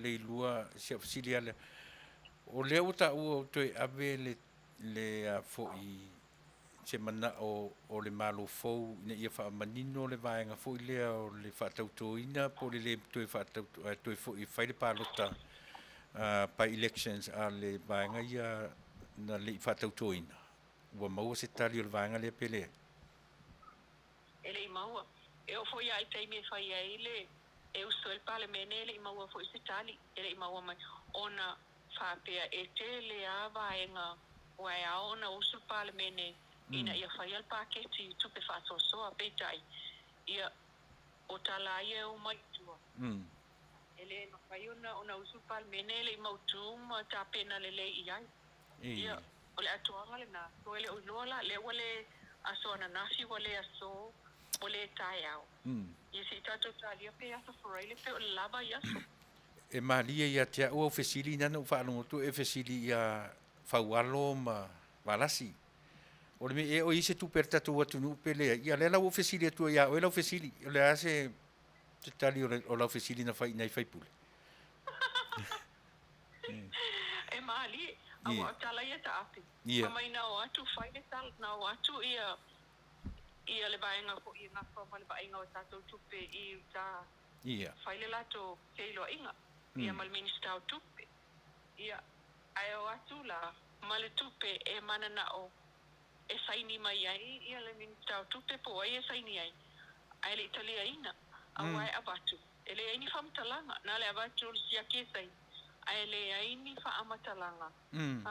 Leilua i si au fesili lava lea. O lea ua taua ua toe ave le le a foi se manao o le Malo fou ina ia faamanino le vaega foi lea o le faatautoina po o le le toe faatauto ae toe foi e fai le palota by elections a le vaega ia na le i faatautoina. Ua maua se tali o le vaega lea pe leai?
E le i maua. E oo foi lava i le taimi e fai ai le e usu ai le Palemene e le i maua foi se tali, e le i maua mai ona faapea e tele lava vaega ua e ao ona usu le Palemene ina ia faia le paketi tupe faasoasoa. Peitai, ia, o tala lava ia e o mai i tua, e le mafai ona usu le Palemene e le i mautu ma tapena lelei i ai. Ia, o le atoaga lena, toe le o iloa la, lea ua le aso ananafi, ua le aso, ua le taeao. Ia se i tatou talia pe aso Faraile pe o le lava i aso.
E malie ia te au au fesili na na ou faalogo atu e fesili ia Faualo ma Valasi. O le mea ea o i ai se tupe a le tatou atunuu pe leai? Ia lea la ua ou fesili atu ai ia oe lau fesili. O le a se tali o lau fesili na fai i nai faipule?
E malie, aua o tala ia taape. Fai mai na o atu fai le tala, na o atu ia ia le vaega foi e gafa ma le vaaiga o tatou tupe i uta. Fai le latou feiloaiga ia ma le Minisita o Tupe. Ia, ae o atu la ma le tupe e mananao e saini mai ai ia le Minisita o Tupe po o ai e saini ai, ae le i taliaina, aua e avatu, e leai ni faamatalaga, na o le avatu o le siaki e saini, ae leai ni faamatalaga,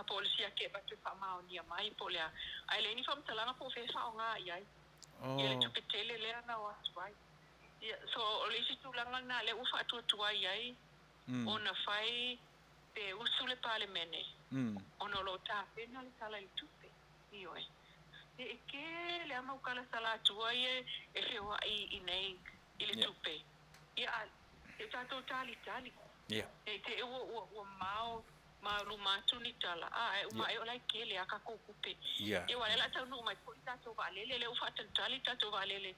po o le siaki e avatu e faamaonia mai po o le a, ae leai ni faamatalaga po o fea e faaaoga i ai ia le tupe tele lea na o atu ai. Ia, so o le isi tulaga lena lea ua faatuatuai ai ona fai pe usu le Palemene ona o lo o tapena le Tala i le Tupe. Ioe. Ia e tele lava mau tala salatua ia e feoai i inei i le tupe. Ia a e tatou talitali. Ne i te i ua ua mao ma luma atu ni tala, a ae uma ae o la e tele lava tatou tupe. Ia aua o lea o le a taunuu mai foi le tatou vaalele, lea ua faatalitali le tatou vaalele.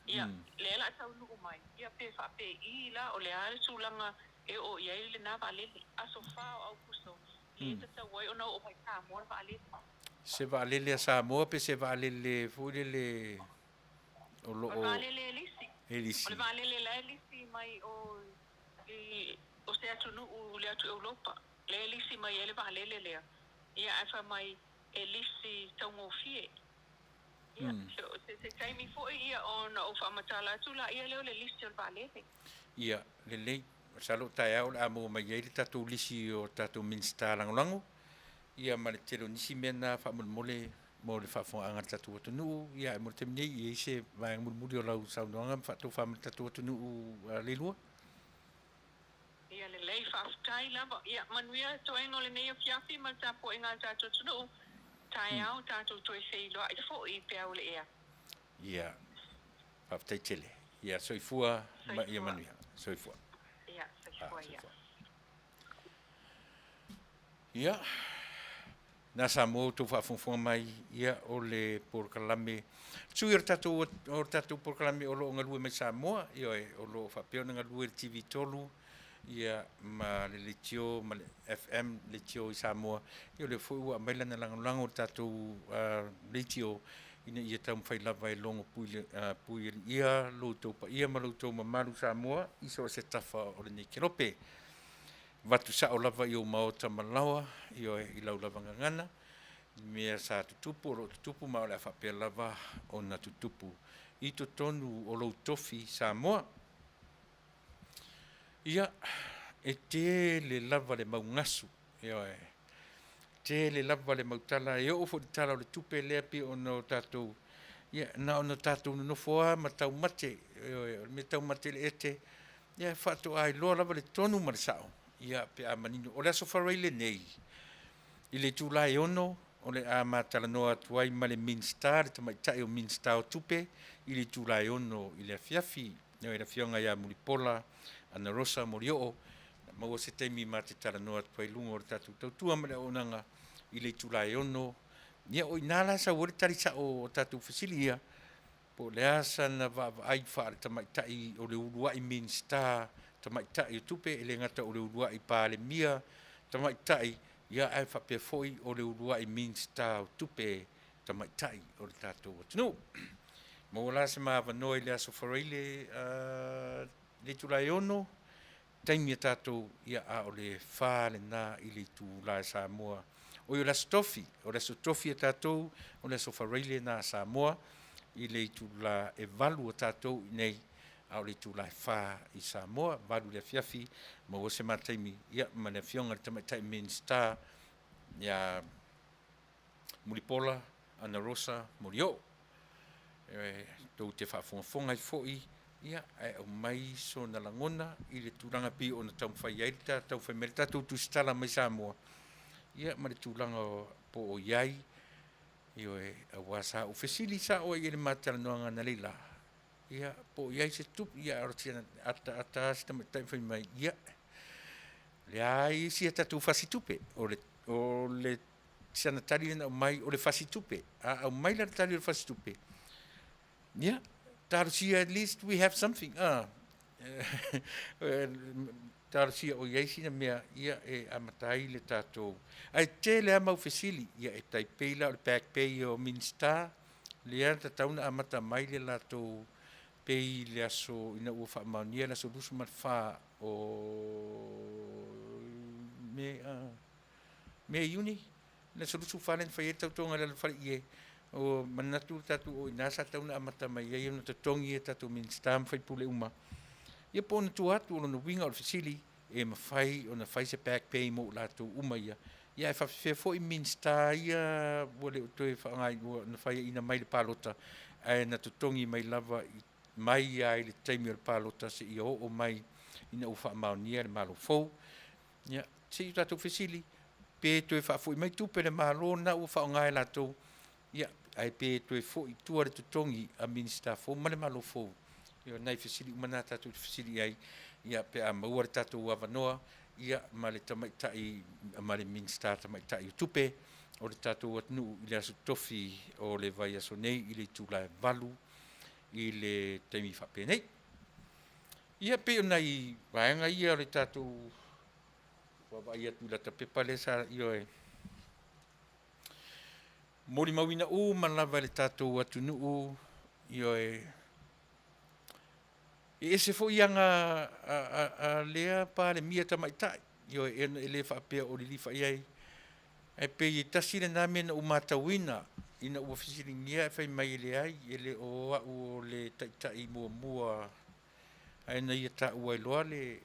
Ia, lea o le a taunuu mai, ia pe faapei la, o le a le tulaga e oo i ai lena vaalele. Aso 4 o Aukuso, lea e tatau ai ona oo mai i Samoa le vaalele.
Se vaalele a Samoa pe se vaalele foi lele o lo o.
O le vaalele e lisi.
E lisi.
O le vaalele la e lisi mai o i o se atunuu i le atu Europa, lea e lisi mai ai le vaalele lea. Ia ae fai mai e lisi taugofie. Ia, se se taimi foi ia ona ou faamatala atu laia lea o le lisi o le vaalele.
Ia, lelei. Masalo o taeao o le a maua mai ai le tatou lisi o tatou Minisita Lagolago, ia ma le tele o nisi mea na faamolemole mo le faafofogaaga a le tatou atunuu. Ia, ae mo le taimi nei, e i ai se vaega mulimuli o lau saunoaga ma faatofa ma le tatou atunuu Leilua?
Ia lelei, faafetai lava. Ia manuia toega o lenei afiafi ma le tapuaiga a le tatou atunuu. Taeao tatou toe feiloai foi i peau o le ea.
Ia, faafetai tele. Ia soifua ma ia manuia. Soifua.
Ia, soifua ia.
Ia, na Samoa outou faafogafoga mai, ia, o le polokalame, sui o le tatou, o le tatou polokalame o lo o galue mai Samoa, ioe, o lo o faapea ona galue i le TV 3, ia, ma le leitio, ma le FM leitio i Samoa, ia, o lea foi ua aumai lana lagolago i le tatou leitio, ina ia taumafai lava e logo puialiia lo outou paia ma lo outou mamalu Samoa i so o se tafa o lenei kelope. Avatu sao lava i ou maota ma laoa, ioe, i lau lava gagana, i mea sa tutupu, o lo o tutupu ma o le a faapea lava ona tutupu i totonu o lou tofi Samoa. Ia, e tele lava le mau gasu, ioe, tele lava le mau tala, e oo foi i le Tala o le Tupe lea pei ona o tatou, ia, na ona tatou nonofo lava ma taumate, ioe, o le mea taumate i le ete, Ia, e faatoa iloa lava le tonu ma le sao, ia, pe a manino. O le Aso Faraile lenei, i le itula e 6, o le a ma talanoa atu ai ma le Minisita, le Tamaitai o Minisita o Tupe, i le itula e 6 i le afiafi. Ioe, le Afioga ia Mulipola Anarosa Molioo, na maua se taimi ma te talanoa atu ai i luga o le tatou tautua ma le auaunaga i le itula e 6. Ia, o i ina la e sau ai le tali sao o tatou fesili ia, po o le a sana vaavaai faale-tamaitai o le uluai Minisita tamaitai o tupe, e le gata o le uluai Palemia tamaitai, ia ae faapea foi o le uluai Minisita o Tupe tamaitai o le tatou atunuu. Maua la se ma avanoa i le Aso Faraile le itula e 6, taimi a tatou, ia a o le 4 lena i le itula e Samoa. Oi o le Aso Tofi, o le Aso Tofi a tatou, o le Aso Faraile lena a Samoa i le itula e 8 a tatou i inei, a o le itula e 4 i Samoa, 8 i le afiafi, maua se ma taimi ia ma le Afioga i le Tamaitai Minisita ia Mulipola Anarosa Molioo. E tou te faafogafoga ai foi, ia, ae aumai sona lagona i le tulaga pei ona taumafai ai le taumafai mai le tatou tusitala mai Samoa, ia ma le tulaga po o i ai, ioe, aua sa ou fesili sao ai i le ma talanoaga analeila, ia, po o i ai se tupe, ia, o si ataata lava si tamaitai ma fai mai, ia, leai isi a tatou fasitupe, o le, o le sana tali lea na aumai o le fasitupe. A aumai la le tali o le fasitupe, ia, talosia at least we have something. Ah, talosia o i ai sina mea, ia, e amata ai le tatou. Ae tele lava mau fesili, ia, e tai pei la o le back pay o Minisita, lea na tatau ona amata mai le latou pay i le aso ina ua faamaonia le aso 24 o Me, Me Iuni, le aso 24 lea na fai ai le tautoga i lalo o le faleie. Ua manatu le tatou o i ina sa tatau ona amata mai ai ona totogi e tatou Minisita ma faipule uma. Ia po o ona tua atu, o lona uiga o le fesili, e mafai ona fai se back pay mo i latou uma ia. Ia ae faapefea foi Minisita ia ua le o toe faaaogaina, ua na faiaina mai le palota, ae na totogi mai lava mai lava i le taimi o le palota seia oo mai ina ua faamaonia le Malo fou. Ia, se i o tatou fesili, pe toe faafoi mai tupe a le Malo na ua faaaoga e latou, ia, ae pe toe foi i tua le totogi a Minisita fou ma le Malo fou. Ia, o nai fesili uma na tatou te fesili i ai, ia, pe a maua le tatou avanoa, ia, ma le tamaitai, ma le Minisita tamaitai o Tupe o le tatou atunuu i le aso Tofi o le vaiaso nei i le itula e 8 i le taimi faapenei. Ia, pei o nai vaega ia o le tatou vaavaai atu i lata pepa lea sa ioe molimauina uma lava e le tatou atunuu, ioe, e ese foi aga a lea Palemia tamaitai, ioe, e le faapea o lilifa i ai, ae pei e tasi lena mea na ou matauina ina ua fesiligia ae fai mai e leai, e le o au o le taitai muamua, ae na ia taua ai loa le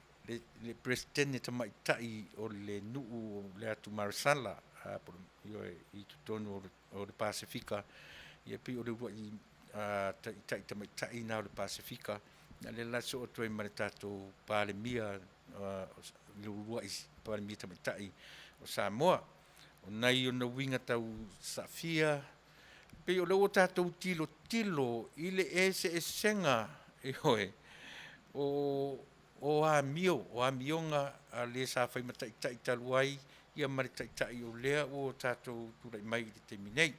Peresetene tamaitai o le nuu o le atu Maresala, ioe, i totonu o le Pasefika, ia pei o le uluai taitai tamaitai na o le Pasefika, ia lea la sosoo atu ai ma le tatou Palemia, le uluai Palemia tamaitai o Samoa. O nai ona uiga tau saafia, pei o lea ua tatou tilotilo i le eseesega, ioe, o amio, o amioga a le sa fai ma taitai talu ai, ia ma le taitai o lea ua tatou tulai mai i le taimi nei.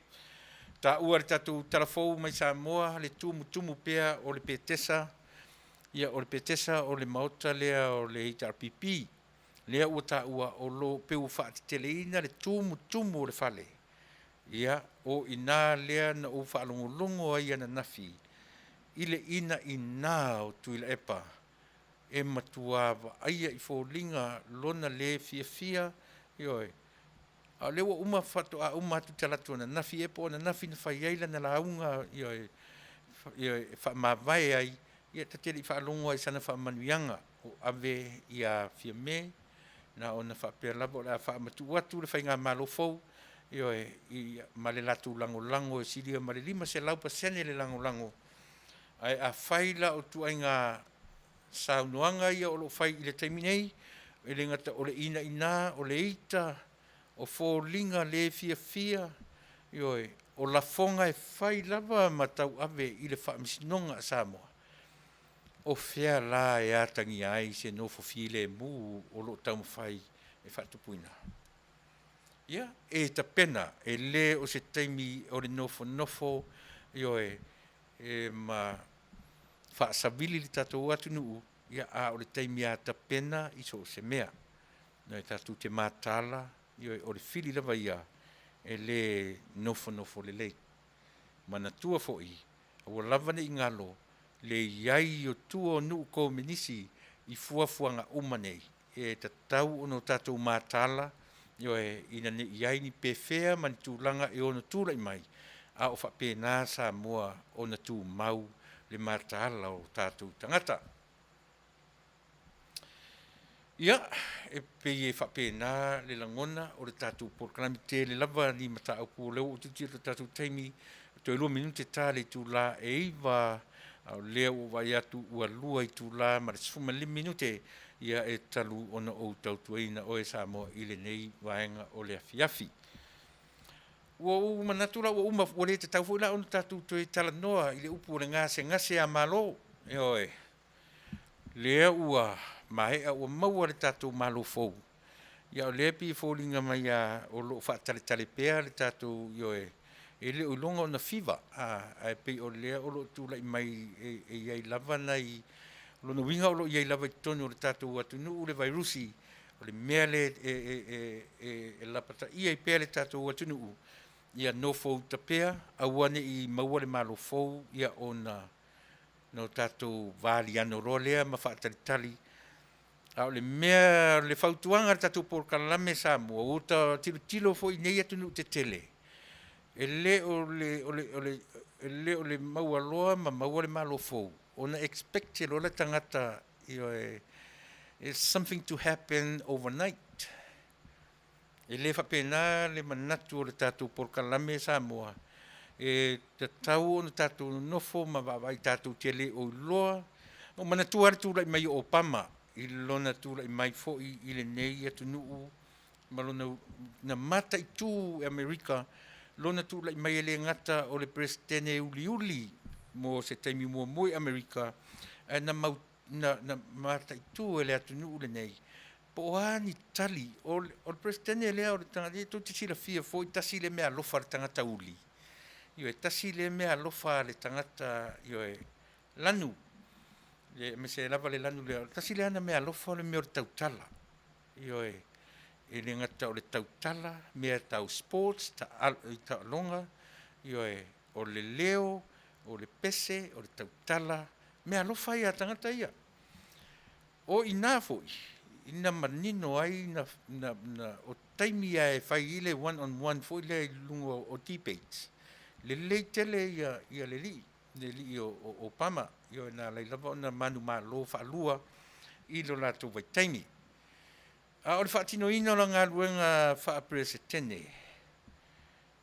Taua le tatou tala fou mai Samoa, le tumutumu pea o le Petesa, ia o le Petesa o le maota lea o le HRPP, lea ua taua o lo pei ua faateteleina le tumutumu o le fale. Ia, o i ina lea na ou faalogologo ai ananafi i le inaina o Tuilaepa e matua vaaia i foliga lona le fiafia, ioe, a o lea ua uma faatoa uma atu talaatu ananafi ea po o ananafi na fai ai lana lauga, ioe, ioe, e faamavae ai, ia ta te le i faalogo lava i sana faamanuiaga o ave ia Fiame, na ona faapea lava o le a faamatuu atu le faigamalo fou, ioe, i, ma le latou lagolago e silia ma le 500% le lagolago. Ae afai la o ituaiga saunoaga ia o lo o fai i le taimi nei, e le gata o le inaina, o le ita, o foliga le fiafia, ioe, o lafoga e fai lava ma tauave i le Faamasinoga a Samoa. O fea la e atagia ai se nofo filemu o lo o taumafai e faatupuina? Ia, e tapena, e lē o se taimi o le nofonofo, ioe, e ma faasavili le tatou atunuu, ia, a o le taimi a tapena i so o se mea. Ioe, tatou te mataala, ioe, o le fili lava ia e lē nofonofo lelei. Manatua foi, aua lava ne i galo le i ai o tua o nuu komenisi i fuafuaga uma nei, e tatau ona o tatou mataala, ioe, ina ne i ai ni pefea ma ni tulaga e ono tulai mai, a o faapena Samoa ona tumau le mataala o tatou tagata. Ia, e pei e faapena le lagona o le tatou polokalame tele lava ni mataupu o lea ua ou tilotilo i le tatou taimi, toe 2 minute ta le itula e 9, a o lea ua ou vaai atu ua 2 itula ma le 15 minute, ia e talu ona ou tautuaina oe Samoa i lenei vaega o le afiafi. Ua ou manatu la ua uma, ua le tatau foi la ona tatou toe talanoa i le upu o le gasegase a Malo. Ioe, lea ua maea ua maua le tatou Malo fou, ia o lea e pei e foliga mai lava o lo o faataletale pea le tatou, ioe, e le o iloga ona fiva, ae pei o lea o lo o tulai mai e i ai lava nai, o lona uiga o lo o i ai lava i totonu o le tatou atunuu le vairusi, o le mea lea e lapataia ai pea le tatou atunuu, ia nofouta pea, aua ne i maua le Malo fou, ia ona o tatou valiano loa lea ma faatalitali. A o le mea, o le fautuaga a le tatou polokalame Samoa, ua ta tilotilo foi i nei atunuu tetele, e le o le, o le, o le, e le o le maua loa ma maua le Malo fou, ona expect loa le tagata, ioe, it's something to happen overnight. E le faapena le manatu o le tatou polokalame Samoa, e tatau ona tatou nonofo ma vaavaai tatou te le o iloa. Ua ou manatua lava le tulai mai o Obama i lona tulai mai foi i lenei atunuu ma lona na mataitu e Amerika lona tulai mai e le gata o le Peresetene uliuli mo se taimi muamua i Amerika, ae na mau na, na mataitu e le atunuu lenei po o a ni tali. O le, o le Peresetene lea o le tagata, ia tou te silafia foi, tasi lea meaalofa a le tagata uli. Ioe, tasi lea meaalofa a le tagata, ioe, lanu, aemaise lava le lanu lea, tasi lea ana meaalofa o le mea o le tautala. Ioe, e le gata o le tautala, mea tau sports, i taaloga, ioe, o le leo, o le pese, o le tautala, meaalofa ia a tagata ia. O i ina foi, ina manino ai na, na, na, o taimi lava e fai ai le one on one foi lea i luga o debates, lelei tele ia, ia le alii, le alii o, o Obama, ioe, na alai lava ona manumalo faalua i lo latou vaitaimi. A o le faatinoina o la galuega faa-Peresetene,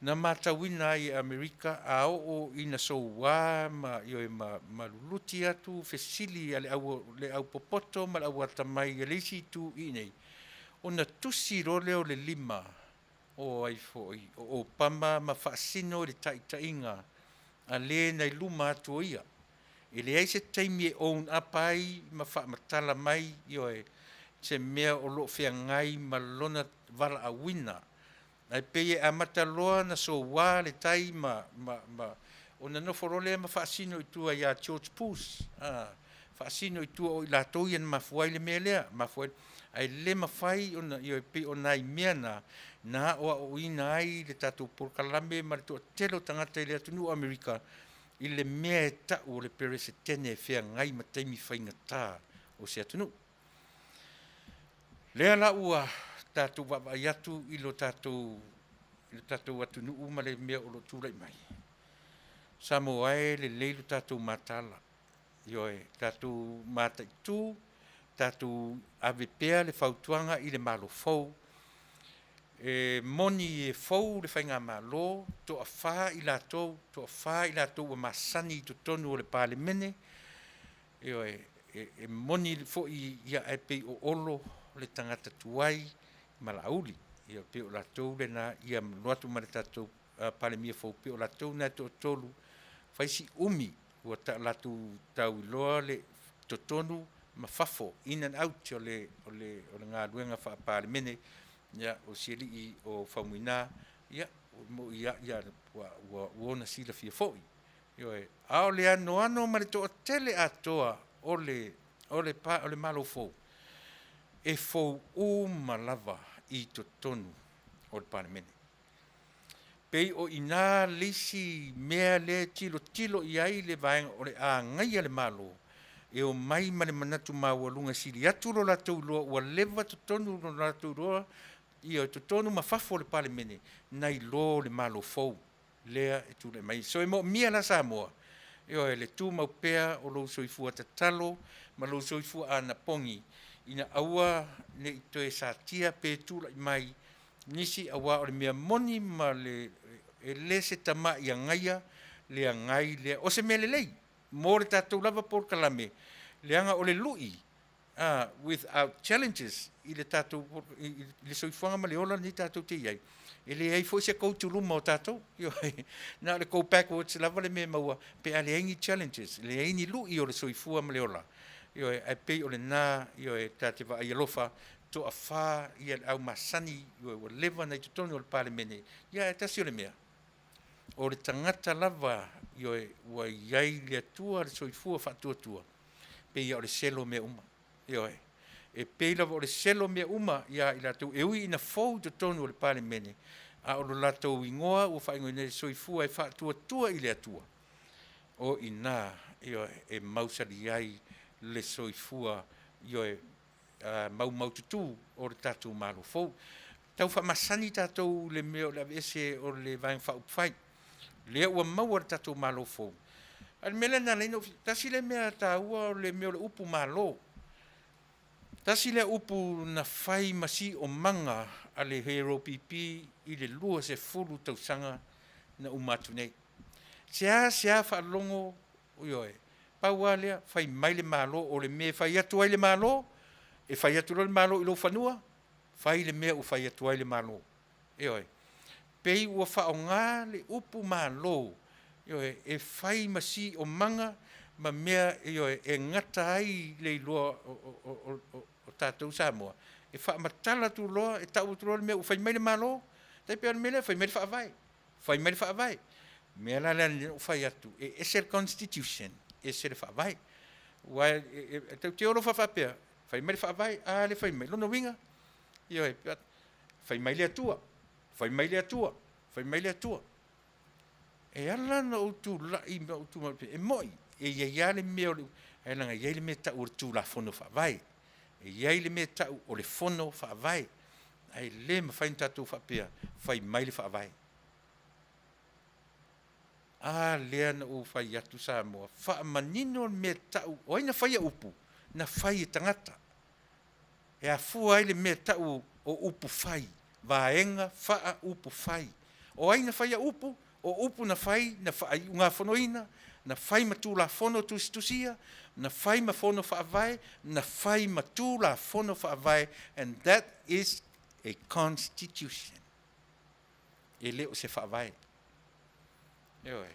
na matauina ai e Amerika a oo ina soua ma, ioe, ma, ma luluti atu fesili a le au, le au popoto ma le au atamai a le isi itu i inei, ona tusi loa lea o le lima o ai foi o Obama ma faasino i le taitaiga a le na i luma atu o ia. E leai se taimi e own up ai ma faamatala mai, ioe, se mea o lo o feagai ma lona valaauina. Ae pei e amata loa ona soua le tai ma, ma, ma, ona nofo loa lea ma faasino i tua ia George Bush, a, faasino i tua o i latou ia na mafua ai le mea lea, mafua ai, ae le mafai ona, ioe, pei o nai mea na, na aoaoina ai le tatou polokalame ma le toatele o tagata i le atunuu o Amerika i le mea e tau o le Peresetene e feagai ma taimi faigata o se atunuu. Lea la ua tatou vaavaai atu i lo tatou, i lo tatou atunuu ma le mea o lo o tulai mai. Samoa e lelei lo tatou mataala. Ioe, tatou mataitu, tatou ave pea le fautuaga i le Malo fou. E moni e fou le faigamalo, toafa i latou, toafa i latou ua masani i totonu o le Palemene. Ioe, e moni foi ia ae pei o Olo le tagata tuai ma Laauli. Ia pei o latou lena ia alu atu ma le tatou Palemia fou, pei o latou na e toatolu fai si umi ua ta latou tau iloa le totonu ma fafo, in and out o le, o le, o le galuega faa-Palemene, ia, o si alii o Faumuina, ia, mo ia, ia, ua, ua, ua ona silafia foi. Ioe, a o le anoano ma le toatele atoa o le, o le, pa, o le Malo fou, e fou uma lava i totonu o le Palemene. Pei o i ina le isi mea lea e tilotilo i ai le vaega o le a agaia le Malo e omai ma le manatu maualuga e sili atu lo latou iloa ua leva totonu lo latou iloa ia totonu ma fafo o le Palemene nai lo le Malo fou lea e tulai mai. So e moomia la Samoa, ioe, le tumau pea o lou soifua tatalo ma lou soifua anapogi ina aua ne i toe satia pe tulai mai nisi aua o le mea moni ma le e le se tama'i agaia le agai lea o se mea lelei mo le tatou lava polokalame leaga o le lu'i a without challenges i le tatou i le soifuaga ma le ola lenei tatou te i ai e leai foi se go to luma o tatou na o le go backwards lava le mea e maua pe a leai ni challenges leai ni lu'i o le soifua ma le ola ioe ae pei o lena ioe ta te vaai alofa toafa ia le au masani ioe ua leva ona i totonu o le Palemene ia ae tasi o le mea o le tagata lava ioe ua i ai le Atua le soifua faatuatua pei ia o le selo mea uma ioe e pei lava o le selo mea uma ia i latou e ui ina fou i totonu o le Palemene a o lo latou igoa ua faaigoaina ai le soifua e faatuatua i le Atua o i ina ioe e mausali ai le soifua ioe maumaututu o le tatou Malo fou. Tau faamasani tatou i le mea o le aveese o le Vaega Faaupufai, lea ua maua le tatou Malo fou. A o le mea lea na ala ai ona ou tasi lea mea taua o le mea o le upu Malo. Tasi lea upu na fai ma siomaga a le HRPP i le 20 tausaga na uma atu nei. Seasea faalogo Ioe, pau lava lea, fai mai le Malo, o le mea e fai atu ai le Malo, e fai atu loa le Malo i lou fanua, fai le mea ua fai atu ai le Malo. Ioe, pei ua faaaoga le upu Malo, ioe, e fai ma siomaga ma mea, ioe, e gata ai le iloa o tatou Samoa, e faamatala atu loa, e tau atu loa le mea ua fai mai le Malo, tai pei o le mea lea, fai mai le Faavae. Fai mai le Faavae. Mea la lea na ou fai atu, e ese le Constitution, ese le Faavae. Aua e tatou te o alofa faapea, fai mai le Faavae, a le fai mai. Lona uiga, ioe, fai mai le Atua, fai mai le Atua, fai mai le Atua. E ala ona ou tulai ma ou tu e moi, e i ai lava le mea o le, ae leaga e i ai le mea e tau o le Tulafono Faavae. E i ai le mea e tau o le Fono Faavae. Ae le mafai ona tatou faapea, fai mai le Faavae. A lea na ou fai atu Samoa, faamanino le mea tau, o ai na faia upu? Na fai e tagata. E afua ai le mea tau o upu fai, vaega faa upu fai. O ai na faia upu? O upu na fai, na faaiugafonoina, na fai ma Tulafono tusitusia, na fai ma Fono Faavae, na fai ma Tulafono Faavae, and that is a constitution. E le o se faavae. Ioe.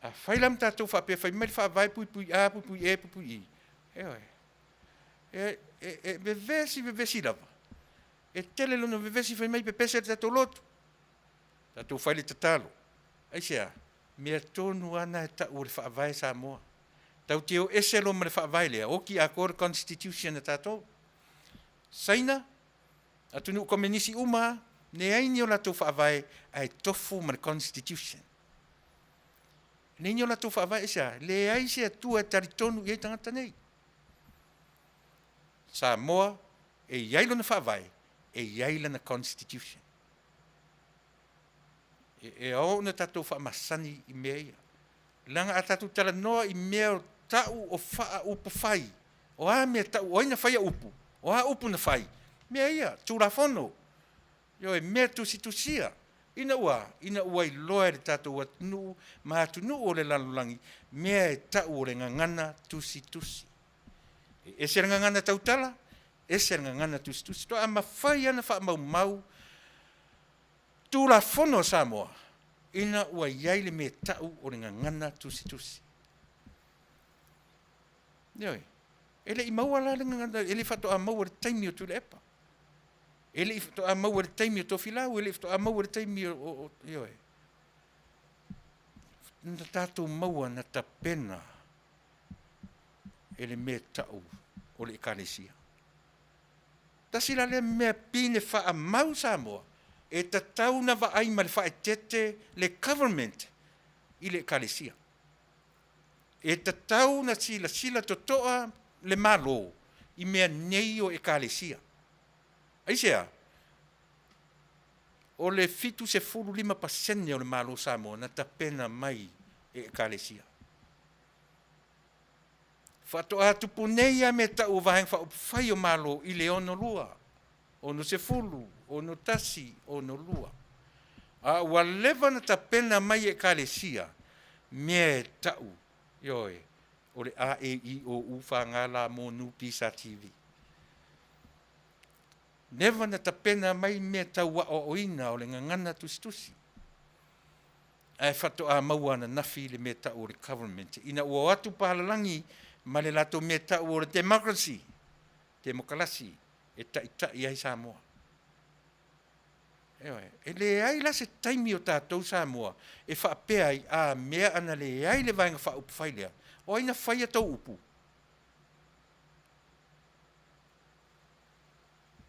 A fai la ma tatou faapea, fai mai le faavae puipui A, puipui E, puipui I. Ioe. E, e, e vevesi, vevesi lava. E tele lona vevesi fai mai pepese le tatou lotu. Tatou fai le tatalo. Aisea? Mea tonu lava na e tau o le Faavae Samoa. Tatou te o ese loa ma le Faavae lea, oti atoa le Constitution a tatou. Saina, atunuu komenisi uma lava, leai ni o latou Faavae ae tofu ma le Constitution. Leai ni o latou Faavae, aisea? Leai se Atua e talitonu i ai tagata nei. Samoa, e i ai lona Faavae, e i ai lana Constitution. E, e ao ona tatou faamasani i mea ia. Leaga a tatou talanoa i mea o tau o faaupu fai, o a mea tau, o ai na faia upu, o a upu na fai, mea ia, Tulafono, ioe, mea tusitusia, ina ua, ina ua iloa e le tatou atunuu ma atunuu o le lalolagi, mea e tau o le gagana tusitusi. E ese le gagana tautala, ese le gagana tusitusi. Toa mafai lava ona faamaumau Tulafono a Samoa ina ua i ai le mea tau o le gagana tusitusi. Ioe. E le i maua la le gagana, e le i faatoa maua i le taimi o Tuilaepa. E le i faatoa maua i le taimi o Tofilau, e le i faatoa maua i le taimi o, o, o ioe. Na tatou maua na tapena e le mea tau o le Ekalesia. Tasi la lea mea pine faamau Samoa, e tatau na vaai ma le faaeteete le government i le Ekalesia. E tatau na silasila totoa le Malo i mea nei o Ekalesia. Aisea? O le 75% o le Malo o Samoa na tapena mai e Ekalesia. Faatoa tupu nei a mea tau o Vaega Faaupufai o Malo i le 62, 60, 61, 62. A ua leva na tapena mai e Ekalesia mea e tau, ioe, o le A, E, I, O, U, F, G, L, M, N, P, S, T, V. Leva na tapena mai mea tau aoaoina o le gagana tusitusi. Ae faatoa maua ananafi le mea tau o le government ina ua o atu palalagi ma le latou mea tau o le democracy, temokalasi, e taitai ai Samoa. Ioe, e leai la se taimi o tatou Samoa e faapea ai, a mea ana leai le Vaega Faaupufai lea, o ai na faia tou upu?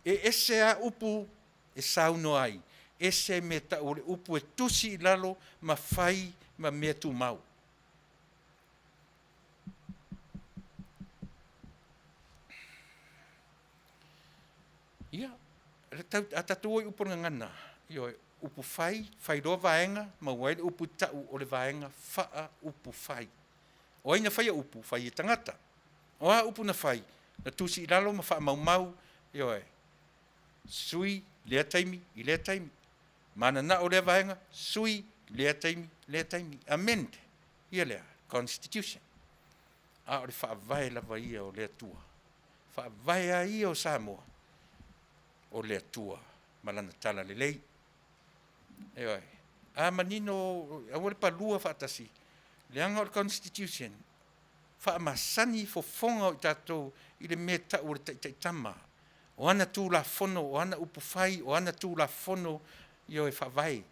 E ese a upu e saunoa ai, ese mea tau o le upu e tusi i lalo ma fai ma mea tumau. Ia, a tatou o i upu o le gagana, ioe, upu fai, fai loa vaega, maua ai le upu tau o le vaega faa-upu fai. O ai na faia upu? Fai e tagata. O a upu na fai? Na tusi i lalo ma faamaumau, ioe, sui lea taimi i lea taimi. Mananao lea vaega, sui lea taimi, lea taimi. Amend ia lea Constitution. A o le faavae lava ia o le Atua. Faavae a ia o Samoa, o le Atua ma lana tala lelei. Ioe. A manino, aua le palua faatasi, leaga o le Constitution, faamasani fofoga o i tatou i le mea tau o le taitaitama, o ana Tulafono, o ana upufai, o ana Tulafono, ioe, faavae,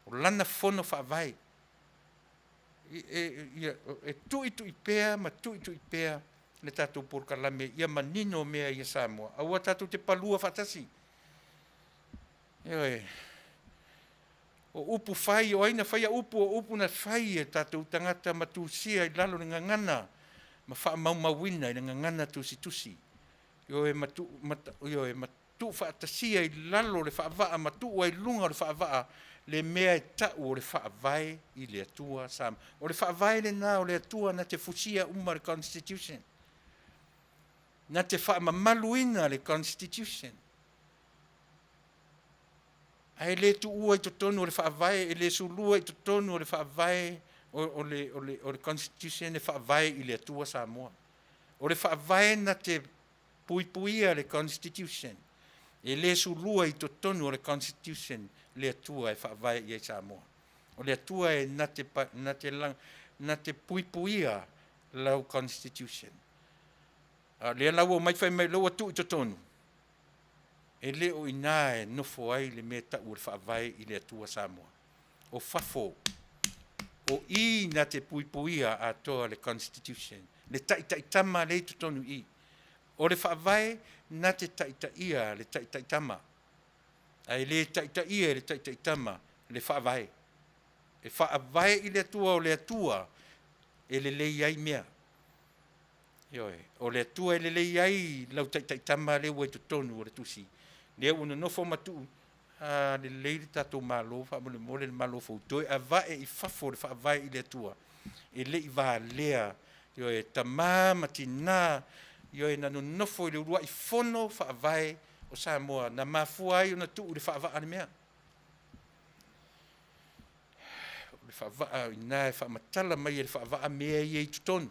o lana fono faavae. E tuitui pea ma tuitui pea le tatou polokalame ia manino mea ia Samoa. Aua tatou te palua faatasi. Ioe. O upu fai, o ai na faia upu, o upu na fai e tatou tagata ma tusia i lalo le gagana ma faamaumauina i le gagana tusitusi. Ioe, ma tu, ma, ioe, ma tuufaatasia i lalo o le faavaa ma tuu ai i luga o le faavaa le mea e tau o le Faavae i le Atua Samoa. O le Faavae lena o le Atua na te fusia uma le Constitution, na te faamamaluina le Constitution. Ae le tuua i totonu o le Faavae, e le sulua i totonu o le Faavae o le Constitution e faavae i le Atua Samoa. O le Faavae na te puipuia le Constitution, e le sulua i totonu o le Constitution le Atua e faavae i ai Samoa. O le Atua e na te, na te, na te puipuia lau Constitution. A lea la ua mai fai mai lea ua tuu i totonu, e le o i ina e nofo ai le mea tau o le Faavae i le Atua Samoa. O fafo, o i na te puipuia atoa le Constitution, le taitaitama lea i totonu i i. O le Faavae na te taitaia le taitaitama, ae le taitaia e le taitaitama le Faavae. E faavae i le Atua, o le Atua e lelei ai mea. Ioe, o le Atua e lelei ai lau taitaitama lea ua i totonu o le tusi. Lea ua nonofo ma tuu, a lelei le tatou Malo, faamolemole le Malo fou, toe avae i fafo le Faavae i le Atua. E le i valea, ioe, tamā ma tinā, ioe, na nonofo i le uluai fono faavae o Samoa, na mafua ai ona tuu i le faavaa le mea. O le faavaa o i ina e faamatala mai e le faavaa mea ia i totonu.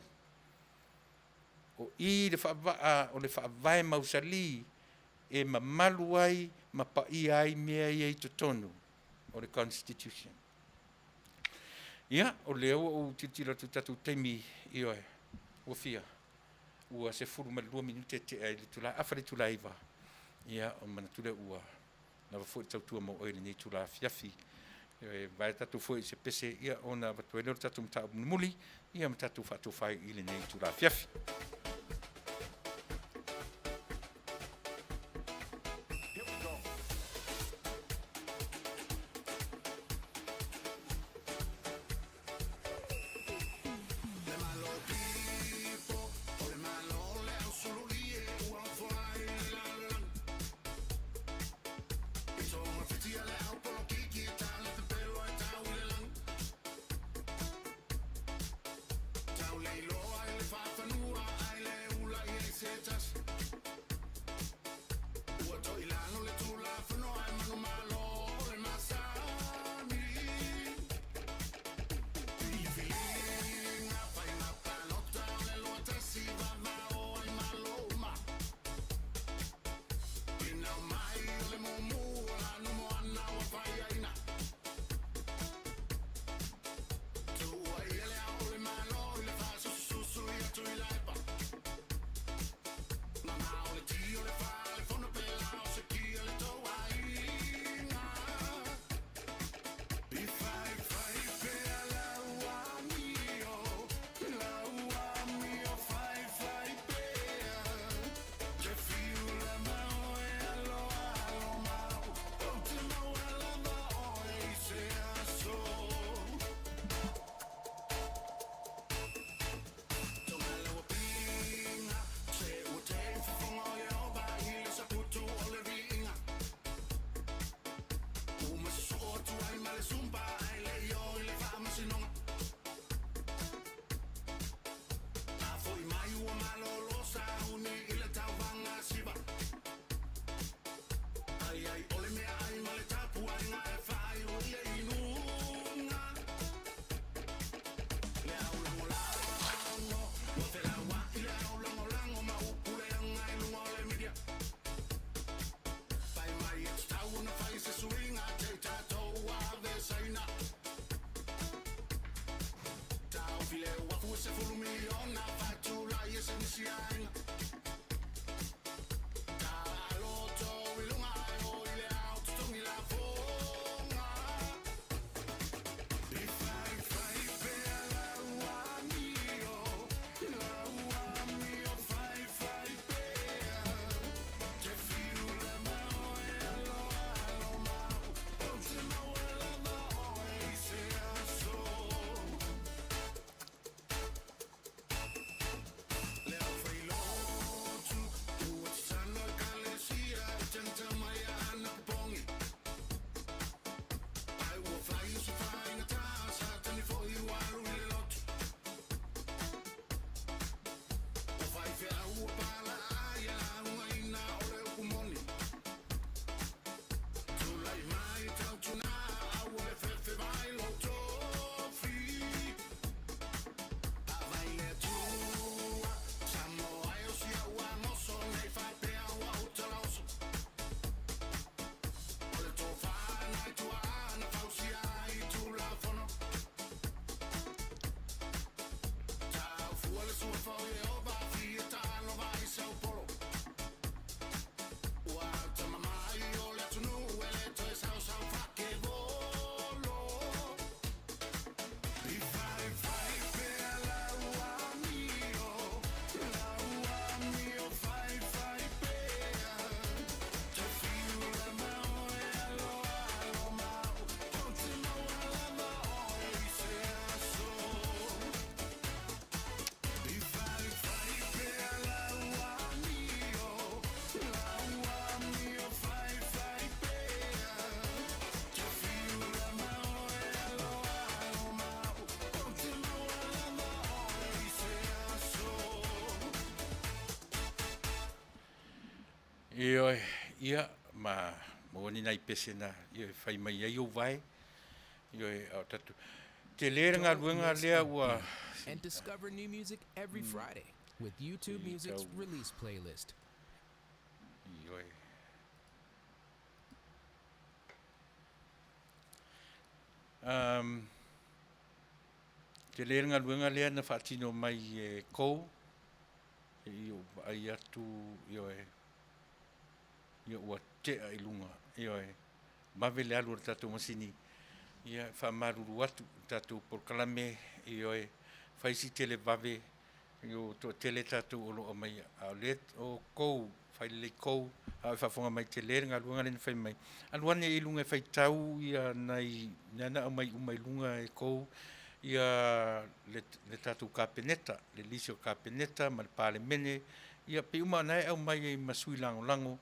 O i le faavaa o le faavae mausali e mamalu ai ma paia ai mea ia i totonu o le Constitution. Ia, o lea ua ou tilotilo atu i tatou taimi, ioe, ua fia. Ua 12 minute e tea i le itula afa le itula 9, ia, ona manatu lea ua lava foi le tautua mo oe i lenei itula afiafi. E vae tatou foi i se pese, ia, ona avatu ai lea o le tatou mataupu mulimuli, ia, ma tatou faatofa ai i lenei itula afiafi. Ioe, ia, ma maua ni nai pese na, ioe, fai mai ai ou vae, ioe, a o tatou. Tele le galuega lea ua.
And discover new music every Friday with YouTube Music's release playlist.
Ioe. Um, tele le galuega lea na faatino mai e kou. Se i ou vaai atu, ioe, ia ua tea i luga, ioe, vave le alu o le tatou masini, ia e faamalulu atu i le tatou polokalame, ioe, fai si tele vave, ua toatele tatou o lo o aumaia, a o lea o kou, fai lelei kou, a o e faafofoga mai, tele le galuega lea na fai mai. Alu ane i luga e faitau ia nai mea na aumai uma i luga e kou ia le, le tatou Kapeneta, le lisi o Kapeneta ma le Palemene, ia pei uma ona e aumai ai ma sui lagolago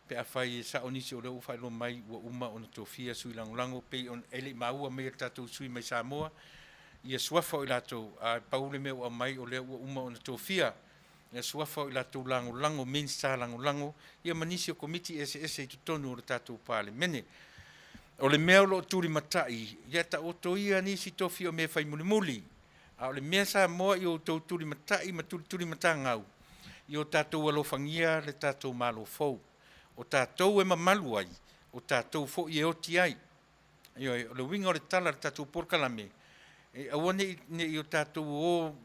pe afai e sao nisi o lea ua faailoa mai ua uma ona tofia sui lagolago pei ona e le i maua mai e le tatou sui mai Samoa ia suafa o i latou, a pau le mea ua aumai o lea ua uma ona tofia ia suafa o i latou lagolago, Minisita lagolago, ia ma nisi o Komiti eseese i totonu o le tatou Palemene. O le mea o lo o tulimatai, ia taoto ia nisi tofi o mea fai mulimuli, a o le mea Samoa i o outou tulimatai ma tulitulimatagau, ia o tatou alofagia le tatou Malo fou. O tatou e mamalu ai, o tatou foi e oti ai. Ioe, o le uiga o le tala a le tatou polokalame, e aua ne i, ne i o tatou o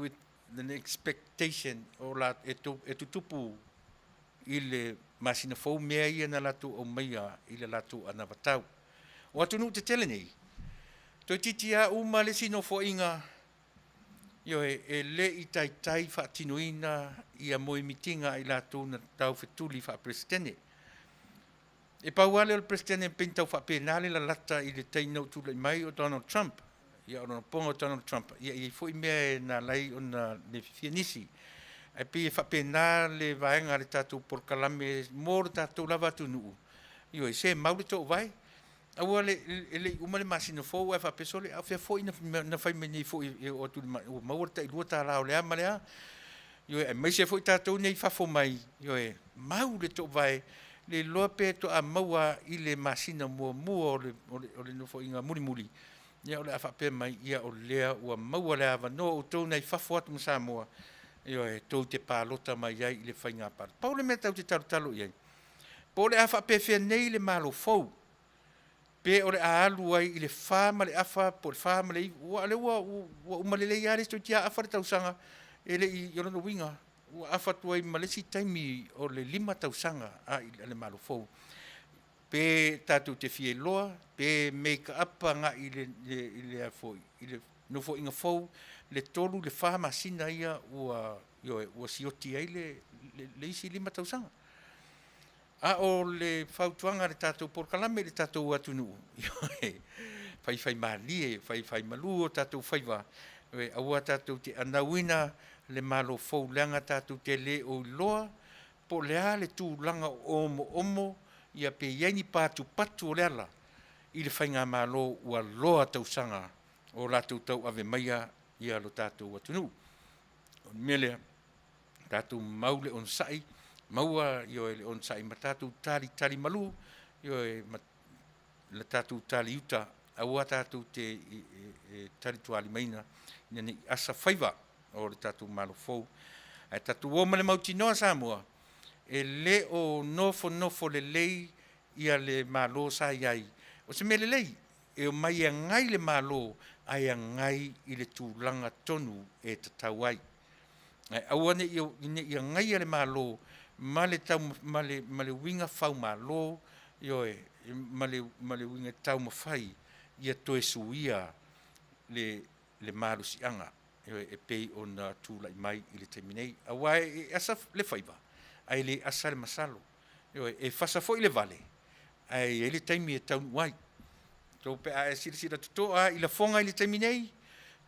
with an expectation o la, e, to, e tutupu i le masina fou mea ia na latou aumaia i le latou anavatau. O atunuu tetele nei, toeitiiti lava uma le isi nofoaiga, ioe, e le i taitai faatinoina ia moemitiga a i latou na taufetuli faa-Peresetene. E pau lava lea o le Peresetene pei na tau faapena le lalata i le taimi na ou tulai mai o Donald Trump. Ia o lona poga o Donald Trump, ia e i ai foi mea na ala ai ona le fiafia nisi. Ae pei e faapena le vaega a le tatou polokalame mo le tatou lava atunuu, ioe, se mau le toovae. Aua le, e le i uma le masina fou ae faapea, sole, a o fea foi na fai mai nei foi e oo atu i le, ua maua le tai $2 o le a ma le a. Ioe, aemaise foi tatou nei i fafo mai, ioe, mau le toovae, le iloa pe toa maua i le masina muamua o le, o le, o le nofoaiga mulimuli, ia o le a faapea mai, ia o lea ua maua le avanoa outou nai fafo atu ma Samoa, ioe, tou te palota mai ai i le faiga palota. Pau le mea tatou te talotalo i ai, po o le a faapefea nei le Malo fou, pe o le a alu ai i le fa ma le afa po o le fa ma le iva, ua lea ua, ua uma lelei lava le isi toeitiiti lava afa le tausaga, e le i, o lona uiga, ua afa atu ai ma le isi taimi o le 5 tausaga a le Malo fou. Pe tatou te fia iloa, pe make up agai i le, le, i le, foi, i le nofoaiga fou, le 3 le 4 masina ia ua, ioe, ua sioti ai le, le, le isi 5 tausaga. A o le fautuaga a le tatou polokalame i le tatou atunuu, ioe, faifaimalie, faifaimalu o tatou faiva, ioe, aua tatou te anauina le Malo fou leaga tatou te le o iloa po o le a le tulaga o omoomo ia pe i ai ni patupatu o le ala i le faigamalo ua loa tausaga o latou tauave maia ia lo tatou atunuu. O le mea lea, tatou mau le onosai, maua ioe le onosai ma tatou talitali malu, ioe, ma le tatou tali uta, aua tatou te e, e, e talitualimaina ina ne i asa faiva o le tatou Malo fou. Ae tatou o ma le mautinoa Samoa, e le o nofonofo lelei ia le Malo sa i ai. O se mea lelei, e omai e agai le Malo, ae agai i le tulaga tonu e tatau ai. Ae aua ne i, ne i agaia le Malo ma le, tau, ma le, ma le uiga faumalo, ioe, ma le, ma le uiga taumafai ia toe suia le, le malosiaga e pei ona tulai mai i le taimi nei. Aua e asa le faiva, ae le asa le masalo. Ioe, e fasa foi le vale, ae i ai le taimi e taunuu ai. Tou pe a e silasila totoa i lafoga i le taimi nei,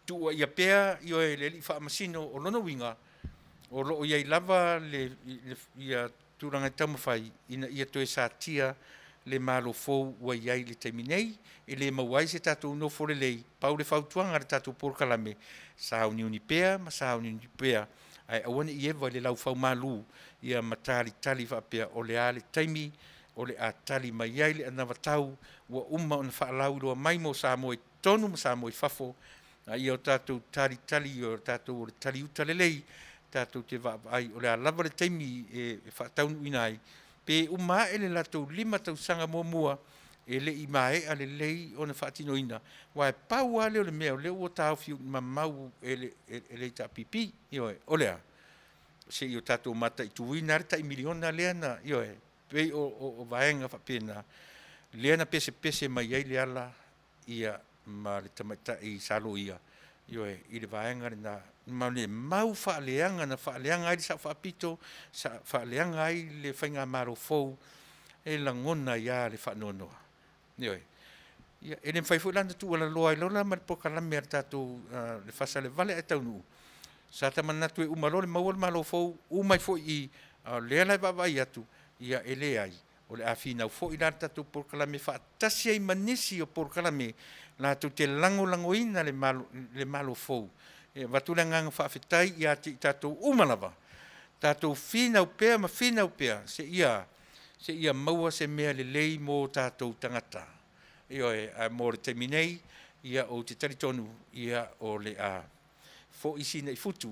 tuuaia pea ioe le alii faamasino o lona uiga, o lo o i ai lava le, le, ia tulaga e taumafai ina ia toe satia le Malo fou ua i ai i le taimi nei, e le maua ai se tatou nofo lelei. Pau le fautuaga a le tatou polokalame, sauniuni pea ma sauniuni pea, ae aua ne i eva i le laufaumalu ia ma talitali faapea o le a le taimi o le a tali mai ai le anavatau ua uma ona faalauiloa mai mo Samoa i totonu ma Samoa i fafo, a ia o tatou talitali o tatou o le taliuta lelei, tatou te vaavaai o le a lava le taimi e faataunuuina ai, pe uma ae le latou 5 tausaga muamua e le i maea lelei ona faatinoina, aua e pau lava lea o le mea o lea ua taofi mamau e le, e le HRPP, ioe, o le a? Se i o tatou mataituina le tai miliona lea na, ioe, pei o vaega faapena lea na pesepese mai ai Leala ia ma le tamaitai sa loia, ioe, i le vaega lena ma le mau faaleaga na faaleaga ai le Sao Faapito, sa faaleaga ai le faigamalo fou, e lagona ai lava le faanoanoa. Ioe. Ia, e le mafai foi la ona tuualaloa ai loa la ma le polokalame a le tatou le fasa i le vale ae taunuu. Sa ta manatu e uma loa le maua le Malo fou, uma ai foi i i, a o lea la e vaavaai atu, ia e leai, o le a finau foi la le tatou polokalame faatasi ai ma nisi o polokalame latou te lagolagoina le Malo, le Malo fou. E avatu le agaga faafetai ia te i tatou uma lava, tatou finau pea ma finau pea seia seia maua se mea lelei mo tatou tagata. Ioe, ae mo le taimi nei, ia ou te talitonu, ia o le a foi sina i futu.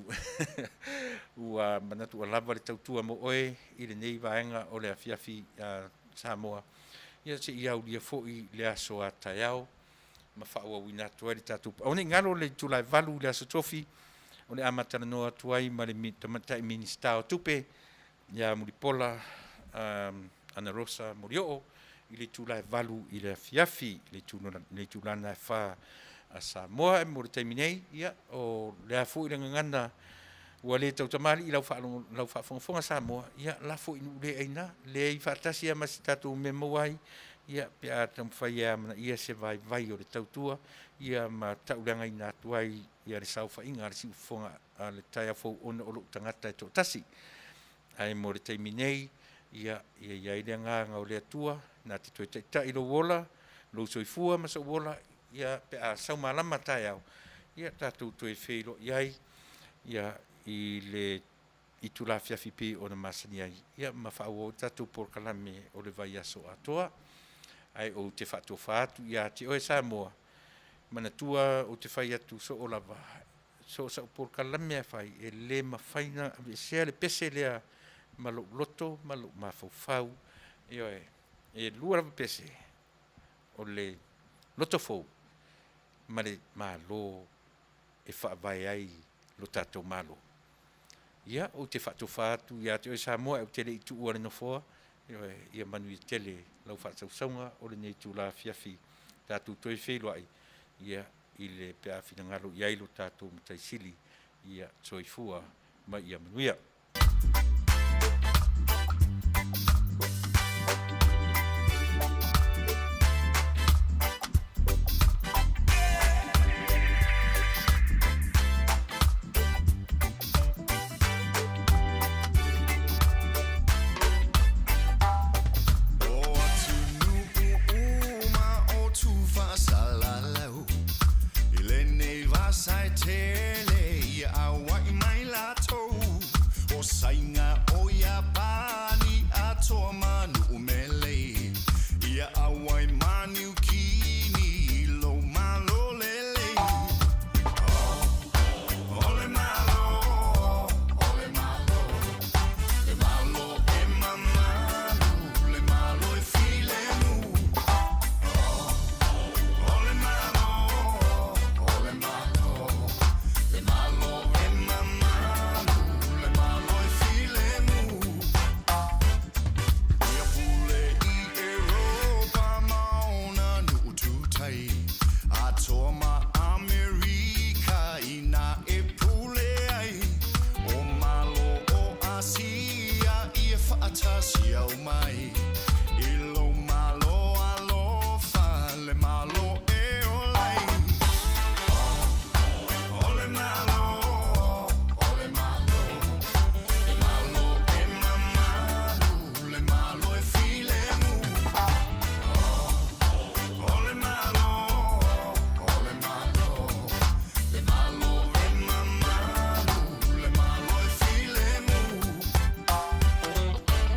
Ua manatu ua lava le tautua mo oe i lenei vaega o le afiafi a Samoa. Ia se i aulia foi le aso a taeao ma faaauauina atu ai le tatou. Aua ne i galo le itula e 8 i le aso Tofi, o le a ma talanoa atu ai ma le Tamaitai Minisita o Tupe ia Mulipola Anarosa Molioo i le itula e 8 i le afiafi, le itula lena e 4 a Samoa. E mo le taimi nei, ia, o le a foi le gagana ua le tautamalii i lau faafogafoga Samoa, ia lafo i nuu le aina, leai faatasi lava ma se tatou mea e maua ai, ia, pe a taumafai e amanaia se vaivai o le tautua, ia ma tauleagaina atu ai ia le saofaiga a le siufofoga a le taeao fou ona o lou tagata e toatasi. Ae mo le taimi nei, ia, ia i ai le agaga o le Atua na te toe taitai lou ola, lou soifua ma sou ola, ia, pe a sau malama taeao, ia tatou toe feiloai ai, ia, i le itula afiafi pei ona masani ai, ia, ma faaauau ai le tatou polokalame o le vaiaso atoa. Ae ou te faatofa atu ia te oe Samoa, manatua ou te fai atu soo lava, so o sau polokalame lava e fai, e le mafai ona aveesea le pese lea ma lou loto ma lou mafaufau. Ioe, e lua lava pese, o le loto fou ma le Malo e faavae ai lo tatou Malo. Ia, ou te faatofa atu ia te oe Samoa, ae ou te le i tuua le nofoa, ioe, ia manuia tele lau faasausauga o lenei itula afiafi. Tatou toe feiloai, ia, i le pe a finagalo i ai lo tatou Matai Sili. Ia soifua ma ia manuia.
O atunuu uma o Tufaasalalau I lenei vasa e tele ia auai mai latou O Saina o Iapani atoa ma Nu'u-mele Ia auai ma Niukini i lou Malo lelei O le Malo, o le Malo Le Malo e mamalu, le Malo e filemu O le Malo, o le Malo Le Malo e mamalu, le Malo e filemu Ia pule i Europa ma ona nu'u tutai Atoa ma Amerika ina e pule ai O Malo o Asia ia faatasi aumai I lou Malo alofa le Malo e ola ai O le Malo, o le Malo Le Malo e mamalu, le Malo e filemu O le Malo, o le Malo Le Malo e mamalu, le Malo e filemu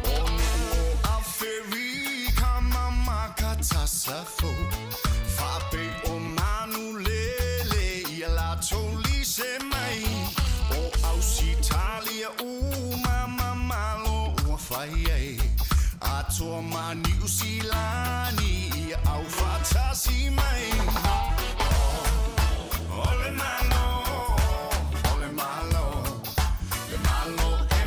O nu'u o Aferika ma Makatasafo Faapei o manu lele ia latou lise mai O Ausitalia uma ma Malo ua fai ai Atoa ma Niu Silani ia aufaatasi mai O le Malo, o le Malo Le Malo e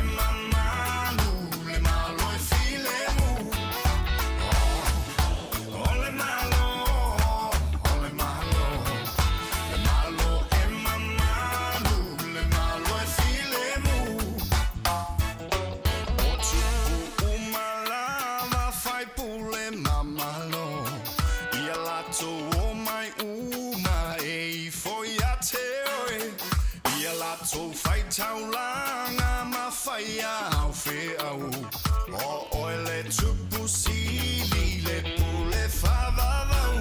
tatou faitaulaga ma faia au feau O oe le tupu sili le pule faavavau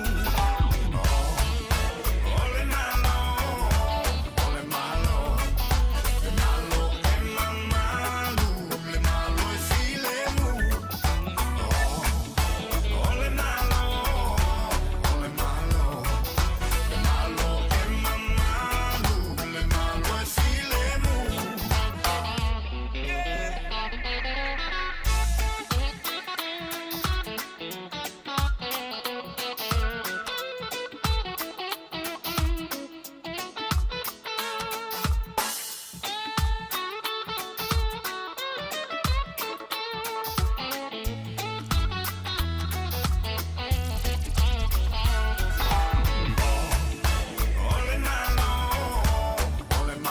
O le Malo, o le Malo, le Malo e mamalu, le Malo e filemu. O le Malo, o le Malo, le Malo e mamalu, le Malo e filemu. O le Malo, o le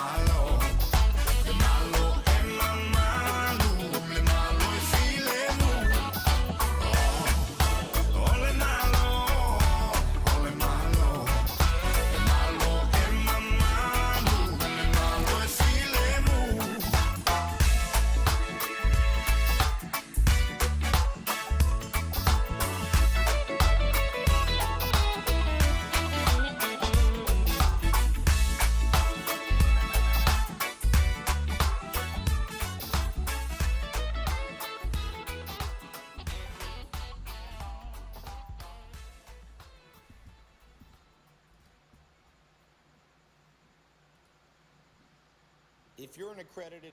Malo, le Malo e mamalu, le Malo e filemu. O le Malo, o le Malo, le Malo e mamalu, le Malo e filemu.
If you're an accredited